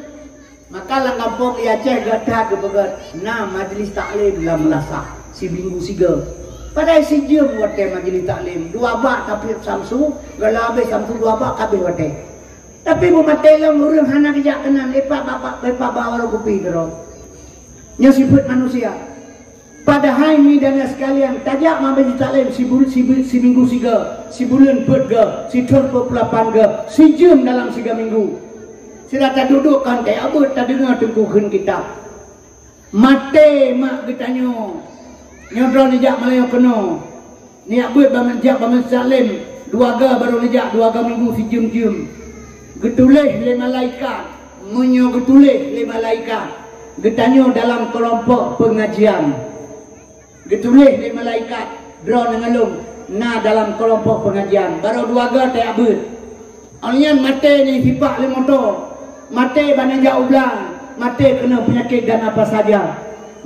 Maka lam gampông di Aceh gata geupeugah na majlis taklim lam meulasah, siminggu sigoe. Padahai sijeuem watèe majlis taklim, dua bak tapiep samsu, gala habéh samsu dua bak ka habéh watèe. Tapi beumaté lom ureueng hana geujak keunan, leupah bak, leupah bak warong kupi keudroe. Nyoe sifeuet manusia. Padahai mi dan sekalian, tajak majlis taklim sibul-, sibul-, siminggu sigoe, sibuleuen peuet goe, sithon peuet puluh lapan goe, sijeuem dalam sigoe minggu. Sira taduek-duek kon teuabeuet tadeungoe teungku kheun kitab. Maté mak geutanyoe. Nyoe droe neujak meulayeue keunoe. Neujak beuet bak meujak bak meusalim, dua goe barô neujak, dua goe minggu sijeuem-jeuem. Geutuléh lé malaikat, meunyoe geutuléh lé malaikat, geutanyoe dalam keulompok peungajian. Geutuléh lé malaikat, droeneuh ngon lôn na dalam keulompok peungajian, barô dua goe tajak beuet. Awaknyan maté nyang sipak lé moto, maté bak neujak u blang, maté keunoe peunyakét dan apa saja.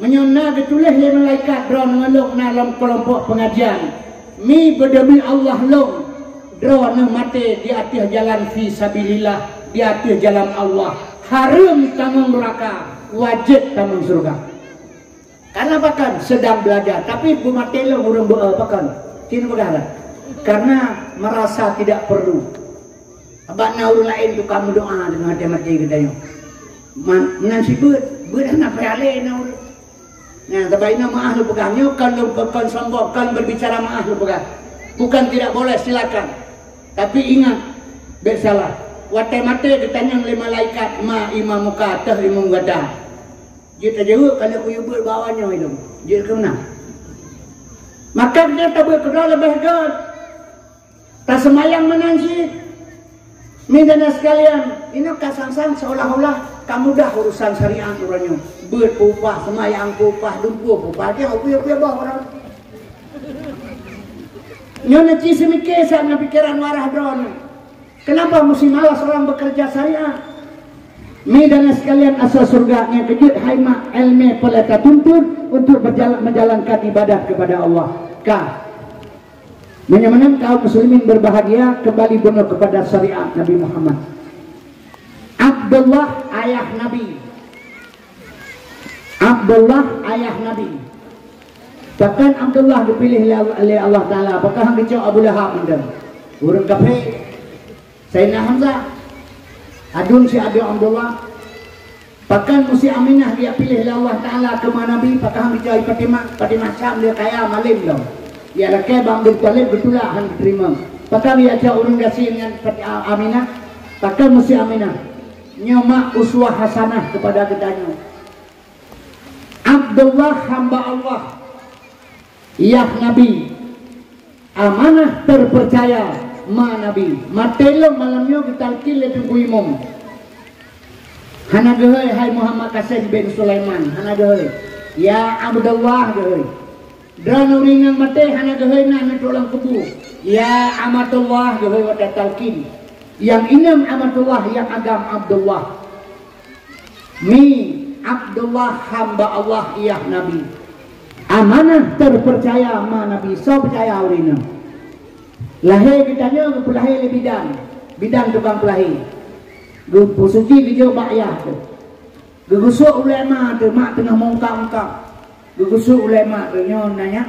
Meunyoe na geutuléh lé malaikat droeneuh ngon lôn na lam keulompok peungajian, mi beudeumi Allah lôn, droeneuh maté di ateueh jalan fi sabilillah, di ateueh jalan Allah, hareuem tanggong nuraka. Wajéb tamong syeuruga. Karena pakon sedang belajar, tapi beumaté lom ureuëng beu-, eh, pakon. Cit peugah lah. Karena merasa tidak perlu. Abak na ureuëng laén tukang meudoa deungon até maté geutanyoe. Man, nan sibeuet, beuet hana payah lé na ureuëng. Nah, sabab inoe meuah lôn peugah nyoe kon lôn, kon sombong, kon berbicara meuah lôn peugah. Bukan tidak boleh, silakan. Tapi ingat, bék salah. Watée maté geutanyong lé malaikat, "Ma imamuka, toh imeum gata?" Jeuet tajaweueb, "Ka lheueh kuyue beuet bak awaknyoe ilôn." Jeuet keu meunan. Maka geutanyoe tabeuet keudroe leubeh göt. Taseumayang meunan cit. Mideuna sekalian, inoe ka sang-sang seolah-olah ka mudah urusan syariat uroe nyoe. Beuet peupah, seumayang peupah, dumpeue peupah, dia peue-peue boh uroe. Nyoe neuci seumike saat ngon pikeran warah droeneuh. Kenapa mesti malas orang bekerja syariat? Mideuna sekalian, asoe syeuruga nyang keujeuet hai mak, ilmu peureulée tatuntut untuk berjalan, menjalankan ibadat kepada Allah. Ka. Meunyoe meunan kaum muslimin berbahagia, kembali bunoe kepada syariat Nabi Muhammad. Abdullah ayah Nabi. Abdullah ayah Nabi. Pakon Abdullah geupiléh lé, lé Allah Taala? Pakon han geucok Abu Lahab mantong? Ureuëng kafé. Saidina Hamzah. Aduen si Abi Abdullah. Pakon meusi Aminah geujak piléh lé Allah Taala keu ma Nabi, pakon han geucok Fatimah, Fatimah Syam dia kaya malém lom. Ya lakée bak Abdul Thalib geutulak han geuteurimong. Pakon geujak cok ureuëng gasien nyan Fat-, Aminah? Pakon meusi Aminah? Nyoe mak uswah hasanah kepada geutanyoe. Abdullah hamba Allah. Yah Nabi, amanah terpercaya ma Nabi. Maté lom malam nyoe geutalkin lé Teungku Imum. Hana geuhôi hai Muhammad Qasim bin Sulaiman, hana geuhôi. Ya Abdullah geuhôi. Droeneuh ureuëng nyang maté hana geuhôi na neutrok lam kubu. Ya Amatullah geuhôi watée talkin. Nyang inong Amatullah, nyang agam Abdullah. Mi, Abdullah hamba Allah, yah Nabi. Amanah terpercaya ma Nabi, soe peucaya ureuëng nyoe. Lahé geutanyoe geupeulahé lé bidan, bidan tukang peulahé. Geupeusuci geujok bak yah teuh. Geugusok ulée ma teuh, mak teungoh meungkap-ungkap. Geugusok ulée ma teuh, nyoe na nyak.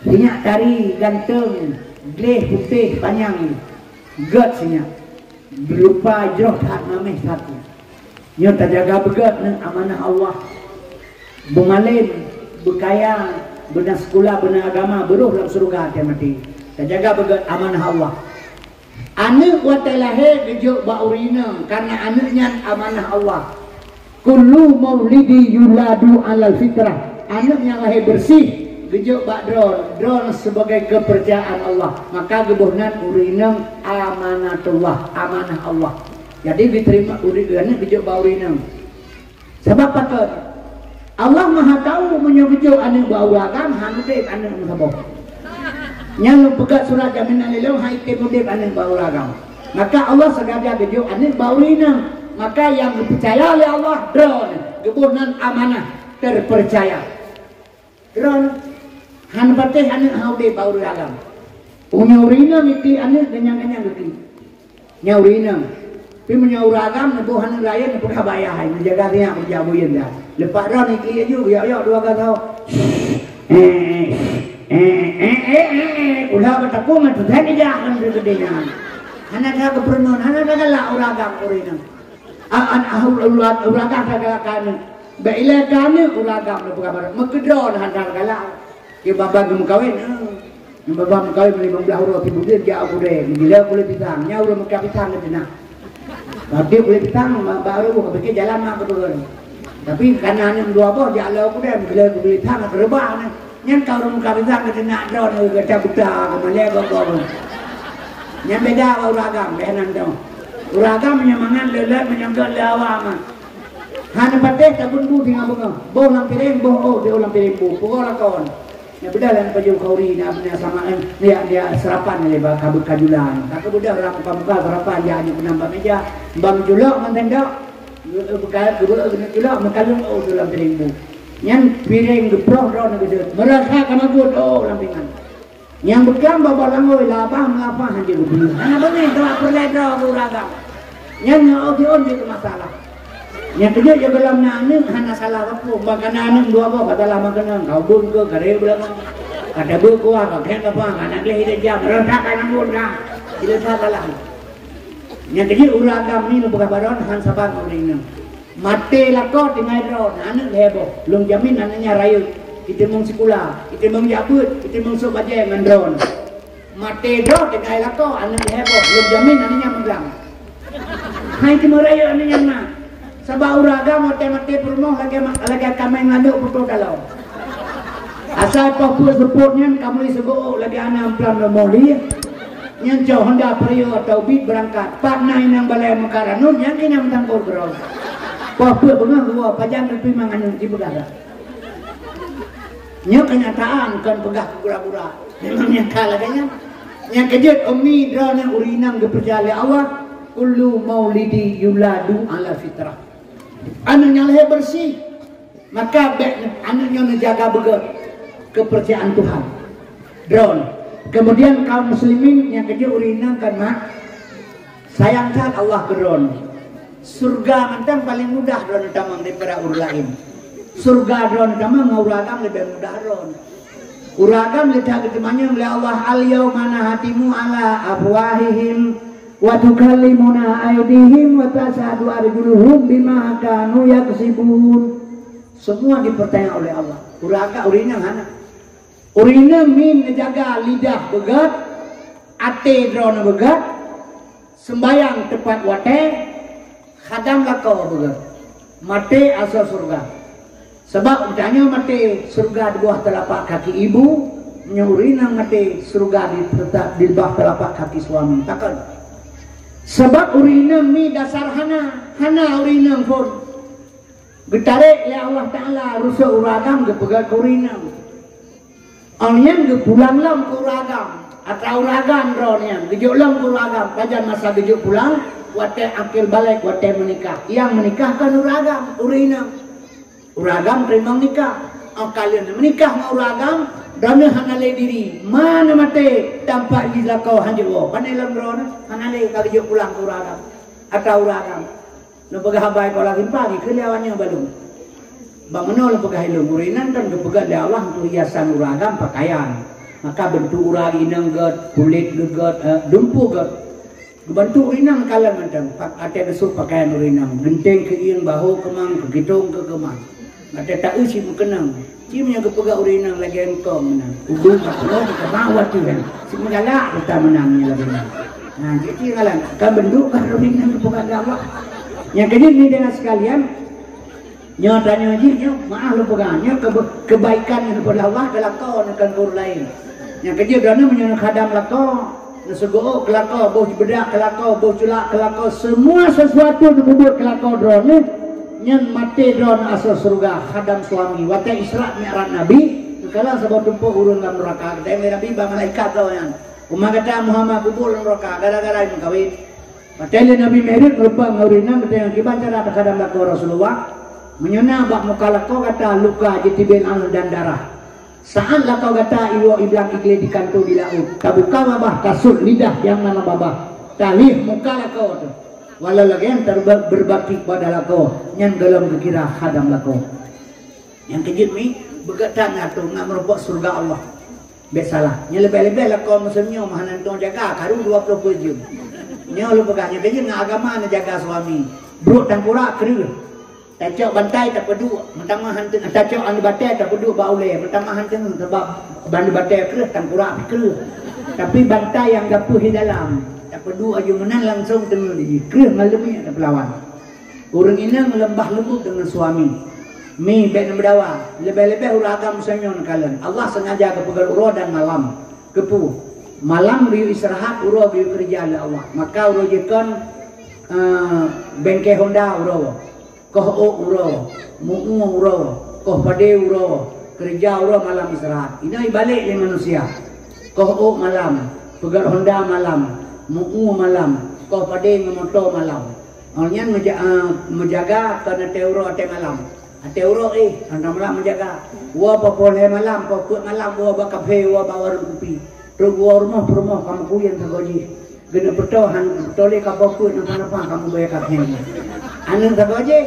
Sinyak tari ganteng, gleh putéh panyang, gét sinyak. Beulupa jroh that, maméh that. Nyoe tajaga beugét ngon amanah Allah. Beumalém, beukaya, beuna sikula, beuna agama, beurôh lam syeuruga watée maté. Tajaga beugét amanah Allah. Aneuëk watée lahé geujok bak ureuëng inong, kareuna aneuëk nyan amanah Allah. Kullu maulidi yuladu alal fitrah. Aneuëk nyang lahé beureuséh geujok bak droe, droe sebagai kepercayaan Allah. Maka geuboh nan ureuëng inong amanatullah, amanah Allah. Jadi diterima ureuëng, aneuëk geujok bak ureuëng inong. Sabab pakon? Allah Maha Tahu, meunyoe geujok aneuëk bak ureuëng agam, hana udeb aneuëk meusaboh. Nyang lôn peugah surat jaminan lé lôn, hai tem udeb aneuëk bak ureuëng agam. Maka Allah sengaja geujok aneuëk bak ureuëng inong. Maka nyang geupeucaya lé Allah droe, geuboh nan amanah, terpercaya. Droe hana patéh aneuëk hana udeb bak ureuëng agam. Meunyoe ureuëng inong geuklik aneuëk, geunyang-geunyang geuklik. Nyan ureuëng inong. Tapi meunyoe ureuëng agam neuboh aneuëk laén, neupeugah bak yah hai, neujaga sinyak, neujaga buyeuen dah. Leupah droe geuklik laju, yok-yok dua gasoe. Eh, eh, eh, eh, eh, eh, ulah beutakong ngon tusan ijak ngon geude nyan. Hana that geupeureumeun, hana that galak ureuëng agam ureuëng inong. A, an, a, ureuëng agam that galak keu aneuëk. Bèk ilèe keu aneuëk ureuëng agam neupeugah baroe. Meukeudroe hana that galak. Di babah geumeukawen, eh. Babah meukawen limong blaih uroe sibuleuen jak u keudè, meugila kulét pisang. Nyan ureuëng meukat pisang geuh teunak. Bak kulét pisang, ba-, baru ka pikir jalan mak keudroe. Tapi kareuna nyan dua boh jak lom u keudè, meugila kulét pisang, ka reubah nyan. Nyan ka ureuëng meukat pisang geuh teunak droe, gata buta, geumalèe gob-gob. Nyan beda bak ureuëng agam, bèk nan dong. Ureuëng agam meunyoe mangat leulat, meunyoe gèt lé awak mah. Hana patéh tabeuet bu singoh beungoh. Boh lam piréng, boh ôh, boh lam piréng bu. Peugah lakon. Nyan beudôh lam baju khauri, na, na sama, eh, dia, dia serapan lé ba kabut kajulan. Ka beudôh lam muka-muka serapan, dia aju keunong bak meja. Bang julok ngon tendok. Buka, buka, julok, meukalon, ôh, dalam piréng bu. Nyan piréng geuproh droe nyan geuseut. Meurasa ka mabeuet, ôh, lam pingan. Nyang beuklam babah langôi, labah meulapah hana geubri. Hana beungéh, teuma peureulèe droe keu ureuëng agam. Nyan nyang ôh siôn jeuet masalah. Nyang keujeuet ya gohlom na aneuk hana salah apui, bak kana aneuk dua boh ka salah makanan, ka ubun ke, ka rayeuk beulangong, ka tabeuet kuah, ka khék kapa, ka na gleh idéh jam, reutak ka nanggun ka, ileusa salah. Nyang keujeuet ureueng agam ni neupeugah baron han saban ureueng inong. Maté lakoe tinggai droe, aneuk lhèe boh, lôn jamin aneuk nyan rayeuk, jiteumeung sikula, jiteumeung jak beuet, jiteumeung sôk bajèe ngon droe. Maté droe tinggai lakoe, aneuk lhèe boh, lôn jamin aneuk nyan meuglang. Hai teuma rayeuk aneuk nyan na. Sabab ureueng agam watèe maté peurumoh lagèe ma-, lagèe kaméng ladôk peutoh dalong. Asai poh peuet seupôt nyan kamoe seugoe lagèe aneuk amplam lom moli. Nyan cok honda peuriyoh atau bit beurangkat. Pat na inong balèe meukat ranub, nyan keuh nyang meutangkôb keudroe. Poh peuet beungoh geuwoe, pajan neupeuimang aneuk jipeugah dah. Nyoe keunyataan, kon peugah keu gura-gura. Memang nyata lagèe nyan. Nyang keujeuet umi droeneuh ureueng inong geupeucaya lé Allah, "Kullu maulidi yuladu ala fitrah." Aneuk nyang lahé beureuséh, maka bèk aneuk nyoe neujaga beugèt keupeurcayaan Tuhan. Droeneuh. Kemudian kaum muslimin nyang keujeuet ureueng inong kan mak, sayang that Allah keu droeneuh. Syeuruga mantong paleng mudah droeneuh tamong daripada ureueng laén. Syeuruga droeneuh tamong ngon ureueng agam leubeh mudah droeneuh. Ureueng agam lé that geuteumanyong lé Allah, "Al-yauma nakhtimu ala afwahihim wa tukallimuna aidihim wa tasyhadu arjuluhum bima kanu yaksibun." Semua dipertanya oleh Allah. Ureueng agam, ureueng inong hana. Ureueng inong min neujaga lidah beugèt, até droeneuh beugèt, seumbahyang teupat watèe, khadam lakoe beugèt. Maté asoe syeuruga. Sabab geutanyoe maté syeuruga di bawah telapak kaki ibu, meunyoe ureueng inong maté syeuruga di, di bawah telapak kaki suami. Pakon? Sabab ureueng inong mi dasar hana, hana ureueng inong phôn. Geutarek lé Allah Taala rusoh ureueng agam geupeugèt keu ureueng inong. Awak nyan geupulang lom keu ureueng agam, atra ureueng agam droeneuh nyan geujok lom keu ureueng agam. Pajan masa geujok pulang, watèe akil balek, watèe meunikah. Nyang meunikah kon ureueng agam, ureueng inong. Ureueng agam teurimong nikah. Awak ka lheueh meunikah ngon ureueng agam, droeneuh hana lé diri. Ma neumaté tampak jih lakoe hanjeuet woe. Pané lom droeneuh hana lé ka geujok pulang keu ureueng agam, atra ureueng agam. Neupeugah haba sikula simpang, ikheun lé awak nyoe balum. Bak meunoe lôn peugah ilôn, ureueng inong kan geupeugèt lé Allah untuk hiasan ureueng agam pakaian. Maka beuntuk ureueng inong gèt, kulét geuh gèt, eh, dumpeue gèt. Geubantuk ureueng inong kalon mantong, pat até geusôk pakaian ureueng inong, geunteng keuieng, bahô keumang, keukitong keu keumang. Watèe taeu cit meukeunong. Ci meunyoe geupeugah ureueng inong lagèe eungkông meunan. Udép ka peunoh, ka bak watèe nyan. Cit meugalak gata meunan nyoe lagèe nyan. Nah, jadi ngalan. Kan beunduk kan ureueng inong geupeugah lé Allah. Nyang keujeuet ni dengan sekalian, nyoe tanyoe jih nyoe, maaf lôn peugah, nyoe kebe-, kebaikan daripada Allah keu lakoe neuh kon keu ureueng laén. Nyang keujeuet droeneuh meunyoe neukhadam lakoe, Neuseugoe keu lakoe, boh beudak keu lakoe, boh culak keu lakoe, semua sesuatu neupeubuet keu lakoe droeneuh, nyan maté droeneuh asoe syeuruga, khadam suami. Watèe Isra Mi'raj Nabi, neukalon saboh tumpôk ureueng lam nuraka. Geutanyong lé Nabi bak malaikat droe nyan, "Uma gata Muhammad peubuet lam nuraka gara-gara meukawen?" Watèe lé Nabi Mi'raj meurumpok ngon ureueng inong, geutanyong, "Kiban cara takhadam lakoe Rasulullah?" "Meunyoe na bak muka lakoe gata luka jitibée aneuëk dan darah." Saát lakoe gata iwoe iblang igleh di kantô di laôt, tabuka babah, tasut lidah nyang na lam babah, talieh muka lakoe teuh. Walau lagée nyan tareubak beubakti keupada lakoe, nyan gohlom geukira khadam lakoe. Nyang keujeuet mi, beugét that na teuh ngat meurumpok syeuruga Allah. Bék salah. Nyan leubeh-leubeh lakoe meuseunyum hana teuntông jaga, karu dua ploh peuet jeuem. Nyoe lôn peugah, nyang keujeuet ngon agama neujaga suami. Brok tangkurak kreueh. Tacok bantai tapeuduek, meutamah hanteung, tacok aneuëk batée tapeuduek bak ulée, meutamah hanteung sabab aneuëk batée kreueh, tangkurak pih kreueh. Tapi bantai nyang gapeuh di dalam, tapeuduek aju meunan langsong teungeut jih, kreueh ngon leumiek tapeulawan. Ureuëng inong leumbah leumbot deungon suami. Mi bék neumeudawa, leubeh-leubeh ureuëng agam meuseunyum neukalon. Allah sengaja geupeugét uroe dan malam. Keupeue? Malam geuyue istirahat, uroe geuyue keureuja lé Allah. Maka uroe jih kon, eh, bengke honda uroe. Koh ôk uroe, meu-ue uroe, koh padé uroe, keureuja uroe, malam istirahat. Inoe ibalek lé manusia. Koh ôk malam, peugét honda malam, meu-ue malam, koh padé ngon moto malam. Awak nyan meuja-, ah, meujaga kon ateueh uroe ateueh malam. Ateueh uroe éh, honda malam meujaga. Woe poh lhée malam, poh peuet malam, woe bak kafe, woe bak wareueng kupi. Trok woe rumoh peurumoh, kamoe kuyeng sagoe jih. Geuneuk peutoe han peutoe lé kamoe peuet napa-napa kamoe bayar kafe. Aneuëk sagoe jih.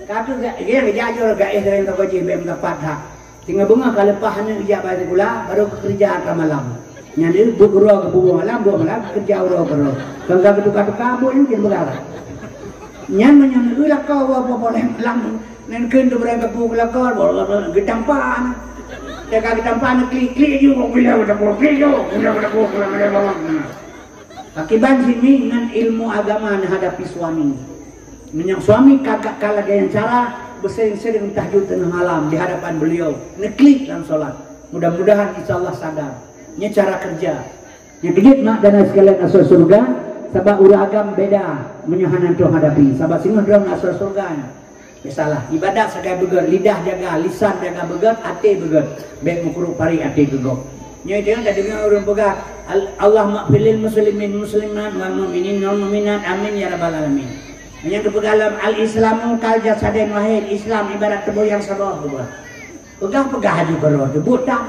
Ka keuh ga-, ya, geujak jih gaéh dari toko jih bèk meudapat hak. Singoh beungoh ka leupah aneuk jak bak sikula, baru keukeureuja ka malam. Nyan deuh buet uroe keu buet malam, buet malam keukeureuja uroe keudroe. Kon ka geutuka-tuka buet nyan keu beurara. Nyan meunyoe neueu lakoe buet-buet malam, nyan kheun teubeurang keu buet lakoe, geutampa aneuk. Teuka geutampa aneuk klik-klik ju, klik ju, klik ju, klik ju. Akiban sini ngon ilmu agama neuhadapi suami. Meunyoe suami ka, ka, ka lagèe nyan cara, beuseuring-seuring tahajud teungoh malam di hadapan beliau, neuklik lam solat. Mudah-mudahan insya Allah sadar. Nyoe cara kerja. Nyang keujeuet mak dan ayah sekalian asoe syeuruga, sabab ureueng agam beda meunyoe hana troh hadapi. Sabab singoh droeneuh asoe syeuruga nyoe. Biasalah, ibadat sagai beugèt, lidah jaga, lisan jaga beugèt, até beugèt. Bèk meukurok parit até keu gob. Nyoe teuh tadeungoe ureueng peugah, "Al-, Allahummaghfirlil muslimin muslimat wal mu'minin wal mu'minat, amin ya rabbal alamin." Nyang geupeugah lom, "Al-Islamu kal jasadin wahid," Islam ibarat tuboh nyang saboh, geupeugah. Peugah-peugah aju keudroe, teubuet that.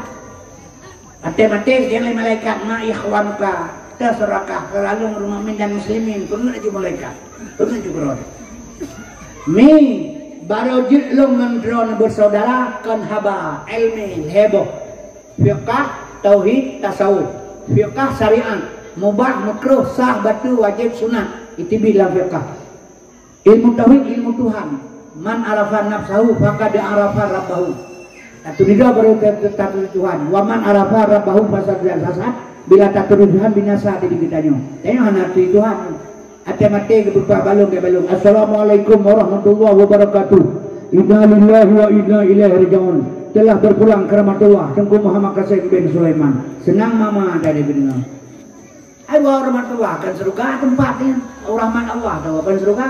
Até maté, geujak lé malaikat, "Ma ikhwanuka, teuh syedara kah, keulalong ureueng mukmin dan muslimin," peungeuet aju malaikat, peungeuet aju keudroe. Mi, barô jeuet lôn ngon droeneuh beusyedara, kon haba, ilmu, lhèe boh. Fiqah, tauhid, tasawuf. Fiqah syariat, mubah, meukruh, sah, bateue, wajéb, sunat. Iteubiet lam fiqah. Ilmu tauhid, ilmu Tuhan. "Man arafa nafsahu faqad arafa rabbahu." Taturi droe baru ta-, ta-, taturi Tuhan. "Wa man arafa rabbahu fasad sasad." Bila taturi Tuhan binasa diri geutanyoe. Tanyoe hana turi Tuhan. Até maté geupeugah balong, geubalong. "Assalamualaikum warahmatullahi wabarakatuh. Inna lillahi wa inna ilaihi raji'un." Telah berpulang ke rahmatullah Teungku Muhammad Kasim bin Sulaiman. Seunang mama dari geudeungoe. Ai, wa rahmatullah, kan syeuruga teumpat nyan. Rahmat Allah tawa kan syeuruga.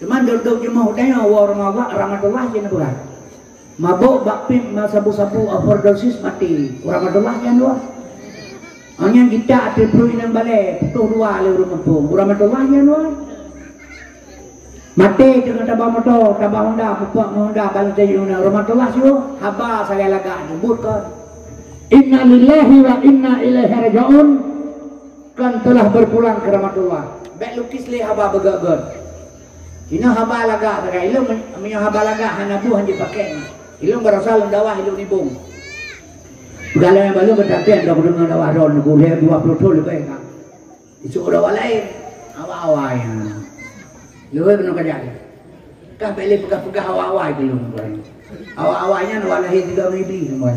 Cuman duek-duek jeumöh tanyoe, wa rahmatullah, rahmatullah jeuet neupeugah. Mabök bak pip, ma sabu-sabu, overdosis, maté. Wa rahmatullah nyan dua. Nyan gita ateueh pruet inong balèe, putôh dua lé ureueng gampông. Wa rahmatullah nyan dua. Maté teungoh tabah moto, tabah Honda, peupuak ngon Honda, balu tayue na rahmatullah siuh, haba sagai lagak jeuet kon. Inna lillahi wa inna ilaihi raji'un, kan telah berpulang ke rahmatullah. Bèk lukis lé haba beugèt-gèt. Inoe haba lagak sagai, ilôn men-, meunyoe haba lagak hana buet hanjeuet pakèk. Ilôn baroesa lôn dakwah ilôn nibong. Peugah lé balôn beutapèng, dak deungoe dakwah droeneuh, lhèe dua ploh thôn leubèh ka. Isuk uroe awai laén, awai-awai nyan. Lheueh keunoe ka jak. Kah bèk lé peugah-peugah awai-awai keu lôn, tuan. Awai-awai nyan awai lahé sigoe ngon Iblih, tuan.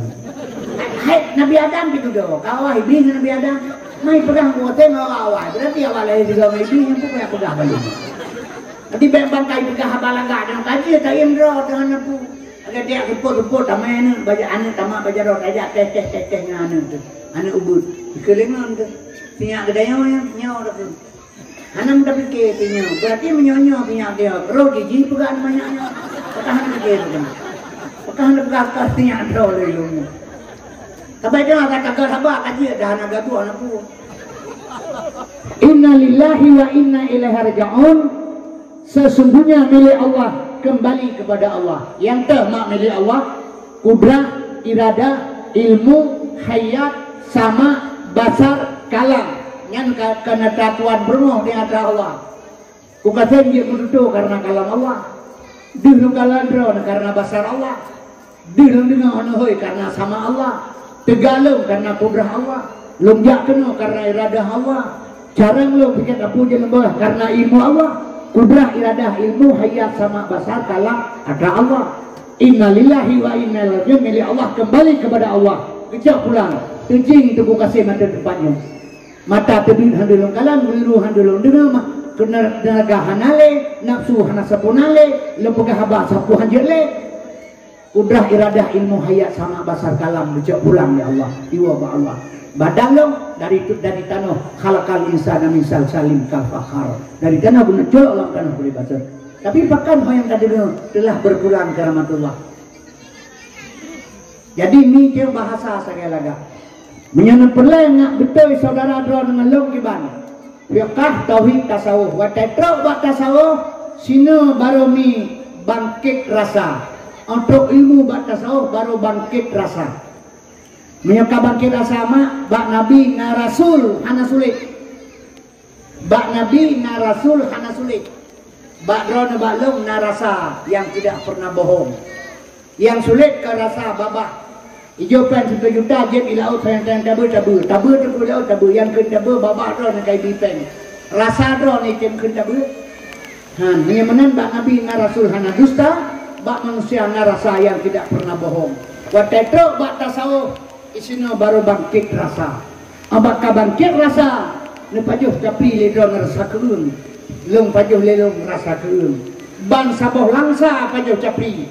Hai, Nabi Adam pih dudoe, ka awai Iblih ngon Nabi Adam. Mai peugah ngon watèe awai-awai, berarti awai lahé sigoe ngon Iblih nyan pun payah peugah bak lôn. Jadi bèk bangkai peugah haba lagak dan kaji tak yem droe teuh hana pu. Lagèe tiep seupôt-seupôt tamè aneuk, bajèe aneuk tamat bajèe rot, tajak teh, teh, teh, teh ngon aneuk teuh. Aneuk ubit. Dikeulingon teuh. Sinyak geudayoe nyan, nyoe dah tu. Hana meudapiké teuh nyoe. Berarti meunyoe nyoe sinyak geudayoe, roh jih peugah aneuk manyak nyoe. Pakah hana piké teuh keunoe. Pakah hana peugah ka sinyak droe lé lôn nyoe. Sabai teuma ka tagat haba ka jeuet dah hana gabuh hana peue. Inna lillahi wa inna ilaihi raji'un. Sesungguhnya milik Allah, kembali kepada Allah. Nyang teuh mak milik Allah, kudrah, iradah, ilmu, hayat, sama, basar, kalam. Nyan ka, ka neuta tuan peurumoh di ateueh Allah. Kukasen jeuet meututoe karena kalam Allah. Deuh lôn kalon droeneuh karena basar Allah. Deuh lôn deungoe hana hôi karena sama Allah. Teuga lôn karena kudrah Allah. Lôn jak keunoe karena iradah Allah. Carông lôn piké tapu jeuet lôn beulah karena ilmu Allah. Kudrah, iradah, ilmu, hayat, sama, basar, kalam, atra Allah. Inna lillahi wa inna ilaihi raji'un, milik Allah, kembali kepada Allah. Geucok pulang, teujieng Teungku Kasim ateueh teumpat nyoe. Mata teubiet hana lôn kalon, geuyue hana lôn deungoe, ma-, teuna-, teunaga hana lé, nafsu hana sapeue na lé, lôn peugah haba sapeue hanjeuet lé. Kudrah, iradah, ilmu, hayat, sama, basar, kalam geucok pulang lé Allah, jiwoe bak Allah. Badan lôn dari tu, dari tanoh, khalaqal insana min salsalin kal fakhar. Dari tanoh geuneuk cok lam tanoh bri basar. Tapi pakon ho nyang tadeungoe telah berpulang ke rahmatullah. Jadi, mi teuh bahasa sagai lagak. Meunyoe neupeureulèe ngat beutôi syedara droeneuh ngon lôn kiban. Fiqah, tauhid, tasawuf. Watèe trok bak tasawuf, sinoe barô mi bangkét rasa. Óh trok ilmu bak tasawuf, barô bangkét rasa. Meunyoe ka bangkét rasa mak, bak nabi na rasul hana sulet. Bak nabi na rasul hana sulet. Bak droeneuh bak lôn na rasa nyang tidak pernah bohong. Nyang sulet ka rasa babah. Ijô péng siploh juta jeuet i laôt sayang-sayang tabeue, tabeue. Tabeue teuk i laôt, tabeue. Nyang kheun tabeue babah droeneuh ka ibi péng. Rasa droeneuh nyang kheun tabeue. Ha, meunyoe meunan bak Nabi na rasul hana dusta, bak manusia na rasa nyang tidak pernah bohong. Watée trok bak tasawuf, isinoe barô bangkét rasa. Bak ka bangkét rasa, neupajoh capli lé droeneuh rasa keueung. Lôn pajoh lé lôn rasa keueung. Ban saboh langsa pajoh capli.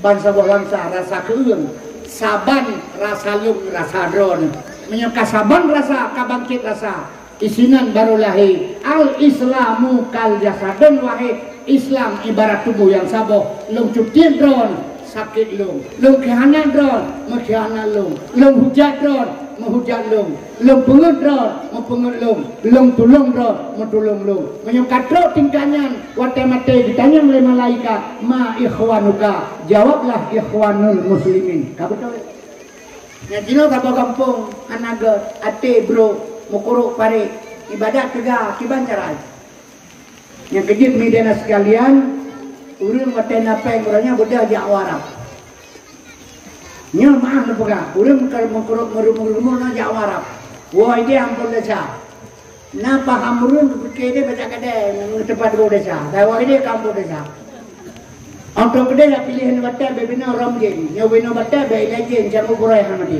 Ban saboh langsa rasa keueung. Saban rasa lôn rasa droeneuh. Meunyoe ka saban rasa, ka bangkét rasa, isinan barô lahé. Al-Islamu kal jasadun wahid. Islam ibarat tuboh nyang saboh. Lôn cutiet droeneuh, sakét lôn. Lôn khianat droeneuh, meukhianat lôn. Lôn hujat droeneuh, meuhujat lôn. Lôn peungeuet droeneuh, meupeungeuet lôn. Lôn tulông droeneuh, meutulông lôn. Meunyoe ka trok tingkat nyan, watée maté geutanyong lé malaikat, "Ma ikhwanuka?" Jawablah, "Ikhwanul muslimin." Ka beutôi. Nyang jinoe saboh gampông, hana gét, até brok, meukurok parék, ibadat teuga, kiban cara. Nyang keujeuet, meudahna sekalian, ureuëng watée na péng uroe nyoe beudôh jak u Arab. Nyoe meu'ah neupeugah, ureuëng ka meukurok meureumu-reumu na jak u Arab. Woe idéh amphon desya. Na paham ureuëng geupike idéh baca kadée ngon teupat geuh desya. Dawa idéh ka amphon desya. Óh trok keudeh piléh batée bak binoe rom jén. Nyoe binoe batée bak ilée jén, jangan gurée hana mati.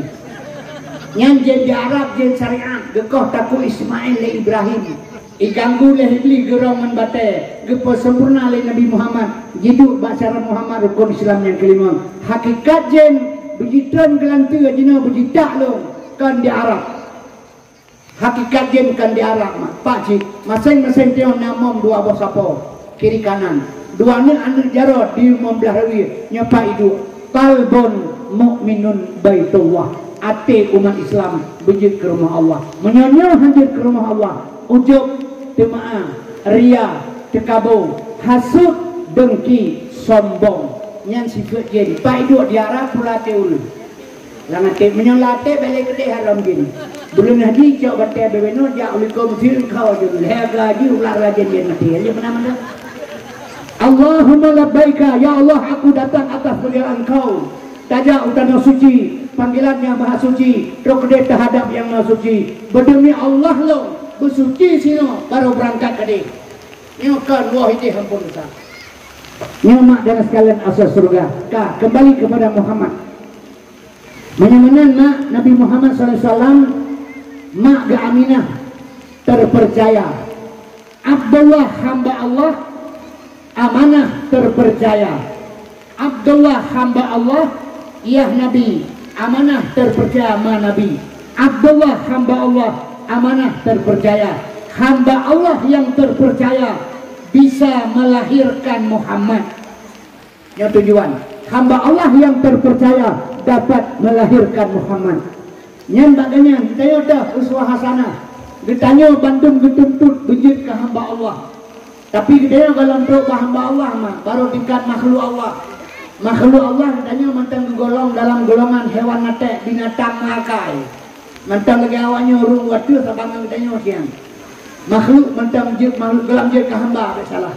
Nyan jén di Arab, jén syariat, geukoh takue Ismail lé Ibrahim. Iganggu lé Iblih geurong ngon batée, geupeusempurna lé Nabi Muhammad, jiduek bak syara Muhammad rukon Islam nyang keulima. Hakikat jén beujitrön geulanteue jinoe beujitak lôn kon di Arab. Hakikat jén kon di Arab mak, pak cit, maséng-maséng teuh na mom dua boh sapo, kiri kanan. Dua aneuk-aneuk jaroe di mom blaih rawie nyoe pak iduek. Qalbun mukminun baitullah. Até umat Islam beujeuet keu rumoh Allah. Meunyoe nyoe han jeuet keu rumoh Allah, ujub, teumeu'ah, ria, teukabo, hasut, dengki, sombong. Nyan sifeuet jén. Pak iduek di Arab pula até ureuëng. Lam até, meunyoe lam até bèk lé keudeh haram jén. Buleuen haji cok batée beubeunôh jak u likôt Mesir, kau jeuet lhèe gaji ular rajin jén maté. Aja pernah mandang. Allahumma labbaika, ya Allah, aku datang atas panggilan Engkau. Tajak u tanoh suci, panggilan nyang maha suci, trok keudeh teuhadap Nyang Maha Suci. Beudemi Allah lôn, beusuci sinoe, barô beurangkat keudeh. Nyoe kon woe idéh amphon desya. Nyoe mak dan sekalian asai syeuruga. Ka, kembali kepada Muhammad. Meunyoe meunan mak Nabi Muhammad sallallahu alaihi wasallam, mak geuh Aminah terpercaya. Abdullah hamba Allah, amanah terpercaya. Abdullah hamba Allah, yah Nabi, amanah terpercaya ma Nabi. Abdullah hamba Allah, amanah terpercaya. Hamba Allah yang terpercaya bisa melahirkan Muhammad. Nyoe tujuan. Hamba Allah yang terpercaya dapat melahirkan Muhammad. Nyan bak geuh nyan, geutanyoe dah uswah hasanah. Geutanyoe bandum geutuntut beujeuet keu hamba Allah. Tapi geutanyoe gohlom trok bak hamba Allah mah, barô tingkat makhluk Allah. Makhluk Allah geutanyoe mantong geugolong dalam golongan hewan natek, binatang meuakai. Mantong lagée awaknyoe ureuëng wateueh saban ngon geutanyoe siang. Makhluk mantong jeuet, makhluk gohlom jeuet keu hamba, bèk salah.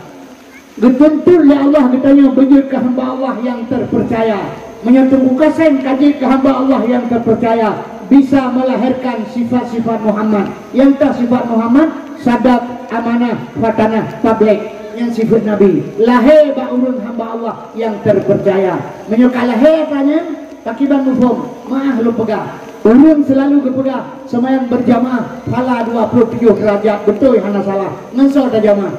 Geutuntut lé Allah geutanyoe beujeuet keu hamba Allah nyang terpercaya. Meunyoe Teungku Kasem ka jeuet keu hamba Allah nyang terpercaya, bisa melahirkan sifat-sifat Muhammad. Nyang ka sifat Muhammad, sadak, amanah, fatanah, tabligh. Nyan sifat Nabi. Lahé bak ureuëng hamba Allah nyang terpercaya. Meunyoe ka lahé atra nyan, pakriban muphom, meu'ah lôn peugah. Ureuëng seulalu geupeugah, seumayang berjamaah, pahala dua puluh tujoh deurajat, beutôi hana salah. Ngon soe tajamaah?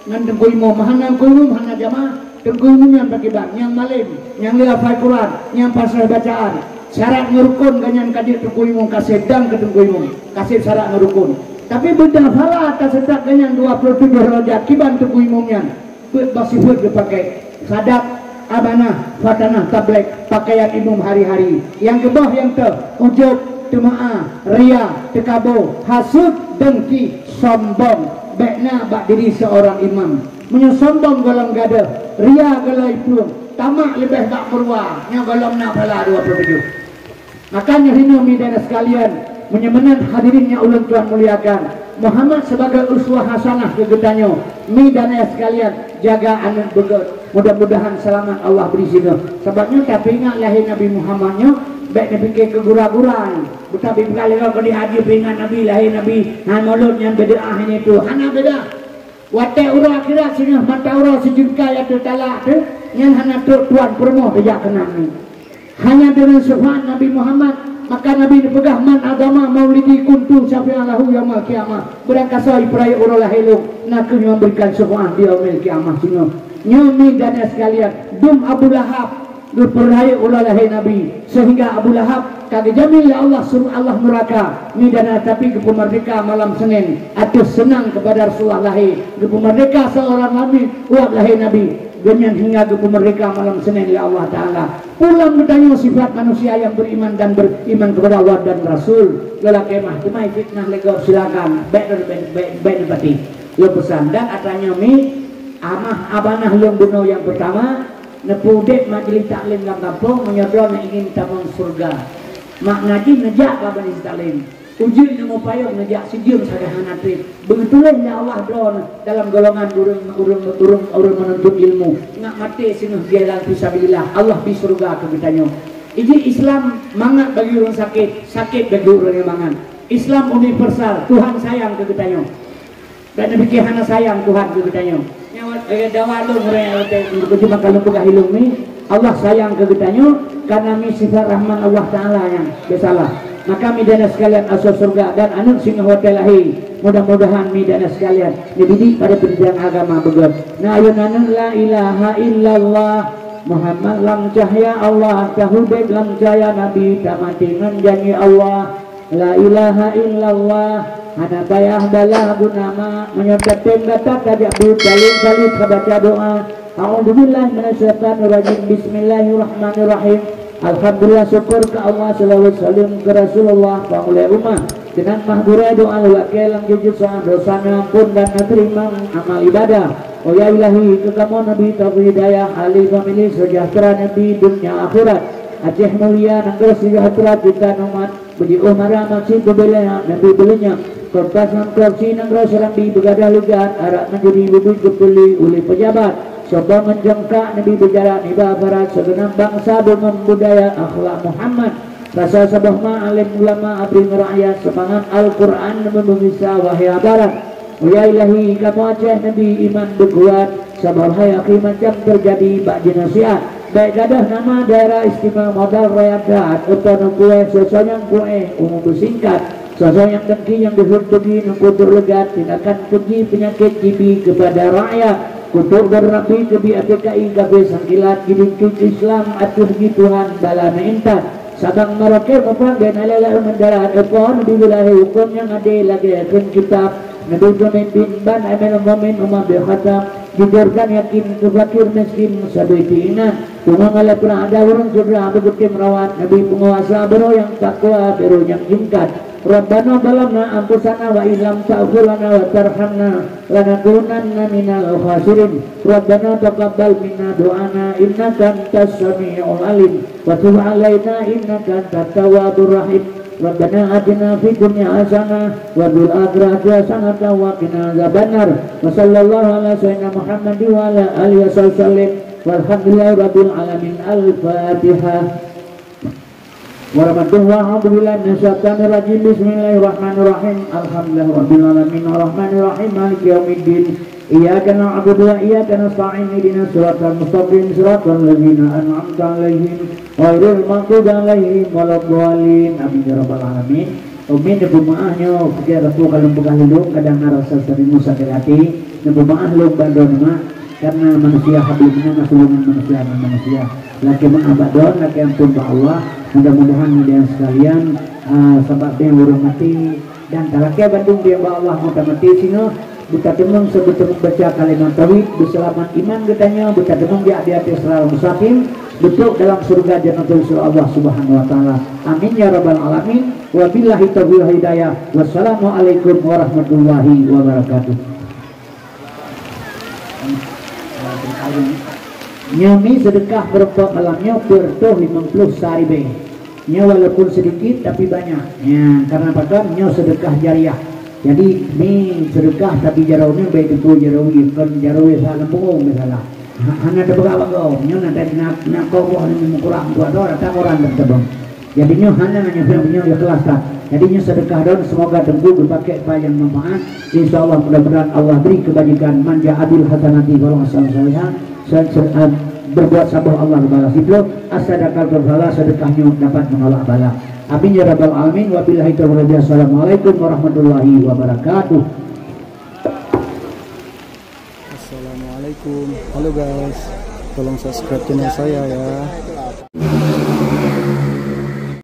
Ngon teungku imum, hana teungku imum hana jamaah, teungku imum nyan pakriban, nyang malém, nyang le hafai Quran, nyang pasoh bacaan. Syarat ngon rukon geuh nyan ka jeuet teungku imum, ka sép dang keu teungku imum, ka sép syarat ngon rukon. Tapi beudôh pahala taseutôt geuh nyan dua puluh tujoh deurajat kiban teungku imum nyan, peuet boh sifeuet geupakè. Sadak, amanah, fatanah, tabligh, pakaian imum hari-hari. Nyang keubah nyang teu, ujub, teumeu'ah, ria, teukabo, hasut, dengki, sombong. Bèk na bak diri seorang imam. Meunyoe sombong gohlom gadôh, ria gohlom iplueng, tamak leubeh bak meuruwa, nyoe gohlom na pahala dua puluh tujoh. Maka nyoe hinoe mi dan ayah sekalian, meunyoe meunan hadirin nyang ulôn tuan muliakan, Muhammad sebagai uswah hasanah keu geutanyoe, mi dan ayah sekalian, Jaga aneuk beugét. Mudah-mudahan seulamat Allah bri singoh. Sabab nyoe tapeuingat lahé Nabi Muhammad nyoe, bék neupike keu gura-gura nyoe. Beutabi peugah lé gob keu di haji peuingat Nabi, lahé Nabi, hai mulod nyan bid'ah ini tu. Hana beda. Watée uroe akhirat singoh mata uroe sijeungkai ateueh talak teuh, nyan hana trok tuan peurumoh teujak keunan nyoe. Hanya deungon syafaat Nabi Muhammad, maka Nabi neupeugah, "Man adama maulidi kuntu syafi'an lahu yaumal qiyamah." Beurangkasoe ipeurayeuk uroe lahé lôn, na kheueh nyang memberikan syafaat di yaumil qiyamah singoh. Nyoe mi dan sekalian, dum Abu Lahab geupeurayeuk uroe lahé Nabi, sehingga Abu Lahab ka geujamin lé Allah, surga Allah, neuraka. Mi dan tapi geupeumerdeka malam Senin, ateueh seunang keupada Rasulullah lahé, geupeumerdeka seorang nabi, uap lahé Nabi. Gobnyan hingga geupeumeurdeka malam Senin lé Allah Taala. Peue lom geutanyoe sifat manusia nyang beriman dan beriman kepada Allah dan Rasul. Lelaki mah cuma fitnah lé gob, silakan. Bék, bék, bék, bék neupati. Lôn peusan dan atra nyoe mi, amah abanah lôn bunoe nyang peurtama, neupeuudeb majlis taklim lam gampông, meunyoe droeneuh ingin tamong syeuruga. Mak ngaji neujak bak majlis taklim. Ujeuen nyang meupayong neujak sijeuem sagai hana treb. Beutuléh lé Allah droeneuh dalam golongan ureuëng, ureuëng, ureuëng, ureuëng meununtut ilmu. Ngat maté singoh jalan fisabilillah, Allah bri syeuruga keu geutanyoe. Iji Islam mangat bagi ureuëng sakét, sakét bagi ureuëng nyang mangat. Islam universal, Tuhan sayang keu geutanyoe. Dan neupike hana sayang Tuhan keu geutanyoe. Nyawa, eh, dawa lôn ureuëng nyang watée beujeumakan lôn peugah ilong ni, Allah sayang keu geutanyoe karena mi sifat rahman Allah Taala nyang beusalah. Maka mi dan sekalian asoe syeuruga dan aneuk singoh watée lahé, mudah-mudahan mi dan sekalian neudidik pada pendidikan agama beugét. Na ayeuna nyoe la ilaha illallah Muhammad lam cahya Allah, taudeb lam cahya Nabi, tamaté ngon janji Allah. La ilaha illallah, hana payah bala guna mak. Meunyoe tatem gata tajak bu talin-talin ka baca doa. A'udzubillahi minasyaitonirrajim. Bismillahirrahmanirrahim. Alhamdulillah, syukur keu Allah, selawat salam keu Rasulullah, pangulée umat. Keunan mah gurée doa lulakée lam jujur soal dosa neuampon dan neuteurimong amal ibadah. Oh ya Ilahi, keu kamoe Nabi tabi hidayah, ahli famili sejahtera Nabi dunia akhirat. Aceh mulia, nanggroe sejahtera kita umat. Beujiôh mara maksi beubelea, Nabi beuleunyang. Kompas ngon korsi nanggroe Serambi beugadah leugat, arak manjudi beubiet geupeuli uleh pejabat. Sombong ngon jongkak Nabi beujalan iba barat, sigeunab bansa deungon budaya akhlak Muhammad. Rasa saboh ma alim ulama abri ngon rakyat, seumangat Al-Quran meubeusa wahya barat. Oh ya Ilahi, kamoe Aceh Nabi iman beukuat, sabab hai akhi macam teujadi bak jinasihat. Bék gadôh nama daerah istimewa modal rakyat that, eupa neukueh soe-soe nyang kueh umu beusingkat. Soe-soe nyang dengki nyang deuhot beugi neukutuk leugat, tindakan keuji peunyakét jibi keupada rakyat. Kutuk beurapi keubi A P K I kafé sangkilat, jidingkik Islam ateueh ji Tuhan bala meuintat. Sabang Merauke mupat dan alai-alai meudarat, eupa neubi beulahé hukôm nyang adé lagée kheun kitab. Nabi peumimpin ban Amirul Mukminin Umar bin Khattab, jujur dan yakin keu fakir miskin sabe teuingat. Pungo ngon lapar ada ureuëng syedara beugeutem rawat. Nabi peunguasa beuroe nyang takwa, beuroe nyang jingkat. Rabbana zalamna anfusana wa illam taghfir lana wa tarhamna lanakunanna minal khasirin. Rabbana taqabbal minna du'ana innaka antas samiul alim wa tub alaina innaka antat tawwabur rahim. Rabbana atina fid dunya hasanah wa fil akhirati hasanah wa qina azabannar. Wa sallallahu ala sayyidina Muhammad wa ala alihi wa sallim. Walhamdulillahi rabbil alamin. Al-Fatihah. Warahmatullahi wabarakatuh. Bismillahirrahmanirrahim. Alhamdulillahirabbil alamin. Arrahmanirrahim. Maliki yaumiddin. Iyyaka na'budu wa iyyaka nasta'in. Ihdinas siratal mustaqim. Siratal ladzina an'amta 'alaihim ghairil maghdubi 'alaihim waladdallin. Amin ya rabbal alamin. Umin neupeumaáh nyoe, pikée ratu kalon peugah lulông kadang na rasa seuringu sakét até. Neupeumaáh lôn bandum mak, karena manusia habéh meunan, hubungan manusia ngon manusia. Lakée meu'ah bak droe, lakée ampôn bak Allah. Mudah-mudahan media sekalian, ah, sabab deh ureuëng maté dan talakée bandum deh bak Allah, mudah maté singoh. Beutateumeung seubeuteumong baca kalimat tauhid, beuseulamat iman geutanyoe, beutateumeung di até siratal mustaqim, beutôk dalam syeuruga jannatul Allah Subhanahu wa Taala. Amin ya rabbal alamin. Wabillahi taufiq wal hidayah. Wassalamualaikum warahmatullahi wabarakatuh. Nyoe mi seudeukah peurumpok malam nyoe peureutôh limong ploh sa ribée. Nyoe walaupun sedikit tapi banyak. Ya, karena pakon nyoe seudeukah jariah. Jadi, mi seudeukah tapi jaroe nyoe bèk teupeu jaroe, kon jaroe sa leumbong misalnya. Ha, hana teupeugah bak gob, nyoe na, na, na koboh nyoe meukurang dua dolar, datang orang dan tebang. Jadi nyoe hana nyoe, nyoe ikhlas that. Jadi nyoe seudeukah don, semoga Teungku geupakék bak nyang manfaat. Insya Allah, mudah-mudahan Allah beri kebajikan, man ja'a bil hasanati falahu asyru amsalihah. Se-, se-, eh, berbuat saboh Allah balas siploh, as-sadaqatul hasanah, seudeukah nyoe dapat menolak bala. Amin ya rabbal alamin. Wabillahi taufiq wal hidayah. Assalamualaikum warahmatullahi wabarakatuh. Assalamualaikum. Halo guys, tolong subscribe channel saya ya.